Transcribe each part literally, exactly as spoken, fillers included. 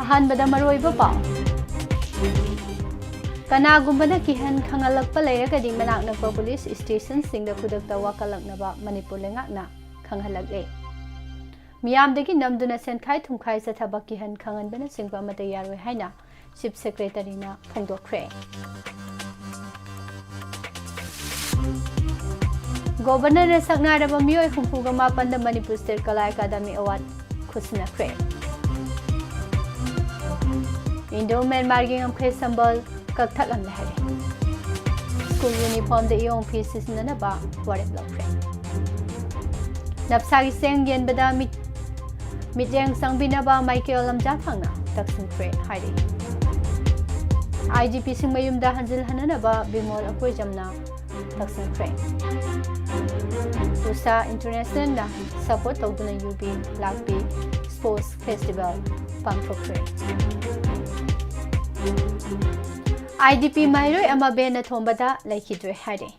ꯑꯍꯥꯟꯕꯗ ꯃꯔꯨꯑꯣꯏꯕ ꯄꯥꯎ꯫ ꯀꯅꯥꯒꯨꯝꯕꯅ ꯀꯤꯍꯟ ꯈꯪꯍꯜꯂꯛꯄ ꯂꯩꯔꯒꯗꯤ ꯃꯅꯥꯛ ꯅꯛꯄ ꯄꯨꯂꯤꯁ ꯁ꯭ꯇꯦꯁꯟꯁꯤꯡꯗ ꯈꯨꯗꯛꯇ ꯋꯥꯀꯠꯂꯛꯅꯕ ꯃꯅꯤꯄꯨꯔ ꯂꯩꯉꯥꯛꯅ ꯈꯪꯍꯜꯂꯛꯂꯦ꯫ ꯃꯤꯌꯥꯝꯗꯒꯤ ꯅꯝꯗꯨꯅ ꯁꯦꯟꯈꯥꯏ ꯊꯨꯝꯈꯥꯏ ꯆꯠꯊꯕ ꯀꯤꯍꯟ ꯈꯪꯍꯟꯕꯅꯆꯤꯡꯕ ꯑꯃꯠꯇ ꯌꯥꯔꯣꯏ ꯍꯥꯏꯅ ꯆꯤꯐ ꯁꯦꯀ꯭ꯔꯦꯇꯔꯤꯅ ꯐꯣꯡꯗꯣꯛꯈ꯭ꯔꯦ꯫ ꯒꯣꯚꯔꯅꯔꯅ ꯁꯛꯅꯥꯏꯔꯕ ꯃꯤꯑꯣꯏ ꯍꯨꯝꯐꯨꯒ ꯃꯥꯄꯟꯗ Manipur state Kala academy award ꯈꯨꯠꯁꯤꯟꯅꯈ꯭ꯔꯦ꯫ Indo ꯃ꯭ꯌꯥꯟꯃꯥꯔꯒꯤ ꯉꯝꯈꯩ ꯁꯝꯕꯜ ꯀꯛꯊꯠꯂꯝꯂꯦ ꯍꯥꯏꯔꯤ꯫ ꯁ꯭ꯀꯨꯜ ꯌꯨꯅꯤꯐꯣꯔꯝꯗ ꯏꯌꯣꯡ ꯐꯤ ꯁꯤꯖꯤꯟꯅꯅꯕ ꯋꯥꯔꯦꯞ ꯂꯧꯈ꯭ꯔꯦ꯫ ꯅꯞꯁꯥꯒꯤ ꯆꯦꯡ ꯌꯦꯟꯕꯗ ꯃꯤꯠ-, ꯃꯤꯠꯌꯦꯡ ꯆꯪꯕꯤꯅꯕ ꯃꯥꯏꯀꯦꯜ ꯂꯝꯖꯥꯊꯥꯡꯅ ꯇꯛꯁꯤꯟꯈ꯭ꯔꯦ ꯍꯥꯏꯔꯤ꯫ ꯑꯥꯏ ꯖꯤ ꯄꯤꯁꯤꯡ ꯃꯌꯨꯝꯗ ꯍꯟꯖꯤꯜꯍꯟꯅꯅꯕ ꯕꯤꯃꯣꯜ ꯑꯀꯣꯏꯖꯝꯅ ꯇꯛꯁꯤꯟꯈ꯭ꯔꯦ꯫ ꯎꯁꯥ ꯏꯟꯇꯔꯅꯦꯁꯅꯦꯜꯅ ꯁꯄꯣꯔꯠ ꯇꯧꯗꯨꯅ ꯌꯨꯕꯤ ꯂꯥꯛꯄꯤ ꯁ꯭ꯄꯣꯔꯠꯁ ꯐꯦꯁꯇꯤꯚꯦꯜ ꯄꯥꯡꯊꯣꯛꯈ꯭ꯔꯦ꯫ ꯑꯥꯏ ꯗꯤ ꯄꯤ ꯃꯍꯩꯔꯣꯏ ꯑꯃ ꯚꯦꯟꯅ ꯊꯣꯝꯕꯗ ꯂꯩꯈꯤꯗ꯭ꯔꯦ ꯍꯥꯏꯔꯦ꯫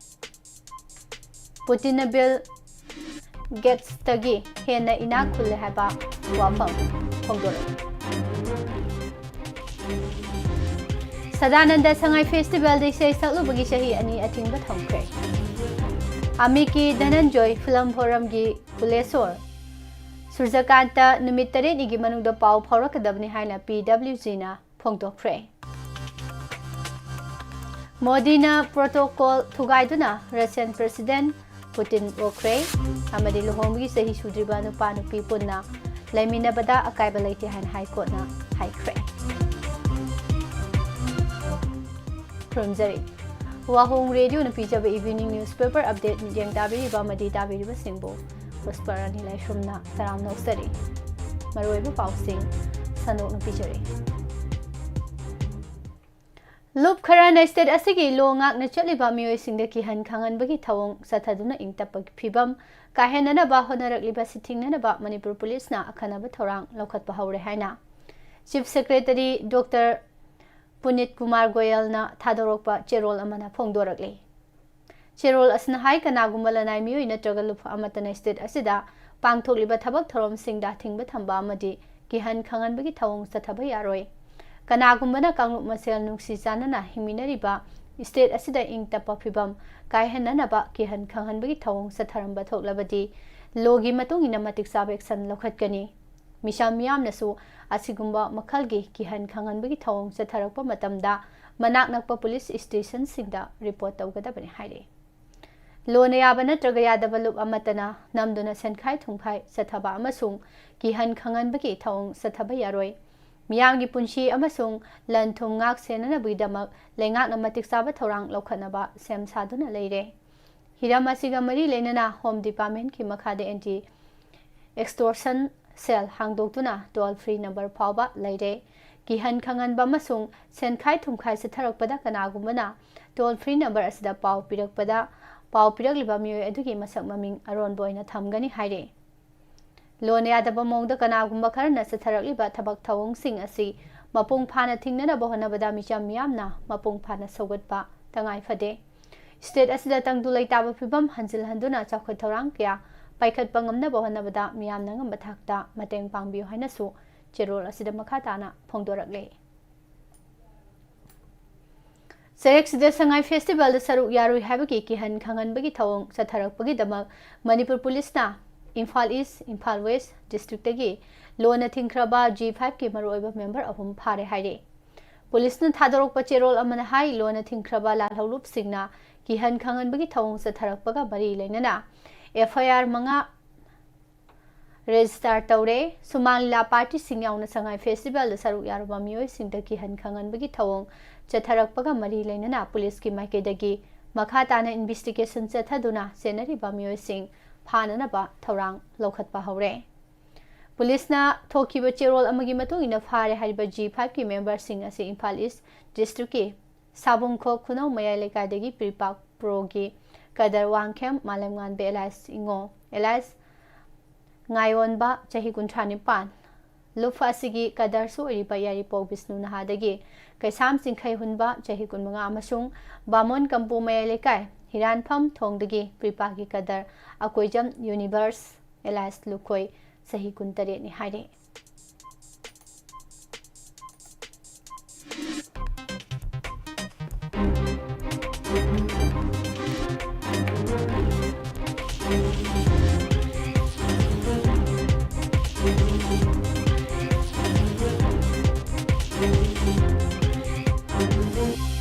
ꯄꯨꯇꯤꯟꯅ ꯕꯤꯜ ꯒꯦꯠꯁꯇꯒꯤ ꯍꯦꯟꯅ ꯏꯅꯥꯛ ꯈꯨꯜꯂꯦ ꯍꯥꯏꯕ ꯋꯥꯐꯝ ꯐꯣꯡꯗꯣꯔꯛꯏ꯫ ꯁꯗꯥꯅꯟꯗ ꯁꯉꯥꯏ ꯐꯦꯁꯇꯤꯚꯦꯜꯗ ꯏꯁꯩ ꯁꯛꯂꯨꯕꯒꯤ ꯆꯍꯤ ꯑꯅꯤ ꯑꯊꯤꯡꯕ ꯊꯝꯈ꯭ꯔꯦ꯫ ꯑꯃꯤꯀꯤ ꯙꯅꯟꯖꯣꯏ ꯐꯤꯂꯝ ꯐꯣꯔꯝꯒꯤ ꯐꯨꯂꯦꯁꯣꯔ ꯁꯨꯔꯖꯀꯥꯟꯇ ꯅꯨꯃꯤꯠ ꯇꯔꯦꯠꯅꯤꯒꯤ ꯃꯅꯨꯡꯗ ꯄꯥꯎ ꯐꯥꯎꯔꯛꯀꯗꯕꯅꯤ ꯍꯥꯏꯅ ꯄꯤ ꯗꯕ꯭ꯂꯤꯎ ꯖꯤꯅ ꯐꯣꯡꯗꯣꯛꯈ꯭ꯔꯦ꯫ ꯃꯣꯗꯤꯅ ꯄ꯭ꯔꯣꯇꯣꯀꯣꯜ ꯊꯨꯒꯥꯏꯗꯨꯅ ꯔꯁꯤꯌꯟ ꯄ꯭ꯔꯦꯁꯤꯗꯦꯟꯠ ꯄꯨꯇꯤꯟ ꯑꯣꯛꯈ꯭ꯔꯦ ꯑꯃꯗꯤ ꯂꯨꯍꯣꯡꯕꯒꯤ ꯆꯍꯤ ꯁꯨꯗ꯭ꯔꯤꯕ ꯅꯨꯄꯥ ꯅꯨꯄꯤ ꯄꯨꯟꯅ ꯂꯩꯃꯤꯟꯅꯕꯗ ꯑꯀꯥꯏꯕ ꯂꯩꯇꯦ ꯍꯥꯏꯅ ꯍꯥꯏ ꯀꯣꯔꯠꯅ ꯍꯥꯏꯈ꯭ꯔꯦ꯫ ꯈꯨꯔꯨꯝꯖꯔꯤ꯫ ꯋꯥꯍꯣꯡ ꯔꯦꯗꯤꯑꯣꯅ ꯄꯤꯖꯕ ꯏꯚꯤꯅꯤꯡ ꯅ꯭ꯌꯨꯁꯄꯦꯄꯔ ꯑꯞꯗꯦꯠ ꯃꯤꯠꯌꯦꯡ ꯇꯥꯕꯤꯔꯤꯕ ꯑꯃꯗꯤ ꯇꯥꯕꯤꯔꯤꯕꯁꯤꯡꯕꯨ ꯄꯨꯁꯄꯔꯥꯅꯤ ꯂꯥꯏꯁ꯭ꯔꯝꯅ ꯇꯔꯥꯝꯅ ꯑꯣꯛꯆꯔꯤ꯫ ꯃꯔꯨꯑꯣꯏꯕ ꯄꯥꯎꯁꯤꯡ ꯁꯟꯗꯣꯛꯅ ꯄꯤꯖꯔꯤ꯫ ꯂꯨꯞ ꯈꯔꯅ ꯁ꯭ꯇꯦꯠ ꯑꯁꯤꯒꯤ ꯂꯣ ꯉꯥꯛꯅ ꯆꯠꯂꯤꯕ ꯃꯤꯑꯣꯏꯁꯤꯡꯗ ꯀꯤꯍꯟ ꯈꯪꯍꯟꯕꯒꯤ ꯊꯧꯑꯣꯡ ꯆꯠꯊꯗꯨꯅ ꯏꯪ ꯇꯞꯄꯒꯤ ꯐꯤꯕꯝ ꯀꯥꯏꯍꯟꯅꯅꯕ ꯍꯣꯠꯅꯔꯛꯂꯤꯕ ꯁꯤ ꯊꯤꯡꯅꯅꯕ ꯃꯅꯤꯄꯨꯔ ꯄꯨꯂꯤꯁꯅ ꯑꯈꯟꯅꯕ ꯊꯧꯔꯥꯡ ꯂꯧꯈꯠꯄ ꯍꯧꯔꯦ ꯍꯥꯏꯅ ꯆꯤꯐ ꯁꯦꯀ꯭ꯔꯦꯇꯔꯤ ꯗꯣꯛꯇꯔ ꯄꯨꯅꯤꯠ ꯀꯨꯃꯥꯔ ꯒꯣꯌꯜꯅ ꯊꯥꯗꯣꯔꯛꯄ ꯆꯦꯔꯣꯜ ꯑꯃꯅ ꯐꯣꯡꯗꯣꯔꯛꯂꯤ꯫ ꯆꯦꯔꯣꯜ ꯑꯁꯤꯅ ꯍꯥꯏ, ꯀꯅꯥꯒꯨꯝꯕ ꯂꯅꯥꯏ ꯃꯤꯑꯣꯏ ꯅꯠꯇ꯭ꯔꯒ ꯂꯨꯞ ꯑꯃꯠꯇꯅ state ꯑꯁꯤꯗ ꯄꯥꯡꯊꯣꯛꯂꯤꯕ ꯊꯕꯛ ꯊꯧꯔꯝꯁꯤꯡꯗ ꯑꯊꯤꯡꯕ ꯊꯝꯕ ꯑꯃꯗꯤ ꯀꯤꯍꯟ ꯈꯪꯍꯟꯕꯒꯤ ꯊꯧꯑꯣꯡ ꯆꯠꯊꯕ ꯌꯥꯔꯣꯏ꯫ ꯀꯅꯥꯒꯨꯝꯕꯅ ꯀꯥꯡꯂꯨꯞ ꯃꯁꯦꯜ ꯅꯨꯡꯁꯤ ꯆꯥꯟꯅꯅ ꯍꯤꯡꯃꯤꯟꯅꯔꯤꯕ state ꯑꯁꯤꯗ ꯏꯪ ꯇꯞꯄ ꯐꯤꯕꯝ ꯀꯥꯏꯍꯟꯅꯅꯕ ꯀꯤꯍꯟ ꯈꯪꯍꯟꯕꯒꯤ ꯊꯧꯑꯣꯡ ꯆꯠꯊꯔꯝꯕ ꯊꯣꯛꯂꯕꯗꯤ, ꯂꯣꯒꯤ ꯃꯇꯨꯡ ꯏꯟꯅ ꯃꯇꯤꯛ ꯆꯥꯕ action ꯂꯧꯈꯠꯀꯅꯤ꯫ ꯃꯤꯆꯝ ꯃꯤꯌꯥꯝꯅꯁꯨ ꯑꯁꯤꯒꯨꯝꯕ ꯃꯈꯜꯒꯤ ꯀꯤꯍꯟ ꯈꯪꯍꯟꯕꯒꯤ ꯊꯧꯑꯣꯡ ꯆꯠꯊꯔꯛꯄ ꯃꯇꯝꯗ ꯃꯅꯥꯛ ꯅꯛꯄ police stationꯁꯤꯡꯗ report ꯇꯧꯒꯗꯕꯅꯤ ꯍꯥꯏꯔꯤ꯫ ꯂꯣꯅ ꯌꯥꯕ ꯅꯠꯇ꯭ꯔꯒ ꯌꯥꯗꯕ ꯂꯨꯞ ꯑꯃꯠꯇꯅ ꯅꯝꯗꯨꯅ ꯁꯦꯟꯈꯥꯏ ꯊꯨꯝꯈꯥꯏ ꯆꯠꯊꯕ ꯑꯃꯁꯨꯡ ꯀꯤꯍꯟ ꯈꯪꯍꯟꯕꯒꯤ ꯊꯧꯑꯣꯡ ꯆꯠꯊꯕ ꯌꯥꯔꯣꯏ꯫ ꯃꯤꯌꯥꯝꯒꯤ ꯄꯨꯟꯁꯤ ꯑꯃꯁꯨꯡ ꯂꯟ ꯊꯨꯝ ꯉꯥꯛ ꯁꯦꯟꯅꯅꯕꯒꯤꯗꯃꯛ ꯂꯩꯉꯥꯛꯅ ꯃꯇꯤꯛ ꯆꯥꯕ ꯊꯧꯔꯥꯡ ꯂꯧꯈꯠꯅꯕ ꯁꯦꯝ ꯁꯥꯗꯨꯅ ꯂꯩꯔꯦ꯫ ꯍꯤꯔꯝ ꯑꯁꯤꯒ ꯃꯔꯤ ꯂꯩꯅꯅ Home Departmentꯀꯤ ꯃꯈꯥꯗ Anti Extortion Cell ꯍꯥꯡꯗꯣꯛꯇꯨꯅ toll free number ꯐꯥꯎꯕ ꯂꯩꯔꯦ꯫ ꯀꯤꯍꯟ ꯈꯪꯍꯟꯕ ꯑꯃꯁꯨꯡ ꯁꯦꯟꯈꯥꯏ ꯊꯨꯝꯈꯥꯏ ꯆꯠꯊꯔꯛꯄꯗ ꯀꯅꯥꯒꯨꯝꯕꯅ toll free number ꯑꯁꯤꯗ ꯄꯥꯎ ꯄꯤꯔꯛꯄꯗ, ꯄꯥꯎ ꯄꯤꯔꯛꯂꯤꯕ ꯃꯤꯑꯣꯏ ꯑꯗꯨꯒꯤ ꯃꯁꯛ ꯃꯃꯤꯡ ꯑꯔꯣꯟꯕ ꯑꯣꯏꯅ ꯊꯝꯒꯅꯤ ꯍꯥꯏꯔꯤ꯫ ꯂꯣꯟꯅ ꯌꯥꯗꯕ ꯃꯑꯣꯡꯗ ꯀꯅꯥꯒꯨꯝꯕ ꯈꯔꯅ ꯆꯠꯊꯔꯛꯂꯤꯕ ꯊꯕꯛ ꯊꯧꯑꯣꯡꯁꯤꯡ ꯑꯁꯤ ꯃꯄꯨꯡ ꯐꯥꯅ ꯊꯤꯡꯅꯅꯕ ꯍꯣꯠꯅꯕꯗ ꯃꯤꯆꯝ ꯃꯤꯌꯥꯝꯅ ꯃꯄꯨꯡ ꯐꯥꯅ ꯁꯧꯒꯠꯄ ꯇꯉꯥꯏ ꯐꯗꯦ꯫ State ꯑꯁꯤꯗ ꯇꯪꯗꯨ ꯂꯩꯇꯥꯕ ꯐꯤꯕꯝ ꯍꯟꯖꯤꯜꯍꯟꯗꯨꯅ ꯆꯥꯎꯈꯠ ꯊꯧꯔꯥꯡ ꯀꯌꯥ ꯄꯥꯏꯈꯠꯄ ꯉꯝꯅꯕ ꯍꯣꯠꯅꯕꯗ ꯃꯤꯌꯥꯝꯅ ꯑꯉꯝꯕ ꯊꯥꯛꯇ ꯃꯇꯦꯡ ꯄꯥꯡꯕꯤꯌꯨ ꯍꯥꯏꯅꯁꯨ ꯆꯦꯔꯣꯜ ꯑꯁꯤꯗ ꯃꯈꯥ ꯇꯥꯅ ꯐꯣꯡꯗꯣꯔꯛꯂꯤ꯫ ꯆꯌꯦꯠꯁꯤꯗ ꯁꯉꯥꯏ festivalꯗ ꯁꯔꯨꯛ ꯌꯥꯔꯣꯏ ꯍꯥꯏꯕꯒꯤ ꯀꯤꯍꯟ ꯈꯪꯍꯟꯕꯒꯤ ꯊꯧꯑꯣꯡ ꯆꯠꯊꯔꯛꯄꯒꯤꯗꯃꯛ ꯃꯅꯤꯄꯨꯔ ꯄꯨꯂꯤꯁꯅ ꯏꯝꯐꯥꯜ East, ꯏꯝꯐꯥꯜ West districtꯀꯤ ꯂꯣꯟꯅ ꯊꯤꯡꯈ꯭ꯔꯕ G fiveꯀꯤ ꯃꯔꯨꯑꯣꯏꯕ member ꯑꯍꯨꯝ ꯐꯥꯔꯦ ꯍꯥꯏꯔꯤ꯫ ꯄꯨꯂꯤꯁꯅ ꯊꯥꯗꯣꯔꯛꯄ ꯆꯦꯔꯣꯜ ꯑꯃꯅ ꯍꯥꯏ, ꯂꯣꯟꯅ ꯊꯤꯡꯈ꯭ꯔꯕ ꯂꯥꯜꯍꯧꯂꯨꯞꯁꯤꯡꯅ ꯀꯤꯍꯟ ꯈꯪꯍꯟꯕꯒꯤ ꯊꯧꯑꯣꯡ ꯆꯠꯊꯔꯛꯄꯒ ꯃꯔꯤ ꯂꯩꯅꯅ F I R ꯃꯉꯥ register ꯇꯧꯔꯦ꯫ ꯁꯨꯃꯥꯡ ꯂꯤꯂꯥ partyꯁꯤꯡ ꯌꯥꯎꯅ ꯁꯉꯥꯏ festivalꯗ ꯁꯔꯨꯛ ꯌꯥꯔꯨꯕ ꯃꯤꯑꯣꯏꯁꯤꯡꯗ ꯀꯤꯍꯟ ꯈꯪꯍꯟꯕꯒꯤ ꯊꯧꯑꯣꯡ ꯆꯠꯊꯔꯛꯄꯒ ꯃꯔꯤ ꯂꯩꯅꯅ ꯄꯨꯂꯤꯁꯀꯤ ꯃꯥꯏꯀꯩꯗꯒꯤ ꯃꯈꯥ ꯇꯥꯅ investigation ꯆꯠꯊꯗꯨꯅ ꯆꯦꯟꯅꯔꯤꯕ ꯃꯤꯑꯣꯏꯁꯤꯡ ꯐꯥꯅꯅꯕ ꯊꯧꯔꯥꯡ ꯂꯧꯈꯠꯄ ꯍꯧꯔꯦ꯫ ꯄꯨꯂꯤꯁꯅ ꯊꯣꯛꯈꯤꯕ ꯆꯦꯔꯣꯜ ꯑꯃꯒꯤ ꯃꯇꯨꯡ ꯏꯟꯅ ꯐꯥꯔꯦ ꯍꯥꯏꯔꯤꯕ G fiveꯀꯤ memberꯁꯤꯡ ꯑꯁꯤ ꯏꯝꯐꯥꯜ East districtꯀꯤ ꯁꯥꯕꯨꯡꯈꯣꯛ ꯈꯨꯅꯧ ꯃꯌꯥꯏ ꯂꯩꯀꯥꯏꯗꯒꯤ ꯄ꯭ꯔꯤꯄꯥꯛ ꯄ꯭ꯔꯣꯒꯤ ꯀꯗꯔ ꯋꯥꯡꯈꯦꯝ, ꯃꯥꯂꯦꯝꯉꯥꯟꯕ alias ꯏꯉꯣ, alias ꯉꯥꯏꯑꯣꯟꯕ, ꯆꯍꯤ ꯀꯨꯟꯊ꯭ꯔꯥ ꯅꯤꯄꯥꯟ, ꯂꯨꯞ ꯑꯁꯤꯒꯤ ꯀꯗꯔꯁꯨ ꯑꯣꯏꯔꯤꯕ ꯌꯥꯏꯔꯤꯄꯣꯛ ꯕꯤꯁꯅꯨ ꯅꯍꯥꯗꯒꯤ ꯀꯩꯁꯥꯝ ꯆꯤꯡꯈꯩ ꯍꯨꯟꯕ, ꯆꯍꯤ ꯀꯨꯟꯃꯉꯥ, ꯑꯃꯁꯨꯡ ꯕꯥꯃꯣꯟ ꯀꯝꯄꯨ ꯃꯌꯥꯏ ꯂꯩꯀꯥꯏ ꯍꯤꯔꯥꯟꯐꯝ ꯊꯣꯡꯗꯒꯤ ꯄ꯭ꯔꯤꯄꯥꯒꯤ ꯀꯗꯔ, ꯑꯀꯣꯏꯖꯝ ꯌꯨꯅꯤꯚꯔꯁ ꯑꯦꯂꯥꯏꯁ ꯂꯨꯈꯣꯏ, ꯆꯍꯤ ꯀꯨꯟꯇꯔꯦꯠꯅꯤ ꯍꯥꯏꯔꯤ꯫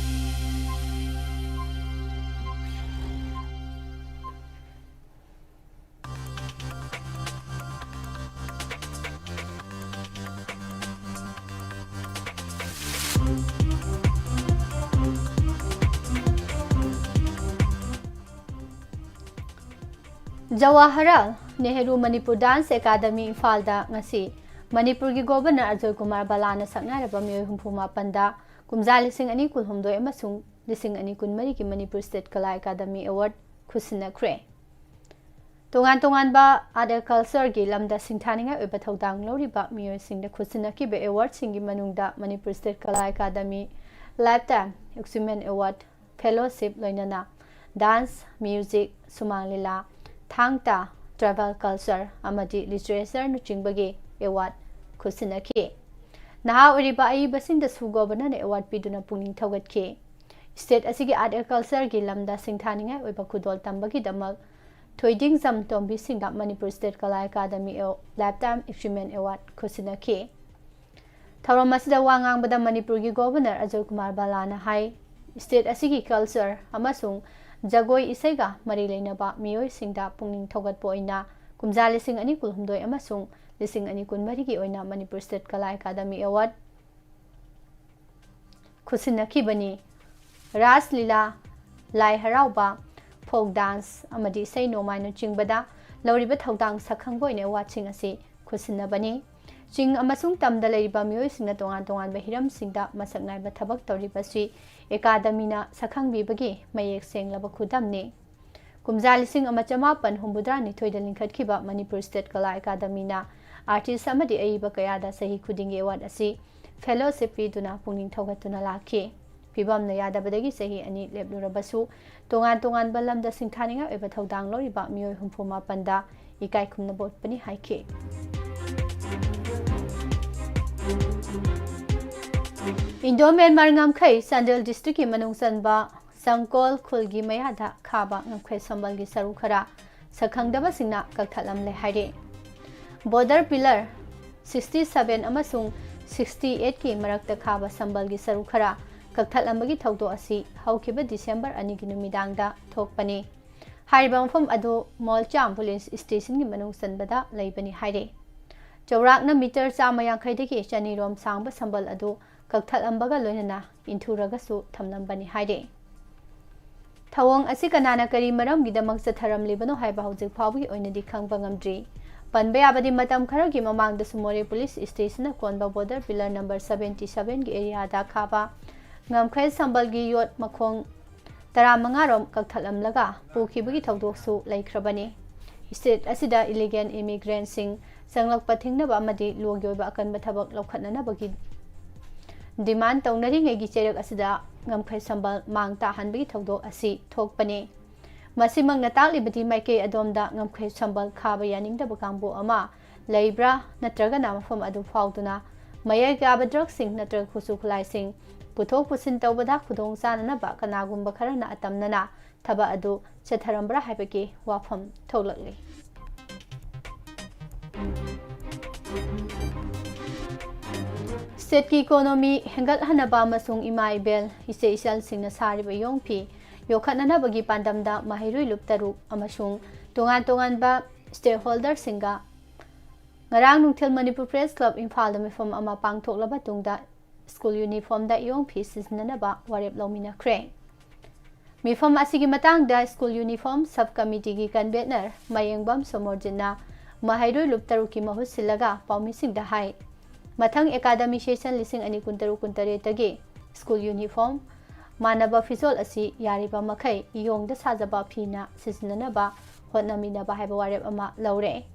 ꯖꯋꯥꯍꯔꯂꯥꯜ ꯅꯦꯍꯔꯨ ꯃꯅꯤꯄꯨꯔ ꯗꯥꯟꯁ ꯑꯦꯀꯥꯗꯃꯤ ꯏꯝꯐꯥꯜꯗ ꯉꯁꯤ ꯃꯅꯤꯄꯨꯔꯒꯤ ꯒꯣꯚꯔꯅꯔ ꯑꯖꯣꯏ ꯀꯨꯃꯥꯔ ꯕꯂꯥꯅ ꯁꯛꯅꯥꯏꯔꯕ ꯃꯤꯑꯣꯏ ꯍꯨꯝꯐꯨ ꯃꯥꯄꯟꯗ ꯀꯨꯝꯖꯥ ꯂꯤꯁꯤꯡ ꯑꯅꯤ ꯀꯨꯟꯍꯨꯝꯗꯣꯏ ꯑꯃꯁꯨꯡ ꯂꯤꯁꯤꯡ ꯑꯅꯤ ꯀꯨꯟꯃꯔꯤꯒꯤ Manipur state Kala academy award ꯈꯨꯠꯁꯤꯟꯅꯈ꯭ꯔꯦ꯫ ꯇꯣꯉꯥꯟ ꯇꯣꯉꯥꯟꯕ ꯑꯥꯔꯠ ꯑꯦꯟ ꯀꯜꯆꯔꯒꯤ ꯂꯝꯗ ꯁꯤꯡꯊꯥꯅꯤꯡꯉꯥꯏ ꯑꯣꯏꯕ ꯊꯧꯗꯥꯡ ꯂꯧꯔꯤꯕ ꯃꯤꯑꯣꯏꯁꯤꯡꯗ ꯈꯨꯠꯁꯤꯟꯅꯈꯤꯕ ꯑꯦꯋꯥꯔꯗꯁꯤꯡꯒꯤ ꯃꯅꯨꯡꯗ Manipur state Kala academy life time ꯑꯦꯆꯤꯞꯃꯦꯟ ꯑꯦꯋꯥꯔꯗ, ꯐꯦꯂꯣꯁꯤꯞ, ꯂꯣꯏꯅꯅ ꯗꯥꯟꯁ, ꯃ꯭ꯌꯨꯖꯤꯛ, ꯁꯨꯃꯥꯡ ꯂꯤꯂꯥ, ꯊꯥꯡ ꯇꯥ, ꯇ꯭ꯔꯥꯏꯕꯦꯜ ꯀꯜꯆꯔ ꯑꯃꯗꯤ ꯂꯤꯇꯔꯦꯆꯔꯅꯆꯤꯡꯕꯒꯤ ꯑꯦꯋꯥꯔꯗ ꯈꯨꯠꯁꯤꯟꯅꯈꯤ꯫ ꯅꯍꯥ ꯑꯣꯏꯔꯤꯕ ꯑꯏꯕꯁꯤꯡꯗꯁꯨ ꯒꯣꯚꯔꯅꯔꯅ ꯑꯦꯋꯥꯔꯗ ꯄꯤꯗꯨꯅ ꯄꯨꯛꯅꯤꯡ ꯊꯧꯒꯠꯈꯤ꯫ ꯁ꯭ꯇꯦꯠ ꯑꯁꯤꯒꯤ ꯑꯥꯔꯠ ꯑꯦꯟ ꯀꯜꯆꯔꯒꯤ ꯂꯝꯗ ꯁꯤꯡꯊꯥꯅꯤꯡꯉꯥꯏ ꯑꯣꯏꯕ ꯈꯨꯗꯣꯜ ꯇꯝꯕꯒꯤꯗꯃꯛ ꯊꯣꯏꯗꯤꯡꯖꯝ ꯇꯣꯝꯕꯤꯁꯤꯡꯗ Manipur state Kala academy life time ꯑꯦꯆꯤꯞꯃꯦꯟ ꯑꯦꯋꯥꯔꯗ ꯈꯨꯠꯁꯤꯟꯅꯈꯤ꯫ ꯊꯧꯔꯝ ꯑꯁꯤꯗ ꯋꯥ ꯉꯥꯡꯕꯗ ꯃꯅꯤꯄꯨꯔꯒꯤ ꯒꯣꯚꯔꯅꯔ ꯑꯖꯣꯏ ꯀꯨꯃꯥꯔ ꯕꯂꯥꯅ ꯍꯥꯏ, ꯁ꯭ꯇꯦꯠ ꯑꯁꯤꯒꯤ ꯀꯜꯆꯔ ꯑꯃꯁꯨꯡ ꯖꯒꯣꯏ ꯏꯁꯩꯒ ꯃꯔꯤ ꯂꯩꯅꯕ ꯃꯤꯑꯣꯏꯁꯤꯡꯗ ꯄꯨꯛꯅꯤꯡ ꯊꯧꯒꯠꯄ ꯑꯣꯏꯅ ꯀꯨꯝꯖꯥ ꯂꯤꯁꯤꯡ ꯑꯅꯤ ꯀꯨꯟꯍꯨꯝꯗꯣꯏ ꯑꯃꯁꯨꯡ ꯂꯤꯁꯤꯡ ꯑꯅꯤ ꯀꯨꯟꯃꯔꯤꯒꯤ ꯑꯣꯏꯅ Manipur state Kala academy award ꯈꯨꯠꯁꯤꯟꯅꯈꯤꯕꯅꯤ꯫ Ras Lila, ꯂꯥꯏ ꯍꯔꯥꯎꯕ, ꯐꯣꯛ ꯗꯥꯟꯁ ꯑꯃꯗꯤ ꯏꯁꯩ ꯅꯣꯡꯃꯥꯏꯅꯆꯤꯡꯕꯗ ꯂꯧꯔꯤꯕ ꯊꯧꯗꯥꯡ ꯁꯛꯈꯪꯕ ꯑꯣꯏꯅ ꯑꯦꯋꯥꯔꯗꯁꯤꯡ ꯑꯁꯤ ꯈꯨꯠꯁꯤꯟꯅꯕꯅꯤ꯫ ꯆꯤꯡ ꯑꯃꯁꯨꯡ ꯇꯝꯗ ꯂꯩꯔꯤꯕ ꯃꯤꯑꯣꯏꯁꯤꯡꯅ ꯇꯣꯉꯥꯟ ꯇꯣꯉꯥꯟꯕ ꯍꯤꯔꯝꯁꯤꯡꯗ ꯃꯁꯛ ꯅꯥꯏꯕ ꯊꯕꯛ ꯇꯧꯔꯤꯕꯁꯤ ꯑꯦꯀꯥꯗꯃꯤꯅ ꯁꯛꯈꯪꯕꯤꯕꯒꯤ ꯃꯌꯦꯛ ꯁꯦꯡꯂꯕ ꯈꯨꯗꯝꯅꯤ꯫ ꯀꯨꯝꯖꯥ ꯂꯤꯁꯤꯡ ꯑꯃ ꯆꯃꯥꯄꯟ ꯍꯨꯝꯐꯨꯇꯔꯥꯅꯤꯊꯣꯏꯗ ꯂꯤꯡꯈꯠꯈꯤꯕ ꯃꯅꯤꯄꯨꯔ ꯁ꯭ꯇꯦꯠ ꯀꯂꯥ ꯑꯦꯀꯥꯗꯃꯤꯅ ꯑꯥꯔꯇꯤꯁ ꯑꯃꯗꯤ ꯑꯏꯕ ꯀꯌꯥꯗ ꯆꯍꯤ ꯈꯨꯗꯤꯡꯒꯤ ꯑꯦꯋꯥꯔꯗ ꯑꯁꯤ ꯐꯦꯂꯣꯁꯤꯞ ꯄꯤꯗꯨꯅ ꯄꯨꯛꯅꯤꯡ ꯊꯧꯒꯠꯇꯨꯅ ꯂꯥꯛꯈꯤ꯫ ꯐꯤꯕꯝꯅ ꯌꯥꯗꯕꯗꯒꯤ ꯆꯍꯤ ꯑꯅꯤ ꯂꯦꯞꯂꯨꯔꯕꯁꯨ, ꯇꯣꯉꯥꯟ ꯇꯣꯉꯥꯟꯕ ꯂꯝꯗ ꯁꯤꯡꯊꯥꯅꯤꯡꯉꯥꯏ ꯑꯣꯏꯕ ꯊꯧꯗꯥꯡ ꯂꯧꯔꯤꯕ ꯃꯤꯑꯣꯏ ꯍꯨꯝꯐꯨ ꯃꯥꯄꯟꯗ ꯏꯀꯥꯏ ꯈꯨꯝꯅꯕ ꯎꯠꯄꯅꯤ ꯍꯥꯏꯈꯤ꯫ ꯏꯟꯗꯣ ꯃ꯭ꯌꯥꯟꯃꯥꯔ ꯉꯝꯈꯩ ꯆꯥꯟꯗꯦꯜ ꯗꯤꯁꯇ꯭ꯔꯤꯛꯀꯤ ꯃꯅꯨꯡ ꯆꯟꯕ ꯆꯪꯀꯣꯜ ꯈꯨꯜꯒꯤ ꯃꯌꯥꯗ ꯈꯥꯕ ꯉꯝꯈꯩ ꯁꯝꯕꯜꯒꯤ ꯁꯔꯨ ꯈꯔ ꯁꯛꯈꯪꯗꯕꯁꯤꯡꯅ ꯀꯛꯊꯠꯂꯝꯂꯦ ꯍꯥꯏꯔꯤ꯫ ꯕꯣꯔꯗꯔ ꯄꯤꯂꯔ ꯁꯤꯛꯁꯇꯤ ꯁꯚꯦꯟ ꯑꯃꯁꯨꯡ ꯁꯤꯛꯁꯇꯤ ꯑꯩꯠꯀꯤ ꯃꯔꯛꯇ ꯈꯥꯕ ꯁꯝꯕꯜꯒꯤ ꯁꯔꯨ ꯈꯔ ꯀꯛꯊꯠꯂꯝꯕꯒꯤ ꯊꯧꯗꯣꯛ ꯑꯁꯤ ꯍꯧꯈꯤꯕ ꯗꯤꯁꯦꯝꯕꯔ ꯑꯅꯤꯒꯤ ꯅꯨꯃꯤꯗꯥꯡꯗ ꯊꯣꯛꯄꯅꯤ꯫ ꯍꯥꯏꯔꯤꯕ ꯃꯐꯝ ꯑꯗꯨ ꯃꯣꯜꯆꯥꯝ ꯄꯨꯂꯤꯁ ꯁ꯭ꯇꯦꯁꯟꯒꯤ ꯃꯅꯨꯡ ꯆꯟꯕꯗ ꯂꯩꯕꯅꯤ ꯍꯥꯏꯔꯤ꯫ ꯆꯥꯎꯔꯥꯛꯅ ꯃꯤꯇꯔ ꯆꯥꯝꯃ ꯌꯥꯡꯈꯩꯗꯒꯤ ꯆꯅꯤꯔꯣꯝ ꯁꯥꯡꯕ ꯁꯝꯕꯜ ꯑꯗꯨ ꯀꯛꯊꯠꯂꯝꯕꯒ ꯂꯣꯏꯅꯅ ꯏꯟꯊꯨꯔꯒꯁꯨ ꯊꯝꯂꯝꯕꯅꯤ ꯍꯥꯏꯔꯤ꯫ ꯊꯧꯑꯣꯡ ꯑꯁꯤ ꯀꯅꯥꯅ ꯀꯔꯤ ꯃꯔꯝꯒꯤꯗꯃꯛ ꯆꯠꯊꯔꯝꯂꯤꯕꯅꯣ ꯍꯥꯏꯕ ꯍꯧꯖꯤꯛ ꯐꯥꯎꯕꯒꯤ ꯑꯣꯏꯅꯗꯤ ꯈꯪꯕ ꯉꯝꯗ꯭ꯔꯤ꯫ ꯄꯟꯕ ꯌꯥꯕꯗꯤ, ꯃꯇꯝ ꯈꯔꯒꯤ ꯃꯃꯥꯡꯗꯁꯨ ꯃꯣꯔꯦ ꯄꯨꯂꯤꯁ ꯁ꯭ꯇꯦꯁꯟꯅ ꯀꯣꯟꯕ ꯕꯣꯔꯗꯔ ꯄꯤꯂꯔ ꯅꯝꯕꯔ ꯁꯚꯦꯟꯇꯤ ꯁꯚꯦꯟꯒꯤ ꯑꯦꯔꯤꯌꯥꯗ ꯈꯥꯕ ꯉꯝꯈꯩ ꯁꯝꯕꯜꯒꯤ ꯌꯣꯠ ꯃꯈꯣꯡ ꯇꯔꯥꯃꯉꯥꯔꯣꯝ ꯀꯛꯊꯠꯂꯝꯂꯒ ꯄꯨꯈꯤꯕꯒꯤ ꯊꯧꯗꯣꯛꯁꯨ ꯂꯩꯈ꯭ꯔꯕꯅꯤ꯫ ꯁ꯭ꯇꯦꯠ ꯑꯁꯤꯗ ꯏꯂꯤꯒꯦꯜ ꯏꯃꯤꯒ꯭ꯔꯦꯟꯁꯤꯡ ꯆꯪꯂꯛꯄ ꯊꯤꯡꯅꯕ ꯑꯃꯗꯤ ꯂꯣꯒꯤ ꯑꯣꯏꯕ ꯑꯀꯟꯕ ꯊꯕꯛ ꯂꯧꯈꯠꯅꯅꯕꯒꯤ ꯗꯤꯃꯥꯟ ꯇꯧꯅꯔꯤꯉꯩꯒꯤ ꯆꯩꯔꯛ ꯑꯁꯤꯗ ꯉꯝꯈꯩ ꯁꯝꯕꯜ ꯃꯥꯡ ꯇꯥꯍꯟꯕꯒꯤ ꯊꯧꯗꯣꯛ ꯑꯁꯤ ꯊꯣꯛꯄꯅꯤ꯫ ꯃꯁꯤꯃꯛꯅ ꯇꯥꯛꯂꯤꯕꯗꯤ ꯃꯥꯏꯀꯩ ꯑꯗꯣꯝꯗ ꯉꯝꯈꯩ ꯁꯝꯕꯜ ꯈꯥꯕ ꯌꯥꯅꯤꯡꯗꯕ ꯀꯥꯡꯕꯨ ꯑꯃ ꯂꯩꯕ꯭ꯔꯥ, ꯅꯠꯇ꯭ꯔꯒꯅ ꯃꯐꯝ ꯑꯗꯨ ꯐꯥꯎꯗꯨꯅ ꯃꯌꯥꯏ ꯀꯥꯕ ꯗ꯭ꯔꯒꯁꯤꯡ ꯅꯠꯇ꯭ꯔꯒ ꯈꯨꯠꯁꯨ ꯈꯨꯠꯂꯥꯏꯁꯤꯡ ꯄꯨꯊꯣꯛ ꯄꯨꯁꯤꯟ ꯇꯧꯕꯗ ꯈꯨꯗꯣꯡ ꯆꯥꯅꯅꯕ ꯀꯅꯥꯒꯨꯝꯕ ꯈꯔꯅ ꯑꯇꯝꯅꯅ ꯊꯕꯛ ꯑꯗꯨ ꯆꯠꯊꯔꯝꯕ꯭ꯔꯥ ꯍꯥꯏꯕꯒꯤ ꯋꯥꯐꯝ ꯊꯣꯛꯂꯛꯂꯤ꯫ ꯁ꯭ꯇꯦꯠꯀꯤ ꯏꯀꯣꯅꯣꯃꯤ ꯍꯦꯟꯒꯠꯍꯟꯅꯕ ꯑꯃꯁꯨꯡ ꯏꯃꯥ ꯏꯕꯦꯜ, ꯏꯆꯦ ꯏꯆꯜꯁꯤꯡꯅ ꯁꯥꯔꯤꯕ ꯏꯌꯣꯡ ꯐꯤ ꯌꯣꯛꯈꯠꯅꯅꯕꯒꯤ ꯄꯥꯟꯗꯝꯗ ꯃꯍꯩꯔꯣꯏ ꯂꯨꯞ ꯇꯔꯨꯛ ꯑꯃꯁꯨꯡ ꯇꯣꯉꯥꯟ ꯇꯣꯉꯥꯟꯕ ꯁ꯭ꯇꯦꯛꯍꯣꯜꯗꯔꯁꯤꯡꯒ ꯉꯔꯥꯡ ꯅꯨꯡꯊꯤꯜ ꯃꯅꯤꯄꯨꯔ ꯄ꯭ꯔꯦꯁ ꯀ꯭ꯂꯕ ꯏꯝꯐꯥꯜꯗ ꯃꯤꯐꯝ ꯑꯃ ꯄꯥꯡꯊꯣꯛꯂꯕ ꯇꯨꯡꯗ ꯁ꯭ꯀꯨꯜ ꯌꯨꯅꯤꯐꯣꯔꯝꯗ ꯏꯌꯣꯡ ꯐꯤ ꯁꯤꯖꯤꯟꯅꯅꯕ ꯋꯥꯔꯦꯞ ꯂꯧꯃꯤꯟꯅꯈ꯭ꯔꯦ꯫ ꯃꯤꯐꯝ ꯑꯁꯤꯒꯤ ꯃꯇꯥꯡꯗ ꯁ꯭ꯀꯨꯜ ꯌꯨꯅꯤꯐꯣꯔꯝ ꯁꯕ ꯀꯃꯤꯇꯤꯒꯤ ꯀꯟꯚꯦꯅꯔ ꯃꯌꯦꯡꯕꯝ ꯁꯣꯃꯣꯔꯖꯤꯠꯅ ꯃꯍꯩꯔꯣꯏ ꯂꯨꯞ ꯇꯔꯨꯛꯀꯤ ꯃꯍꯨꯠ ꯁꯤꯜꯂꯒ ꯄꯥꯎꯃꯤꯁꯤꯡꯗ ꯍꯥꯏ, ꯃꯊꯪ ꯑꯦꯀꯥꯗꯃꯤ ꯁꯦꯁꯟ ꯂꯤꯁꯤꯡ ꯑꯅꯤ ꯀꯨꯟꯇꯔꯨꯛ ꯀꯨꯟꯇꯔꯦꯠꯇꯒꯤ ꯁ꯭ꯀꯨꯜ ꯌꯨꯅꯤꯐꯣꯔꯝ ꯃꯥꯟꯅꯕ ꯐꯤꯖꯣꯜ ꯑꯁꯤ ꯌꯥꯔꯤꯕ ꯃꯈꯩ ꯏꯌꯣꯡꯗ ꯁꯥꯖꯕ ꯐꯤꯅ ꯁꯤꯖꯤꯟꯅꯅꯕ ꯍꯣꯠꯅꯃꯤꯟꯅꯕ ꯍꯥꯏꯕ ꯋꯥꯔꯦꯞ ꯑꯃ ꯂꯧꯔꯦ꯫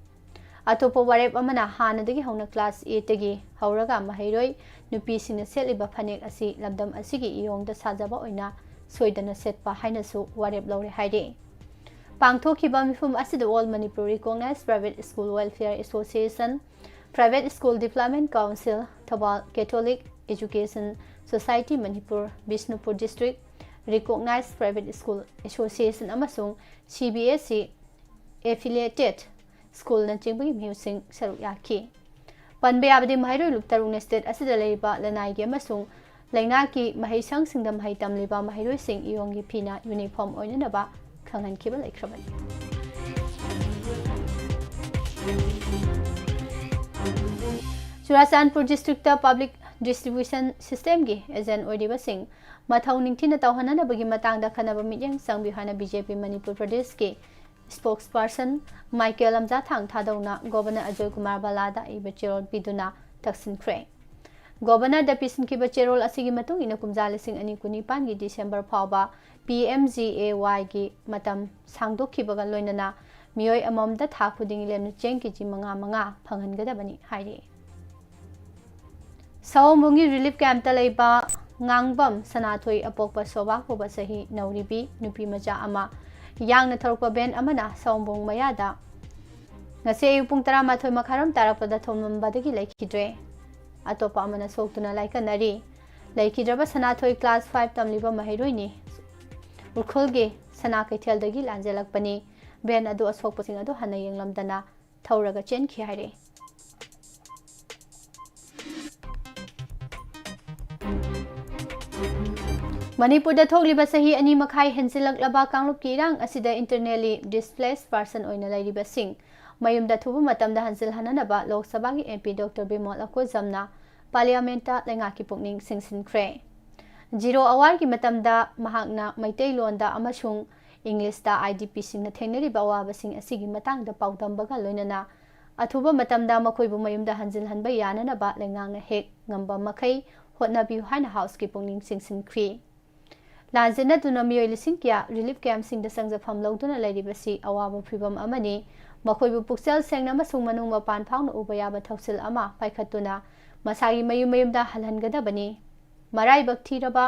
ꯑꯇꯣꯞꯄ ꯋꯥꯔꯦꯞ ꯑꯃꯅ ꯍꯥꯟꯅꯗꯒꯤ ꯍꯧꯅ class eightꯇꯒꯤ ꯍꯧꯔꯒ ꯃꯍꯩꯔꯣꯏ ꯅꯨꯄꯤꯁꯤꯡꯅ ꯁꯦꯠꯂꯤꯕ ꯐꯅꯦꯛ ꯑꯁꯤ ꯂꯝꯗꯝ ꯑꯁꯤꯒꯤ ꯏꯌꯣꯡꯗ ꯁꯥꯖꯕ ꯑꯣꯏꯅ ꯁꯣꯏꯗꯅ ꯁꯦꯠꯄ ꯍꯥꯏꯅꯁꯨ ꯋꯥꯔꯦꯞ ꯂꯧꯔꯦ ꯍꯥꯏꯔꯤ꯫ ꯄꯥꯡꯊꯣꯛꯈꯤꯕ ꯃꯤꯐꯝ ꯑꯁꯤꯗ All Manipur Recognized Private School Welfare Association, Private School Development Council, Thoubal Catholic Education Society Manipur, Bishnupur District Recognized Private School Association ꯑꯃꯁꯨꯡ C B S E affiliated schoolꯅꯆꯤꯡꯕꯒꯤ ꯃꯤꯍꯨꯠꯁꯤꯡ ꯁꯔꯨꯛ ꯌꯥꯈꯤ꯫ ꯄꯟꯕ ꯌꯥꯕꯗꯤ ꯃꯍꯩꯔꯣꯏ ꯂꯨꯞ ꯇꯔꯨꯛꯅ state ꯑꯁꯤꯗ ꯂꯩꯔꯤꯕ ꯂꯅꯥꯏꯒꯤ ꯑꯃꯁꯨꯡ ꯂꯩꯉꯥꯛꯀꯤ ꯃꯍꯩꯁꯪꯁꯤꯡꯗ ꯃꯍꯩ ꯇꯝꯂꯤꯕ ꯃꯍꯩꯔꯣꯏꯁꯤꯡ ꯏꯌꯣꯡꯒꯤ ꯐꯤꯅ uniform ꯑꯣꯏꯅꯅꯕ ꯈꯪꯍꯟꯈꯤꯕ ꯂꯩꯈ꯭ꯔꯕꯅꯤ꯫ ꯆꯨꯔꯥꯆꯥꯟꯄꯨꯔ districtꯇ public distribution systemꯒꯤ agent ꯑꯣꯏꯔꯤꯕꯁꯤꯡ ꯃꯊꯧ ꯅꯤꯡꯊꯤꯅ ꯇꯧꯍꯟꯅꯅꯕꯒꯤ ꯃꯇꯥꯡꯗ ꯈꯟꯅꯕ ꯃꯤꯠꯌꯦꯡ ꯆꯪꯕꯤꯌꯨ ꯍꯥꯏꯅ B J P ꯃꯅꯤꯄꯨꯔ ꯄ꯭ꯔꯗꯦꯁꯀꯤ spokesperson Michael ꯂꯝꯖꯥꯊꯥꯡ ꯊꯥꯗꯧꯅ Governor Ajoy Kumar ꯕꯂꯥꯗ ꯏꯕ ꯆꯦꯔꯣꯜ ꯄꯤꯗꯨꯅ ꯇꯛꯁꯤꯟꯈ꯭ꯔꯦ꯫ Governorꯗ ꯄꯤꯁꯤꯟꯈꯤꯕ ꯆꯦꯔꯣꯜ ꯑꯁꯤꯒꯤ ꯃꯇꯨꯡ ꯏꯟꯅ ꯀꯨꯝꯖꯥ ꯂꯤꯁꯤꯡ ꯑꯅꯤ ꯀꯨꯟꯅꯤꯄꯥꯟꯒꯤ December ꯐꯥꯎꯕ P M G A Yꯒꯤ ꯃꯇꯝ ꯁꯥꯡꯗꯣꯛꯈꯤꯕꯒ ꯂꯣꯏꯅꯅ ꯃꯤꯑꯣꯏ ꯑꯃꯃꯝꯗ ꯊꯥ ꯈꯨꯗꯤꯡꯒꯤ ꯂꯦꯝꯅ ꯆꯦꯡ KG ꯃꯉꯥ ꯃꯉꯥ ꯐꯪꯍꯟꯒꯗꯕꯅꯤ ꯍꯥꯏꯔꯤ꯫ ꯁꯑꯣꯝꯕꯨꯡꯒꯤ relief campꯇ ꯂꯩꯕ ꯉꯥꯡꯕꯝ ꯁꯅꯥꯊꯣꯏ ꯑꯄꯣꯛꯄ ꯁꯣꯕꯥ ꯀꯧꯕ ꯆꯍꯤ ꯅꯧꯔꯤꯕꯤ ꯅꯨꯄꯤ ꯃꯆꯥ ꯑꯃ ꯌꯥꯡꯅ ꯊꯧꯔꯛꯄ van ꯑꯃꯅ ꯁꯑꯣꯝꯕꯨꯡ ꯃꯌꯥꯗ ꯉꯁꯤ ꯑꯌꯨꯛ ꯄꯨꯡ ꯇꯔꯥꯃꯥꯊꯣꯏ ꯃꯈꯥꯏꯔꯣꯝ ꯇꯥꯔꯛꯄꯗ ꯊꯣꯝꯂꯝꯕꯗꯒꯤ ꯂꯩꯈꯤꯗ꯭ꯔꯦ꯫ ꯑꯇꯣꯞꯄ ꯑꯃꯅ ꯁꯣꯛꯇꯨꯅ ꯂꯥꯏꯀꯠꯅꯔꯤ꯫ ꯂꯩꯈꯤꯗ꯭ꯔꯕ ꯁꯅꯥꯊꯣꯏ class five ꯇꯝꯂꯤꯕ ꯃꯍꯩꯔꯣꯏꯅꯤ꯫ ꯎꯈ꯭ꯔꯨꯜꯒꯤ ꯁꯅꯥ ꯀꯩꯊꯦꯜꯗꯒꯤ ꯂꯥꯟꯖꯦꯜꯂꯛꯄꯅꯤ꯫ Van ꯑꯗꯨ ꯑꯁꯣꯛꯄꯁꯤꯡ ꯑꯗꯨ ꯍꯟꯅ ꯌꯦꯡꯂꯝꯗꯅ ꯊꯧꯔꯒ ꯆꯦꯟꯈꯤ ꯍꯥꯏꯔꯤ꯫ ꯃꯅꯤꯄꯨꯔꯗ ꯊꯣꯛꯂꯤꯕ ꯆꯍꯤ ꯑꯅꯤ ꯃꯈꯥꯏ ꯍꯦꯟꯖꯤꯜꯂꯛꯂꯕ ꯀꯥꯡꯂꯨꯞꯀꯤ ꯏꯔꯥꯡ ꯑꯁꯤꯗ internally displaced person ꯑꯣꯏꯅ ꯂꯩꯔꯤꯕꯁꯤꯡ ꯃꯌꯨꯝꯗ ꯑꯊꯨꯕ ꯃꯇꯝꯗ ꯍꯟꯖꯤꯜꯍꯟꯅꯅꯕ ꯂꯣꯛ ꯁꯚꯥꯒꯤ M P Doctor ꯕꯤꯃꯣꯜ ꯑꯀꯣꯖꯝꯅ Parliamentꯇ ꯂꯩꯉꯥꯛꯀꯤ ꯄꯨꯛꯅꯤꯡ ꯆꯤꯡꯁꯤꯟꯈ꯭ꯔꯦ꯫ Zero hourꯒꯤ ꯃꯇꯝꯗ ꯃꯍꯥꯛꯅ ꯃꯩꯇꯩꯂꯣꯟꯗ ꯑꯃꯁꯨꯡ Englishꯇ IDPꯁꯤꯡꯅ ꯊꯦꯡꯅꯔꯤꯕ ꯑꯋꯥꯕꯁꯤꯡ ꯑꯁꯤꯒꯤ ꯃꯇꯥꯡꯗ ꯄꯥꯎꯗꯝꯕꯒ ꯂꯣꯏꯅꯅ ꯑꯊꯨꯕ ꯃꯇꯝꯗ ꯃꯈꯣꯏꯕꯨ ꯃꯌꯨꯝꯗ ꯍꯟꯖꯤꯜꯍꯟꯕ ꯌꯥꯅꯅꯕ ꯂꯩꯉꯥꯛꯅ ꯍꯦꯛ ꯉꯝꯕ ꯃꯈꯩ ꯍꯣꯠꯅꯕꯤꯌꯨ ꯍꯥꯏꯅ Houseꯀꯤ ꯄꯨꯛꯅꯤꯡ ꯆꯤꯡꯁꯤꯟꯈ꯭ꯔꯤ꯫ ꯂꯥꯟꯖꯦꯟꯅꯗꯨꯅ ꯃꯤꯑꯣꯏ ꯂꯤꯁꯤꯡ ꯀꯌꯥ relief campꯁꯤꯡꯗ ꯆꯪꯖꯐꯝ ꯂꯧꯗꯨꯅ ꯂꯩꯔꯤꯕꯁꯤ ꯑꯋꯥꯕ ꯐꯤꯚꯝ ꯑꯃꯅꯤ꯫ ꯃꯈꯣꯏꯕꯨ ꯄꯨꯛꯆꯦꯜ ꯁꯦꯡꯅ ꯑꯃꯁꯨꯡ ꯃꯅꯨꯡ ꯃꯄꯥꯟ ꯐꯥꯎꯅ ꯎꯕ ꯌꯥꯕ ꯊꯧꯁꯤꯜ ꯑꯃ ꯄꯥꯏꯈꯠꯇꯨꯅ ꯃꯁꯥꯒꯤ ꯃꯌꯨꯝ ꯃꯌꯨꯝꯗ ꯍꯜꯍꯟꯒꯗꯕꯅꯤ꯫ ꯃꯔꯥꯏꯕꯛ ꯊꯤꯔꯕ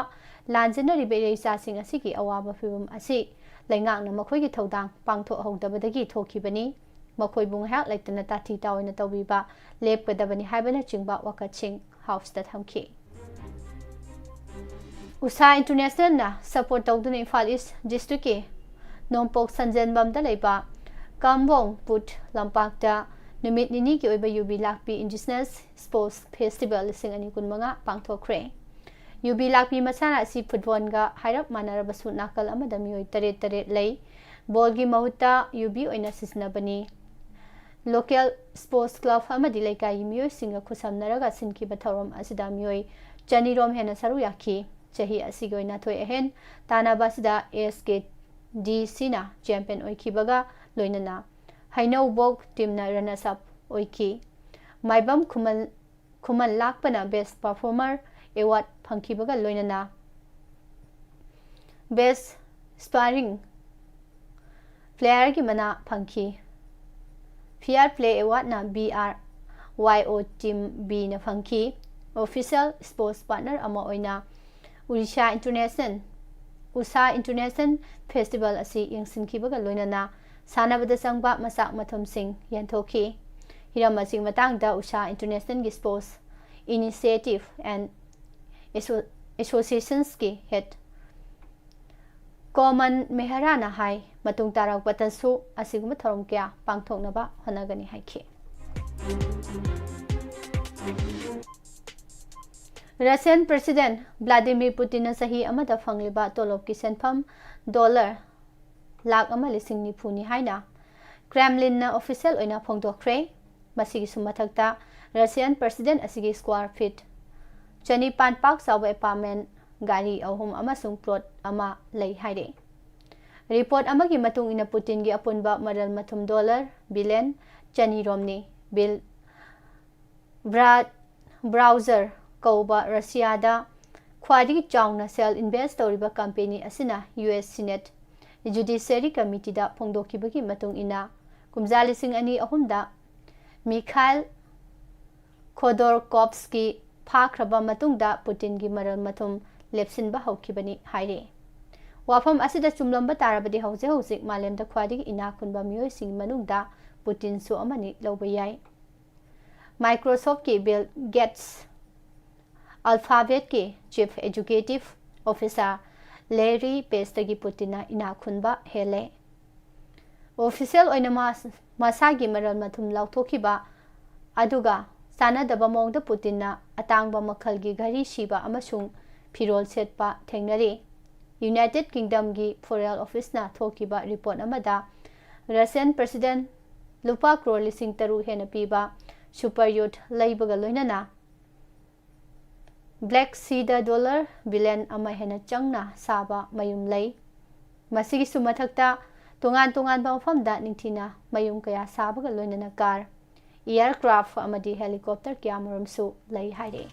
ꯂꯥꯟꯖꯦꯟꯅꯔꯤꯕ ꯏꯔꯩꯆꯥꯁꯤꯡ ꯑꯁꯤꯒꯤ ꯑꯋꯥꯕ ꯐꯤꯚꯝ ꯑꯁꯤ ꯂꯩꯉꯥꯛꯅ ꯃꯈꯣꯏꯒꯤ ꯊꯧꯗꯥꯡ ꯄꯥꯡꯊꯣꯛꯍꯧꯗꯕꯗꯒꯤ ꯊꯣꯛꯈꯤꯕꯅꯤ꯫ ꯃꯈꯣꯏꯕꯨ ꯉꯥꯏꯍꯥꯛ ꯂꯩꯇꯅ ꯇꯥꯊꯤ ꯇꯥꯑꯣꯏꯅ ꯇꯧꯕꯤꯕ ꯂꯦꯞꯀꯗꯕꯅꯤ ꯍꯥꯏꯕꯅꯆꯤꯡꯕ ꯋꯥꯀꯠꯁꯤꯡ ꯍꯥꯎꯁꯇ ꯊꯝꯈꯤ꯫ ꯎꯁꯥ ꯏꯟꯇꯔꯅꯦꯁꯅꯦꯜꯅ ꯁꯄꯣꯔꯠ ꯇꯧꯗꯨꯅ ꯏꯝꯐꯥꯜ ꯏꯁ ꯗꯤꯁꯇ꯭ꯔꯤꯛꯀꯤ ꯅꯣꯡꯄꯣꯛ ꯁꯟꯖꯦꯟꯕꯝꯗ ꯂꯩꯕ ꯀꯥꯝꯕꯣꯡ ꯄꯨꯠ ꯂꯝꯄꯥꯛꯇ ꯅꯨꯃꯤꯠ ꯅꯤꯅꯤꯒꯤ ꯑꯣꯏꯕ ꯌꯨꯕꯤ ꯂꯥꯛꯄꯤ ꯏꯟꯗꯤꯖꯤꯅꯁ ꯁ꯭ꯄꯣꯔꯠꯁ ꯐꯦꯁꯇꯤꯚꯦꯜ ꯂꯤꯁꯤꯡ ꯑꯅꯤ ꯀꯨꯟꯃꯉꯥ ꯄꯥꯡꯊꯣꯛꯈ꯭ꯔꯦ꯫ ꯌꯨꯕꯤ ꯂꯥꯛꯄꯤ ꯃꯁꯥꯟꯅ ꯑꯁꯤ ꯐꯨꯠꯕꯣꯜꯒ ꯍꯥꯏꯔꯞ ꯃꯥꯟꯅꯔꯕꯁꯨ ꯅꯥꯀꯜ ꯑꯃꯗ ꯃꯤꯑꯣꯏ ꯇꯔꯦꯠ ꯇꯔꯦꯠ ꯂꯩ꯫ ꯕꯣꯜꯒꯤ ꯃꯍꯨꯠꯇ ꯌꯨꯕꯤ ꯑꯣꯏꯅ ꯁꯤꯖꯤꯟꯅꯕꯅꯤ꯫ ꯂꯣꯀꯦꯜ ꯁ꯭ꯄꯣꯔꯠꯁ ꯀ꯭ꯂꯕ ꯑꯃꯗꯤ ꯂꯩꯀꯥꯏꯒꯤ ꯃꯤꯑꯣꯏꯁꯤꯡꯒ ꯈꯨꯠꯁꯝꯅꯔꯒ ꯁꯤꯟꯈꯤꯕ ꯊꯧꯔꯝ ꯑꯁꯤꯗ ꯃꯤꯑꯣꯏ ꯆꯅꯤꯔꯣꯝ ꯍꯦꯟꯅ ꯁꯔꯨꯛ ꯌꯥꯈꯤ꯫ ꯆꯍꯤ ꯑꯁꯤꯒꯤ ꯑꯣꯏꯅ ꯊꯣꯏ ꯑꯍꯦꯟ ꯇꯥꯟꯅꯕ ꯑꯁꯤꯗ ꯑꯦꯁ ꯀꯦ ꯗꯤ ꯁꯤꯅ ꯆꯦꯝꯄꯤꯌꯟ ꯑꯣꯏꯈꯤꯕꯒ ꯂꯣꯏꯅꯅ ꯍꯩꯅꯧꯕꯣꯛ ꯇꯤꯝꯅ ꯔꯅꯔꯁ ꯑꯞ ꯑꯣꯏꯈꯤ꯫ ꯃꯥꯏꯕꯝ ꯈꯨꯃꯟ ꯈꯨꯃꯟ ꯂꯥꯛꯄꯅ ꯕꯦꯁ ꯄꯔꯐꯣꯔꯃꯔ ꯑꯦꯋꯥꯔꯗ ꯐꯪꯈꯤꯕꯒ ꯂꯣꯏꯅꯅ ꯕꯦꯁ ꯁ꯭ꯄꯥꯔꯤꯡ ꯄ꯭ꯂꯦꯌꯔꯒꯤ ꯃꯅꯥ ꯐꯪꯈꯤ꯫ ꯐꯤꯌꯥꯔ ꯄ꯭ꯂꯦ ꯑꯦꯋꯥꯔꯗꯅ ꯕꯤ ꯑꯥꯔ ꯋꯥꯏ ꯑꯣ ꯇꯤꯝ ꯕꯤꯅ ꯐꯪꯈꯤ꯫ ꯑꯣꯐꯤꯁꯤꯌꯦꯜ ꯁ꯭ꯄꯣꯔꯠꯁ ꯄꯥꯔꯠꯅꯔ ꯑꯃ ꯑꯣꯏꯅ ꯎꯔꯤꯁꯥ ꯏꯟꯇꯔꯅꯦꯁꯅꯦꯜ, ꯎꯁꯥ ꯏꯟꯇꯔꯅꯦꯁꯅꯦꯜ ꯐꯦꯁꯇꯤꯚꯦꯜ ꯑꯁꯤ ꯌꯦꯡꯁꯤꯟꯈꯤꯕꯒ ꯂꯣꯏꯅꯅ ꯁꯥꯟꯅꯕꯗ ꯆꯪꯕ ꯃꯆꯥꯛ ꯃꯊꯨꯝꯁꯤꯡ ꯌꯦꯟꯊꯣꯛꯈꯤ꯫ ꯍꯤꯔꯝ ꯑꯁꯤꯒꯤ ꯃꯇꯥꯡꯗ ꯎꯁꯥ ꯏꯟꯇꯔꯅꯦꯁꯅꯦꯜꯒꯤ ꯁ꯭ꯄꯣꯔꯠꯁ ꯏꯅꯤꯁꯤꯌꯦꯇꯤꯚ ꯑꯦꯟ ꯑꯦꯁꯣ-, ꯑꯦꯁꯣꯁꯤꯌꯦꯁꯟꯁꯀꯤ ꯍꯦꯗ ꯀꯣꯃꯟ ꯃꯦꯍꯔꯥꯅ ꯍꯥꯏ, ꯃꯇꯨꯡ ꯇꯥꯔꯛꯄꯗꯁꯨ ꯑꯁꯤꯒꯨꯝꯕ ꯊꯧꯔꯝ ꯀꯌꯥ ꯄꯥꯡꯊꯣꯛꯅꯕ ꯍꯣꯠꯅꯒꯅꯤ ꯍꯥꯏꯈꯤ꯫ ꯔꯁꯤꯌꯥꯟ ꯄ꯭ꯔꯦꯁꯤꯗꯦꯟꯠ ꯚ꯭ꯂꯥꯗꯤꯃꯤꯔ ꯄꯨꯇꯤꯟꯅ ꯆꯍꯤ ꯑꯃꯗ ꯐꯪꯂꯤꯕ ꯇꯣꯂꯣꯞꯀꯤ ꯁꯦꯟꯐꯝ ꯗꯣꯂꯔ ꯂꯥꯈ ꯑꯃ ꯂꯤꯁꯤꯡ ꯅꯤꯐꯨꯅꯤ ꯍꯥꯏꯅ ꯀ꯭ꯔꯦꯝꯂꯤꯟꯅ ꯑꯣꯐꯤꯁꯤꯌꯦꯜ ꯑꯣꯏꯅ ꯐꯣꯡꯗꯣꯛꯈ꯭ꯔꯦ꯫ ꯃꯁꯤꯒꯤꯁꯨ ꯃꯊꯛꯇ, ꯔꯁꯤꯌꯥꯟ ꯄ꯭ꯔꯦꯁꯤꯗꯦꯟꯠ ꯑꯁꯤꯒꯤ ꯁ꯭ꯀ꯭ꯋꯥꯔ ꯐꯤꯠ ꯆꯅꯤꯄꯥꯟ ꯄꯥꯛ ꯆꯥꯎꯕ ꯑꯦꯄꯥꯔꯠꯃꯦꯟꯠ, ꯒꯥꯔꯤ ꯑꯍꯨꯝ ꯑꯃꯁꯨꯡ ꯄ꯭ꯂꯣꯠ ꯑꯃ ꯂꯩ ꯍꯥꯏꯔꯤ꯫ ꯔꯤꯄꯣꯔꯠ ꯑꯃꯒꯤ ꯃꯇꯨꯡ ꯏꯟꯅ, ꯄꯨꯇꯤꯟꯒꯤ ꯑꯄꯨꯟꯕ ꯃꯔꯜ ꯃꯊꯨꯝ ꯗꯣꯂꯔ ꯕꯤꯂꯤꯌꯟ ꯆꯅꯤ ꯔꯣꯝꯅꯤ꯫ ꯕꯤꯜ ꯕ꯭ꯔꯥ-, ꯕ꯭ꯔꯥꯎꯖꯔ ꯀꯧꯕ ꯔꯁꯤꯌꯥꯗ ꯈ꯭ꯋꯥꯏꯗꯒꯤ ꯆꯥꯎꯅ ꯁꯦꯜ ꯏꯟꯚꯦꯁ꯭ꯠ ꯇꯧꯔꯤꯕ ꯀꯝꯄꯦꯅꯤ ꯑꯁꯤꯅ ꯌꯨ ꯑꯦꯁ ꯁꯤꯅꯦꯠ ꯖꯨꯗꯤꯁꯤꯌꯔꯤ ꯀꯃꯤꯇꯤꯗ ꯐꯣꯡꯗꯣꯛꯈꯤꯕꯒꯤ ꯃꯇꯨꯡ ꯏꯟꯅ, ꯀꯨꯝꯖꯥ ꯂꯤꯁꯤꯡ ꯑꯅꯤ ꯑꯍꯨꯝꯗ ꯃꯤꯈꯥꯏꯜ ꯈꯣꯗꯣꯔꯀꯣꯚꯁꯀꯤ ꯐꯥꯈ꯭ꯔꯕ ꯃꯇꯨꯡꯗ ꯄꯨꯇꯤꯟꯒꯤ ꯃꯔꯜ ꯃꯊꯨꯝ ꯂꯦꯞꯁꯤꯟꯕ ꯍꯧꯈꯤꯕꯅꯤ ꯍꯥꯏꯔꯤ꯫ ꯋꯥꯐꯝ ꯑꯁꯤꯗ ꯆꯨꯝꯂꯝꯕ ꯇꯥꯔꯕꯗꯤ ꯍꯧꯖꯤꯛ ꯍꯧꯖꯤꯛ ꯃꯥꯂꯦꯝꯗ ꯈ꯭ꯋꯥꯏꯗꯒꯤ ꯏꯅꯥꯛ ꯈꯨꯟꯕ ꯃꯤꯑꯣꯏꯁꯤꯡꯒꯤ ꯃꯅꯨꯡꯗ ꯄꯨꯇꯤꯟꯁꯨ ꯑꯃꯅꯤ ꯂꯧꯕ ꯌꯥꯏ꯫ Microsoftꯀꯤ ꯕꯤꯜ ꯒꯦꯠꯁ, Alphabetꯀꯤ Chief Executive Officer Larry Pageꯇꯒꯤ ꯄꯨꯇꯤꯟꯅ ꯏꯅꯥꯛ ꯈꯨꯟꯕ ꯍꯦꯜꯂꯦ꯫ Official ꯑꯣꯏꯅ ꯃꯥꯁ-, ꯃꯁꯥꯒꯤ ꯃꯔꯜ ꯃꯊꯨꯝ ꯂꯥꯎꯊꯣꯛꯈꯤꯕ ꯑꯗꯨꯒ ꯆꯥꯟꯅꯗꯕ ꯃꯑꯣꯡꯗ ꯄꯨꯇꯤꯟꯅ ꯑꯇꯥꯡꯕ ꯃꯈꯜꯒꯤ ꯘꯔꯤ ꯁꯤꯕ ꯑꯃꯁꯨꯡ ꯐꯤꯔꯣꯜ ꯁꯦꯠꯄ ꯊꯦꯡꯅꯔꯤ꯫ United Kingdomꯒꯤ Foreign Officeꯅ ꯊꯣꯛꯈꯤꯕ report ꯑꯃꯗ Russian President ꯂꯨꯄꯥ ꯀ꯭ꯔꯣꯔ ꯂꯤꯁꯤꯡ ꯇꯔꯨꯛ ꯍꯦꯟꯅ ꯄꯤꯕ super yacht ꯂꯩꯕꯒ ꯂꯣꯏꯅꯅ Black Seaꯗ dollar billion ꯑꯃ ꯍꯦꯟꯅ ꯆꯪꯅ ꯁꯥꯕ ꯃꯌꯨꯝ ꯂꯩ꯫ ꯃꯁꯤꯒꯤꯁꯨ ꯃꯊꯛꯇ ꯇꯣꯉꯥꯟ ꯇꯣꯉꯥꯟꯕ ꯃꯐꯝꯗ ꯅꯤꯡꯊꯤꯅ ꯃꯌꯨꯝ ꯀꯌꯥ ꯁꯥꯕꯒ ꯂꯣꯏꯅꯅ car, aircraft ꯑꯃꯗꯤ helicopter ꯀꯌꯥꯃꯔꯨꯝꯁꯨ ꯂꯩ ꯍꯥꯏꯔꯤ꯫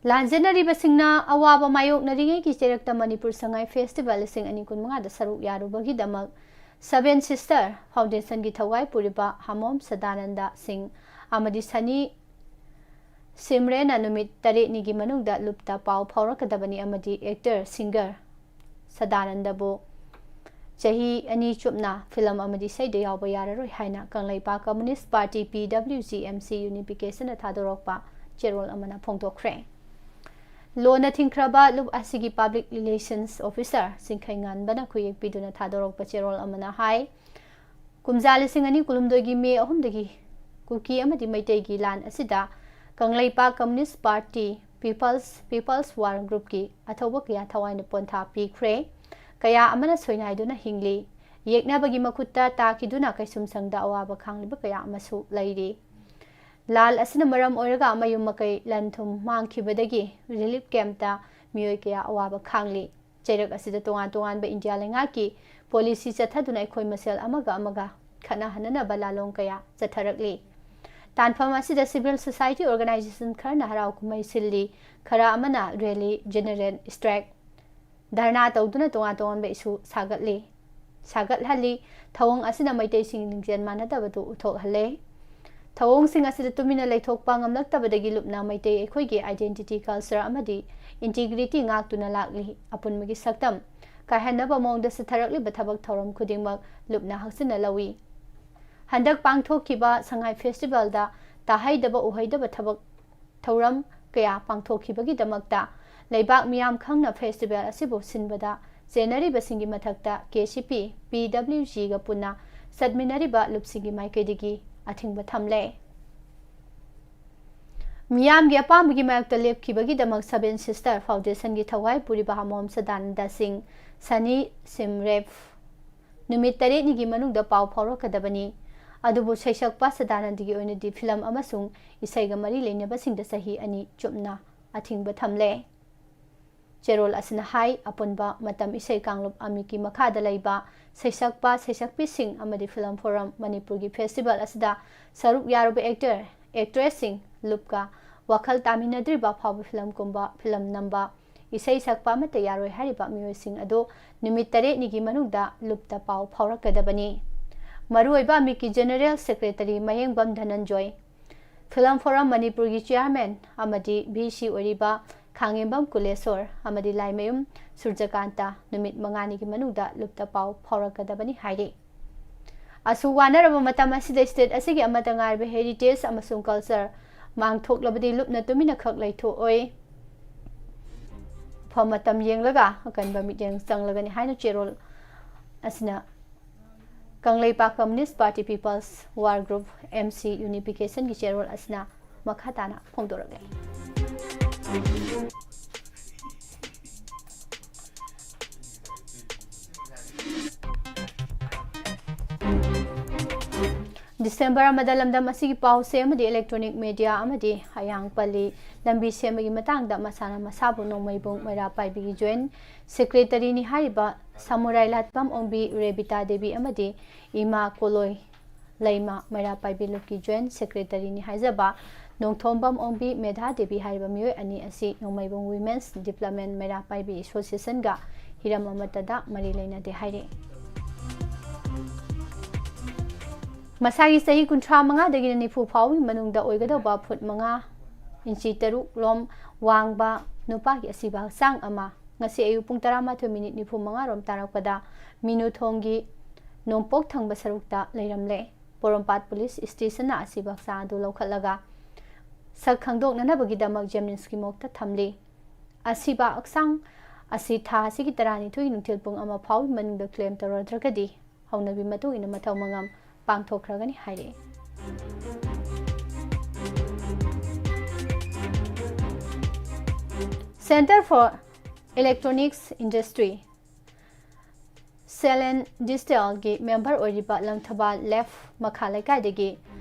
ꯂꯥꯟꯖꯦꯟꯅꯔꯤꯕꯁꯤꯡꯅ ꯑꯋꯥꯕ ꯃꯥꯌꯣꯛꯅꯔꯤꯉꯩꯒꯤ ꯆꯩꯔꯛꯇ ꯃꯅꯤꯄꯨꯔ ꯁꯉꯥꯏ festival ꯂꯤꯁꯤꯡ ꯑꯅꯤ ꯀꯨꯟꯃꯉꯥꯗ ꯁꯔꯨꯛ ꯌꯥꯔꯨꯕꯒꯤꯗꯃꯛ Seven Sister Foundationꯒꯤ ꯊꯧꯒꯥꯏ ꯄꯨꯔꯤꯕ ꯍꯥꯃꯣꯝ ꯁꯗꯥꯅꯟꯗ ꯁꯤꯡ ꯑꯃꯗꯤ ꯁꯅꯤ ꯁꯤꯝꯔꯦꯅ ꯅꯨꯃꯤꯠ ꯇꯔꯦꯠꯅꯤꯒꯤ ꯃꯅꯨꯡꯗ ꯂꯨꯞꯇ ꯄꯥꯎ ꯐꯥꯎꯔꯛꯀꯗꯕꯅꯤ ꯑꯃꯗꯤ actor, singer ꯁꯗꯥꯅꯟꯗꯕꯨ ꯆꯍꯤ ꯑꯅꯤ ꯆꯨꯞꯅ film ꯑꯃꯗꯤ ꯏꯁꯩꯗ ꯌꯥꯎꯕ ꯌꯥꯔꯔꯣꯏ ꯍꯥꯏꯅ Kangleipak Communist Party, P W G M C, unificationꯅ ꯊꯥꯗꯣꯔꯛꯄ ꯆꯦꯔꯣꯜ ꯑꯃꯅ ꯐꯣꯡꯗꯣꯛꯈ꯭ꯔꯦ꯫ ꯂꯣꯟꯅ ꯊꯤꯡꯈ꯭ꯔꯕ ꯂꯨꯞ ꯑꯁꯤꯒꯤ Public Relations Officer ꯆꯤꯡꯈꯩꯉꯥꯟꯕꯅ ꯈꯨꯌꯦꯛ ꯄꯤꯗꯨꯅ ꯊꯥꯗꯣꯔꯛꯄ ꯆꯦꯔꯣꯜ ꯑꯃꯅ ꯍꯥꯏ, ꯀꯨꯝꯖꯥ ꯂꯤꯁꯤꯡ ꯑꯅꯤ ꯀꯨꯟꯍꯨꯝꯗꯣꯏꯒꯤ ꯃꯦ ꯑꯍꯨꯝꯗꯒꯤ ꯀꯨꯀꯤ ꯑꯃꯗꯤ ꯃꯩꯇꯩꯒꯤ ꯂꯥꯟ ꯑꯁꯤꯗ Kangleipak Communist Party, People's, People's War Groupꯀꯤ ꯑꯊꯧꯕ ꯀꯌꯥ ꯊꯋꯥꯏꯅ ꯄꯣꯟꯊꯥ ꯄꯤꯈ꯭ꯔꯦ꯫ ꯀꯌꯥ ꯑꯃꯅ ꯁꯣꯏꯅꯥꯏꯗꯨꯅ ꯍꯤꯡꯂꯤ꯫ ꯌꯦꯛꯅꯕꯒꯤ ꯃꯈꯨꯠꯇ ꯇꯥꯈꯤꯗꯨꯅ ꯀꯩꯁꯨꯝꯁꯪꯗ ꯑꯋꯥꯕ ꯈꯥꯡꯂꯤꯕ ꯀꯌꯥ ꯑꯃꯁꯨ ꯂꯩꯔꯤ꯫ ꯂꯥꯜ ꯑꯁꯤꯅ ꯃꯔꯝ ꯑꯣꯏꯔꯒ ꯃꯌꯨꯝ ꯃꯀꯩ ꯂꯟ ꯊꯨꯝ ꯃꯥꯡꯈꯤꯕꯗꯒꯤ relief campꯇ ꯃꯤꯑꯣꯏ ꯀꯌꯥ ꯑꯋꯥꯕ ꯈꯥꯡꯂꯤ꯫ ꯆꯩꯔꯛ ꯑꯁꯤꯗ ꯇꯣꯉꯥꯟ ꯇꯣꯉꯥꯟꯕ ꯏꯟꯗꯤꯌꯥ ꯂꯩꯉꯥꯛꯀꯤ policy ꯆꯠꯊꯗꯨꯅ ꯑꯩꯈꯣꯏ ꯃꯁꯦꯜ ꯑꯃꯒ ꯑꯃꯒ ꯈꯠꯅꯍꯟꯅꯅꯕ ꯂꯥꯂꯣꯡ ꯀꯌꯥ ꯆꯠꯊꯔꯛꯂꯤ꯫ ꯇꯥꯟꯐꯝ ꯑꯁꯤꯗ civil society organization ꯈꯔꯅ ꯍꯔꯥꯎ ꯀꯨꯝꯍꯩ ꯁꯤꯜꯂꯤ, ꯈꯔ ꯑꯃꯅ rally, general strike, ꯙꯔꯅꯥ ꯇꯧꯗꯨꯅ ꯇꯣꯉꯥꯟ ꯇꯣꯉꯥꯟꯕ issue ꯁꯥꯒꯠꯂꯤ꯫ ꯁꯥꯒꯠꯍꯜꯂꯤ꯫ ꯊꯧꯑꯣꯡ ꯑꯁꯤꯅ ꯃꯩꯇꯩꯁꯤꯡꯒꯤ ꯂꯤꯡꯖꯦꯜ ꯃꯥꯟꯅꯗꯕꯗꯨ ꯎꯠꯊꯣꯛꯍꯜꯂꯦ꯫ ꯊꯧꯑꯣꯡꯁꯤꯡ ꯑꯁꯤꯗ ꯇꯨꯃꯤꯟꯅ ꯂꯩꯊꯣꯛꯄ ꯉꯝꯂꯛꯇꯕꯗꯒꯤ ꯂꯨꯞꯅ ꯃꯩꯇꯩ ꯑꯩꯈꯣꯏꯒꯤ identity, culture ꯑꯃꯗꯤ integrity ꯉꯥꯛꯇꯨꯅ ꯂꯥꯛꯂꯤ꯫ ꯑꯄꯨꯟꯕꯒꯤ ꯁꯛꯇꯝ ꯀꯥꯏꯍꯟꯅꯕ ꯃꯑꯣꯡꯗ ꯆꯠꯊꯔꯛꯂꯤꯕ ꯊꯕꯛ ꯊꯧꯔꯝ ꯈꯨꯗꯤꯡꯃꯛ ꯂꯨꯞꯅ ꯍꯛꯆꯤꯟꯅ ꯂꯧꯏ꯫ ꯍꯟꯗꯛ ꯄꯥꯡꯊꯣꯛꯈꯤꯕ ꯁꯉꯥꯏ festivalꯗ ꯇꯥꯍꯩꯗꯕ ꯎꯍꯩꯗꯕ ꯊꯕꯛ ꯊꯧꯔꯝ ꯀꯌꯥ ꯄꯥꯡꯊꯣꯛꯈꯤꯕꯒꯤꯗꯃꯛꯇ ꯂꯩꯕꯥꯛ ꯃꯤꯌꯥꯝ ꯈꯪꯅ festival ꯑꯁꯤꯕꯨ ꯁꯤꯟꯕꯗ ꯆꯦꯟꯅꯔꯤꯕꯁꯤꯡꯒꯤ ꯃꯊꯛꯇ KCP, PWGꯒ ꯄꯨꯟꯅ ꯆꯠꯃꯤꯟꯅꯔꯤꯕ ꯂꯨꯞꯁꯤꯡꯒꯤ ꯃꯥꯏꯀꯩꯗꯒꯤ ꯑꯊꯤꯡꯕ ꯊꯝꯂꯦ꯫ ꯃꯤꯌꯥꯝꯒꯤ ꯑꯄꯥꯝꯕꯒꯤ ꯃꯥꯌꯣꯛꯇ ꯂꯦꯞꯈꯤꯕꯒꯤꯗꯃꯛ Seven Sister Foundationꯒꯤ ꯊꯧꯒꯥꯏ ꯄꯨꯔꯤꯕ ꯍꯥꯃꯣꯝ ꯁꯗꯥꯅꯟꯗ ꯁꯤꯡ, ꯁꯅꯤ ꯁꯤꯝꯔꯦꯞ, ꯅꯨꯃꯤꯠ ꯇꯔꯦꯠꯅꯤꯒꯤ ꯃꯅꯨꯡꯗ ꯄꯥꯎ ꯐꯥꯎꯔꯛꯀꯗꯕꯅꯤ꯫ ꯑꯗꯨꯕꯨ ꯁꯩꯁꯛꯄ ꯁꯗꯥꯅꯟꯗꯒꯤ ꯑꯣꯏꯅꯗꯤ ꯐꯤꯂꯝ ꯑꯃꯁꯨꯡ ꯏꯁꯩꯒ ꯃꯔꯤ ꯂꯩꯅꯕꯁꯤꯡꯗ ꯆꯍꯤ ꯑꯅꯤ ꯆꯨꯞꯅ ꯑꯊꯤꯡꯕ ꯊꯝꯂꯦ꯫ ꯆꯦꯔꯣꯜ ꯑꯁꯤꯅ ꯍꯥꯏ, ꯑꯄꯨꯟꯕ ꯃꯇꯝ ꯏꯁꯩ ꯀꯥꯡꯂꯨꯞ ꯑꯃꯤꯛꯀꯤ ꯃꯈꯥꯗ ꯂꯩꯕ ꯁꯩꯁꯛꯄ, ꯁꯩꯁꯛꯄꯤꯁꯤꯡ ꯑꯃꯗꯤ ꯐꯤꯂꯝ ꯐꯣꯔꯝ ꯃꯅꯤꯄꯨꯔꯒꯤ festival ꯑꯁꯤꯗ ꯁꯔꯨꯛ ꯌꯥꯔꯨꯕ actor, actressꯁꯤꯡ ꯂꯨꯞꯀ ꯋꯥꯈꯜ ꯇꯥꯃꯤꯟꯅꯗ꯭ꯔꯤꯕ ꯐꯥꯎꯕ ꯐꯤꯂꯝ ꯀꯨꯝꯕ, ꯐꯤꯂꯝ ꯅꯝꯕ, ꯏꯁꯩ ꯁꯛꯄ ꯑꯃꯠꯇ ꯌꯥꯔꯣꯏ ꯍꯥꯏꯔꯤꯕ ꯃꯤꯑꯣꯏꯁꯤꯡ ꯑꯗꯨ ꯅꯨꯃꯤꯠ ꯇꯔꯦꯠꯅꯤꯒꯤ ꯃꯅꯨꯡꯗ ꯂꯨꯞꯇ ꯄꯥꯎ ꯐꯥꯎꯔꯛꯀꯗꯕꯅꯤ꯫ ꯃꯔꯨꯑꯣꯏꯕ ꯑꯃꯤꯛꯀꯤ general secretary ꯃꯌꯦꯡꯕꯝ ꯙꯅꯟꯖꯣꯏ, ꯐꯤꯂꯝ ꯐꯣꯔꯝ ꯃꯅꯤꯄꯨꯔꯒꯤ chairman ꯑꯃꯗꯤ VC ꯑꯣꯏꯔꯤꯕ ꯈꯥꯉꯦꯝꯕꯝ ꯀꯨꯂꯦꯁꯣꯔ ꯑꯃꯗꯤ ꯂꯥꯏꯃꯌꯨꯝ ꯁꯨꯔꯖꯀꯥꯟꯇ ꯅꯨꯃꯤꯠ ꯃꯉꯥꯅꯤꯒꯤ ꯃꯅꯨꯡꯗ ꯂꯨꯞꯇ ꯄꯥꯎ ꯐꯥꯎꯔꯛꯀꯗꯕꯅꯤ ꯍꯥꯏꯔꯤ꯫ ꯑꯁꯨꯛ ꯋꯥꯅꯔꯕ ꯃꯇꯝ ꯑꯁꯤꯗ state ꯑꯁꯤꯒꯤ ꯑꯃꯠꯇ ꯉꯥꯏꯔꯕ heritage ꯑꯃꯁꯨꯡ culture ꯃꯥꯡꯊꯣꯛꯂꯕꯗꯤ ꯂꯨꯞꯅ ꯇꯨꯃꯤꯟꯅ ꯈꯛ ꯂꯩꯊꯣꯛꯑꯣꯏ꯫ ꯐ ꯃꯇꯝ ꯌꯦꯡꯂꯒ ꯑꯀꯟꯕ ꯃꯤꯠꯌꯦꯡ ꯆꯪꯂꯒꯅꯤ ꯍꯥꯏꯅ ꯆꯦꯔꯣꯜ ꯑꯁꯤꯅ Kangleipak Communist Party People's War Group, MC Unificationꯒꯤ ꯆꯦꯔꯣꯜ ꯑꯁꯤꯅ ꯃꯈꯥ ꯇꯥꯅ ꯐꯣꯡꯗꯣꯔꯛꯂꯤ꯫ December ꯑꯃꯗ ꯂꯝꯗꯝ ꯑꯁꯤꯒꯤ ꯄꯥꯎ ꯆꯦ ꯑꯃꯗꯤ electronic media ꯑꯃꯗꯤ ꯍꯌꯥꯡ ꯄꯜꯂꯤ ꯂꯝꯕꯤ ꯁꯦꯝꯕꯒꯤ ꯃꯇꯥꯡꯗ ꯃꯁꯥꯅ ꯃꯁꯥꯕꯨ ꯅꯣꯡꯃꯩꯕꯨꯡ ꯃꯩꯔꯥ ꯄꯥꯏꯕꯤꯒꯤ joint secretaryꯅꯤ ꯍꯥꯏꯔꯤꯕ ꯁꯃꯨꯔꯥꯏ ꯂꯥꯠꯄꯝ ꯑꯣꯡꯕꯤ ꯔꯦꯕꯤꯇꯥ ꯗꯦꯕꯤ ꯑꯃꯗꯤ ꯏꯃꯥ ꯀꯣꯂꯣꯏ ꯂꯩꯃ ꯃꯩꯔꯥ ꯄꯥꯏꯕꯤ ꯂꯨꯞꯀꯤ ꯖꯣꯏꯟꯠ ꯁꯦꯀ꯭ꯔꯦꯇꯔꯤꯅꯤ ꯍꯥꯏꯖꯕ ꯅꯣꯡꯊꯣꯝꯕꯝ ꯑꯣꯡꯕꯤ, ꯃꯦꯙꯥ ꯗꯦꯕꯤ ꯍꯥꯏꯔꯤꯕ ꯃꯤꯑꯣꯏ ꯑꯅꯤ ꯑꯁꯤ ꯅꯣꯡꯃꯩꯕꯨꯡ ꯋꯤꯃꯦꯟꯁ ꯗꯤꯕ꯭ꯂꯞꯃꯦꯟ ꯃꯩꯔꯥ ꯄꯥꯏꯕꯤ ꯑꯦꯁꯣꯁꯤꯌꯦꯁꯟꯒ ꯍꯤꯔꯝ ꯑꯃꯠꯇꯗ ꯃꯔꯤ ꯂꯩꯅꯗꯦ ꯍꯥꯏꯔꯤ꯫ ꯃꯁꯥꯒꯤ ꯆꯍꯤ ꯀꯨꯟꯊ꯭ꯔꯥ ꯃꯉꯥꯗꯒꯤꯅ ꯅꯤꯐꯨ ꯐꯥꯎꯕꯒꯤ ꯃꯅꯨꯡꯗ ꯑꯣꯏꯒꯗꯧꯕ ꯐꯨꯠ ꯃꯉꯥ, ꯏꯟꯆꯤ ꯇꯔꯨꯛ ꯂꯣꯝ ꯋꯥꯡꯕ ꯅꯨꯄꯥꯒꯤ ꯑꯁꯤꯕ ꯍꯛꯆꯥꯡ ꯑꯃ ꯉꯁꯤ ꯑꯌꯨꯛ ꯄꯨꯡ ꯇꯔꯥꯃꯥꯊꯣꯏ ꯃꯤꯅꯤꯠ ꯅꯤꯐꯨ ꯃꯉꯥ ꯔꯣꯝ ꯇꯥꯔꯛꯄꯗ ꯃꯤꯅꯨ ꯊꯣꯡꯒꯤ ꯅꯣꯡꯄꯣꯛ ꯊꯪꯕ ꯁꯔꯨꯛꯇ ꯂꯩꯔꯝꯂꯦ꯫ ꯄꯣꯔꯣꯝꯄꯥꯠ ꯄꯨꯂꯤꯁ ꯁ꯭ꯇꯦꯁꯟꯅ ꯑꯁꯤꯕ ꯍꯛꯆꯥꯡ ꯑꯗꯨ ꯂꯧꯈꯠꯂꯒ ꯁꯛ ꯈꯪꯗꯣꯛꯅꯅꯕꯒꯤꯗꯃꯛ ꯖꯦꯅꯤꯝꯁꯀꯤ ꯃꯣꯔꯒꯇ ꯊꯝꯂꯤ꯫ ꯑꯁꯤꯕ ꯍꯛꯆꯥꯡ ꯑꯁꯤ ꯊꯥ ꯑꯁꯤꯒꯤ ꯇꯔꯥꯅꯤꯊꯣꯏꯒꯤ ꯅꯨꯡꯊꯤꯜ ꯄꯨꯡ ꯑꯃ ꯐꯥꯎꯕꯒꯤ ꯃꯅꯨꯡꯗ ꯀ꯭ꯂꯦꯝ ꯇꯧꯔꯗ꯭ꯔꯒꯗꯤ ꯍꯧꯅꯕꯤ ꯃꯇꯨꯡ ꯏꯟꯅ ꯃꯊꯧ ꯃꯉꯝ ꯄꯥꯡꯊꯣꯛꯈ꯭ꯔꯒꯅꯤ ꯍꯥꯏꯔꯛꯏ꯫ Centre for Electronics Industry, ꯁꯦꯂꯦꯟ ꯗꯤꯁꯇꯦꯜꯒꯤ ꯃꯦꯝꯕꯔ ꯑꯣꯏꯔꯤꯕ ꯂꯪꯊꯕꯥꯜ ꯂꯦꯐ ꯃꯈꯥ ꯂꯩꯀꯥꯏꯗꯒꯤ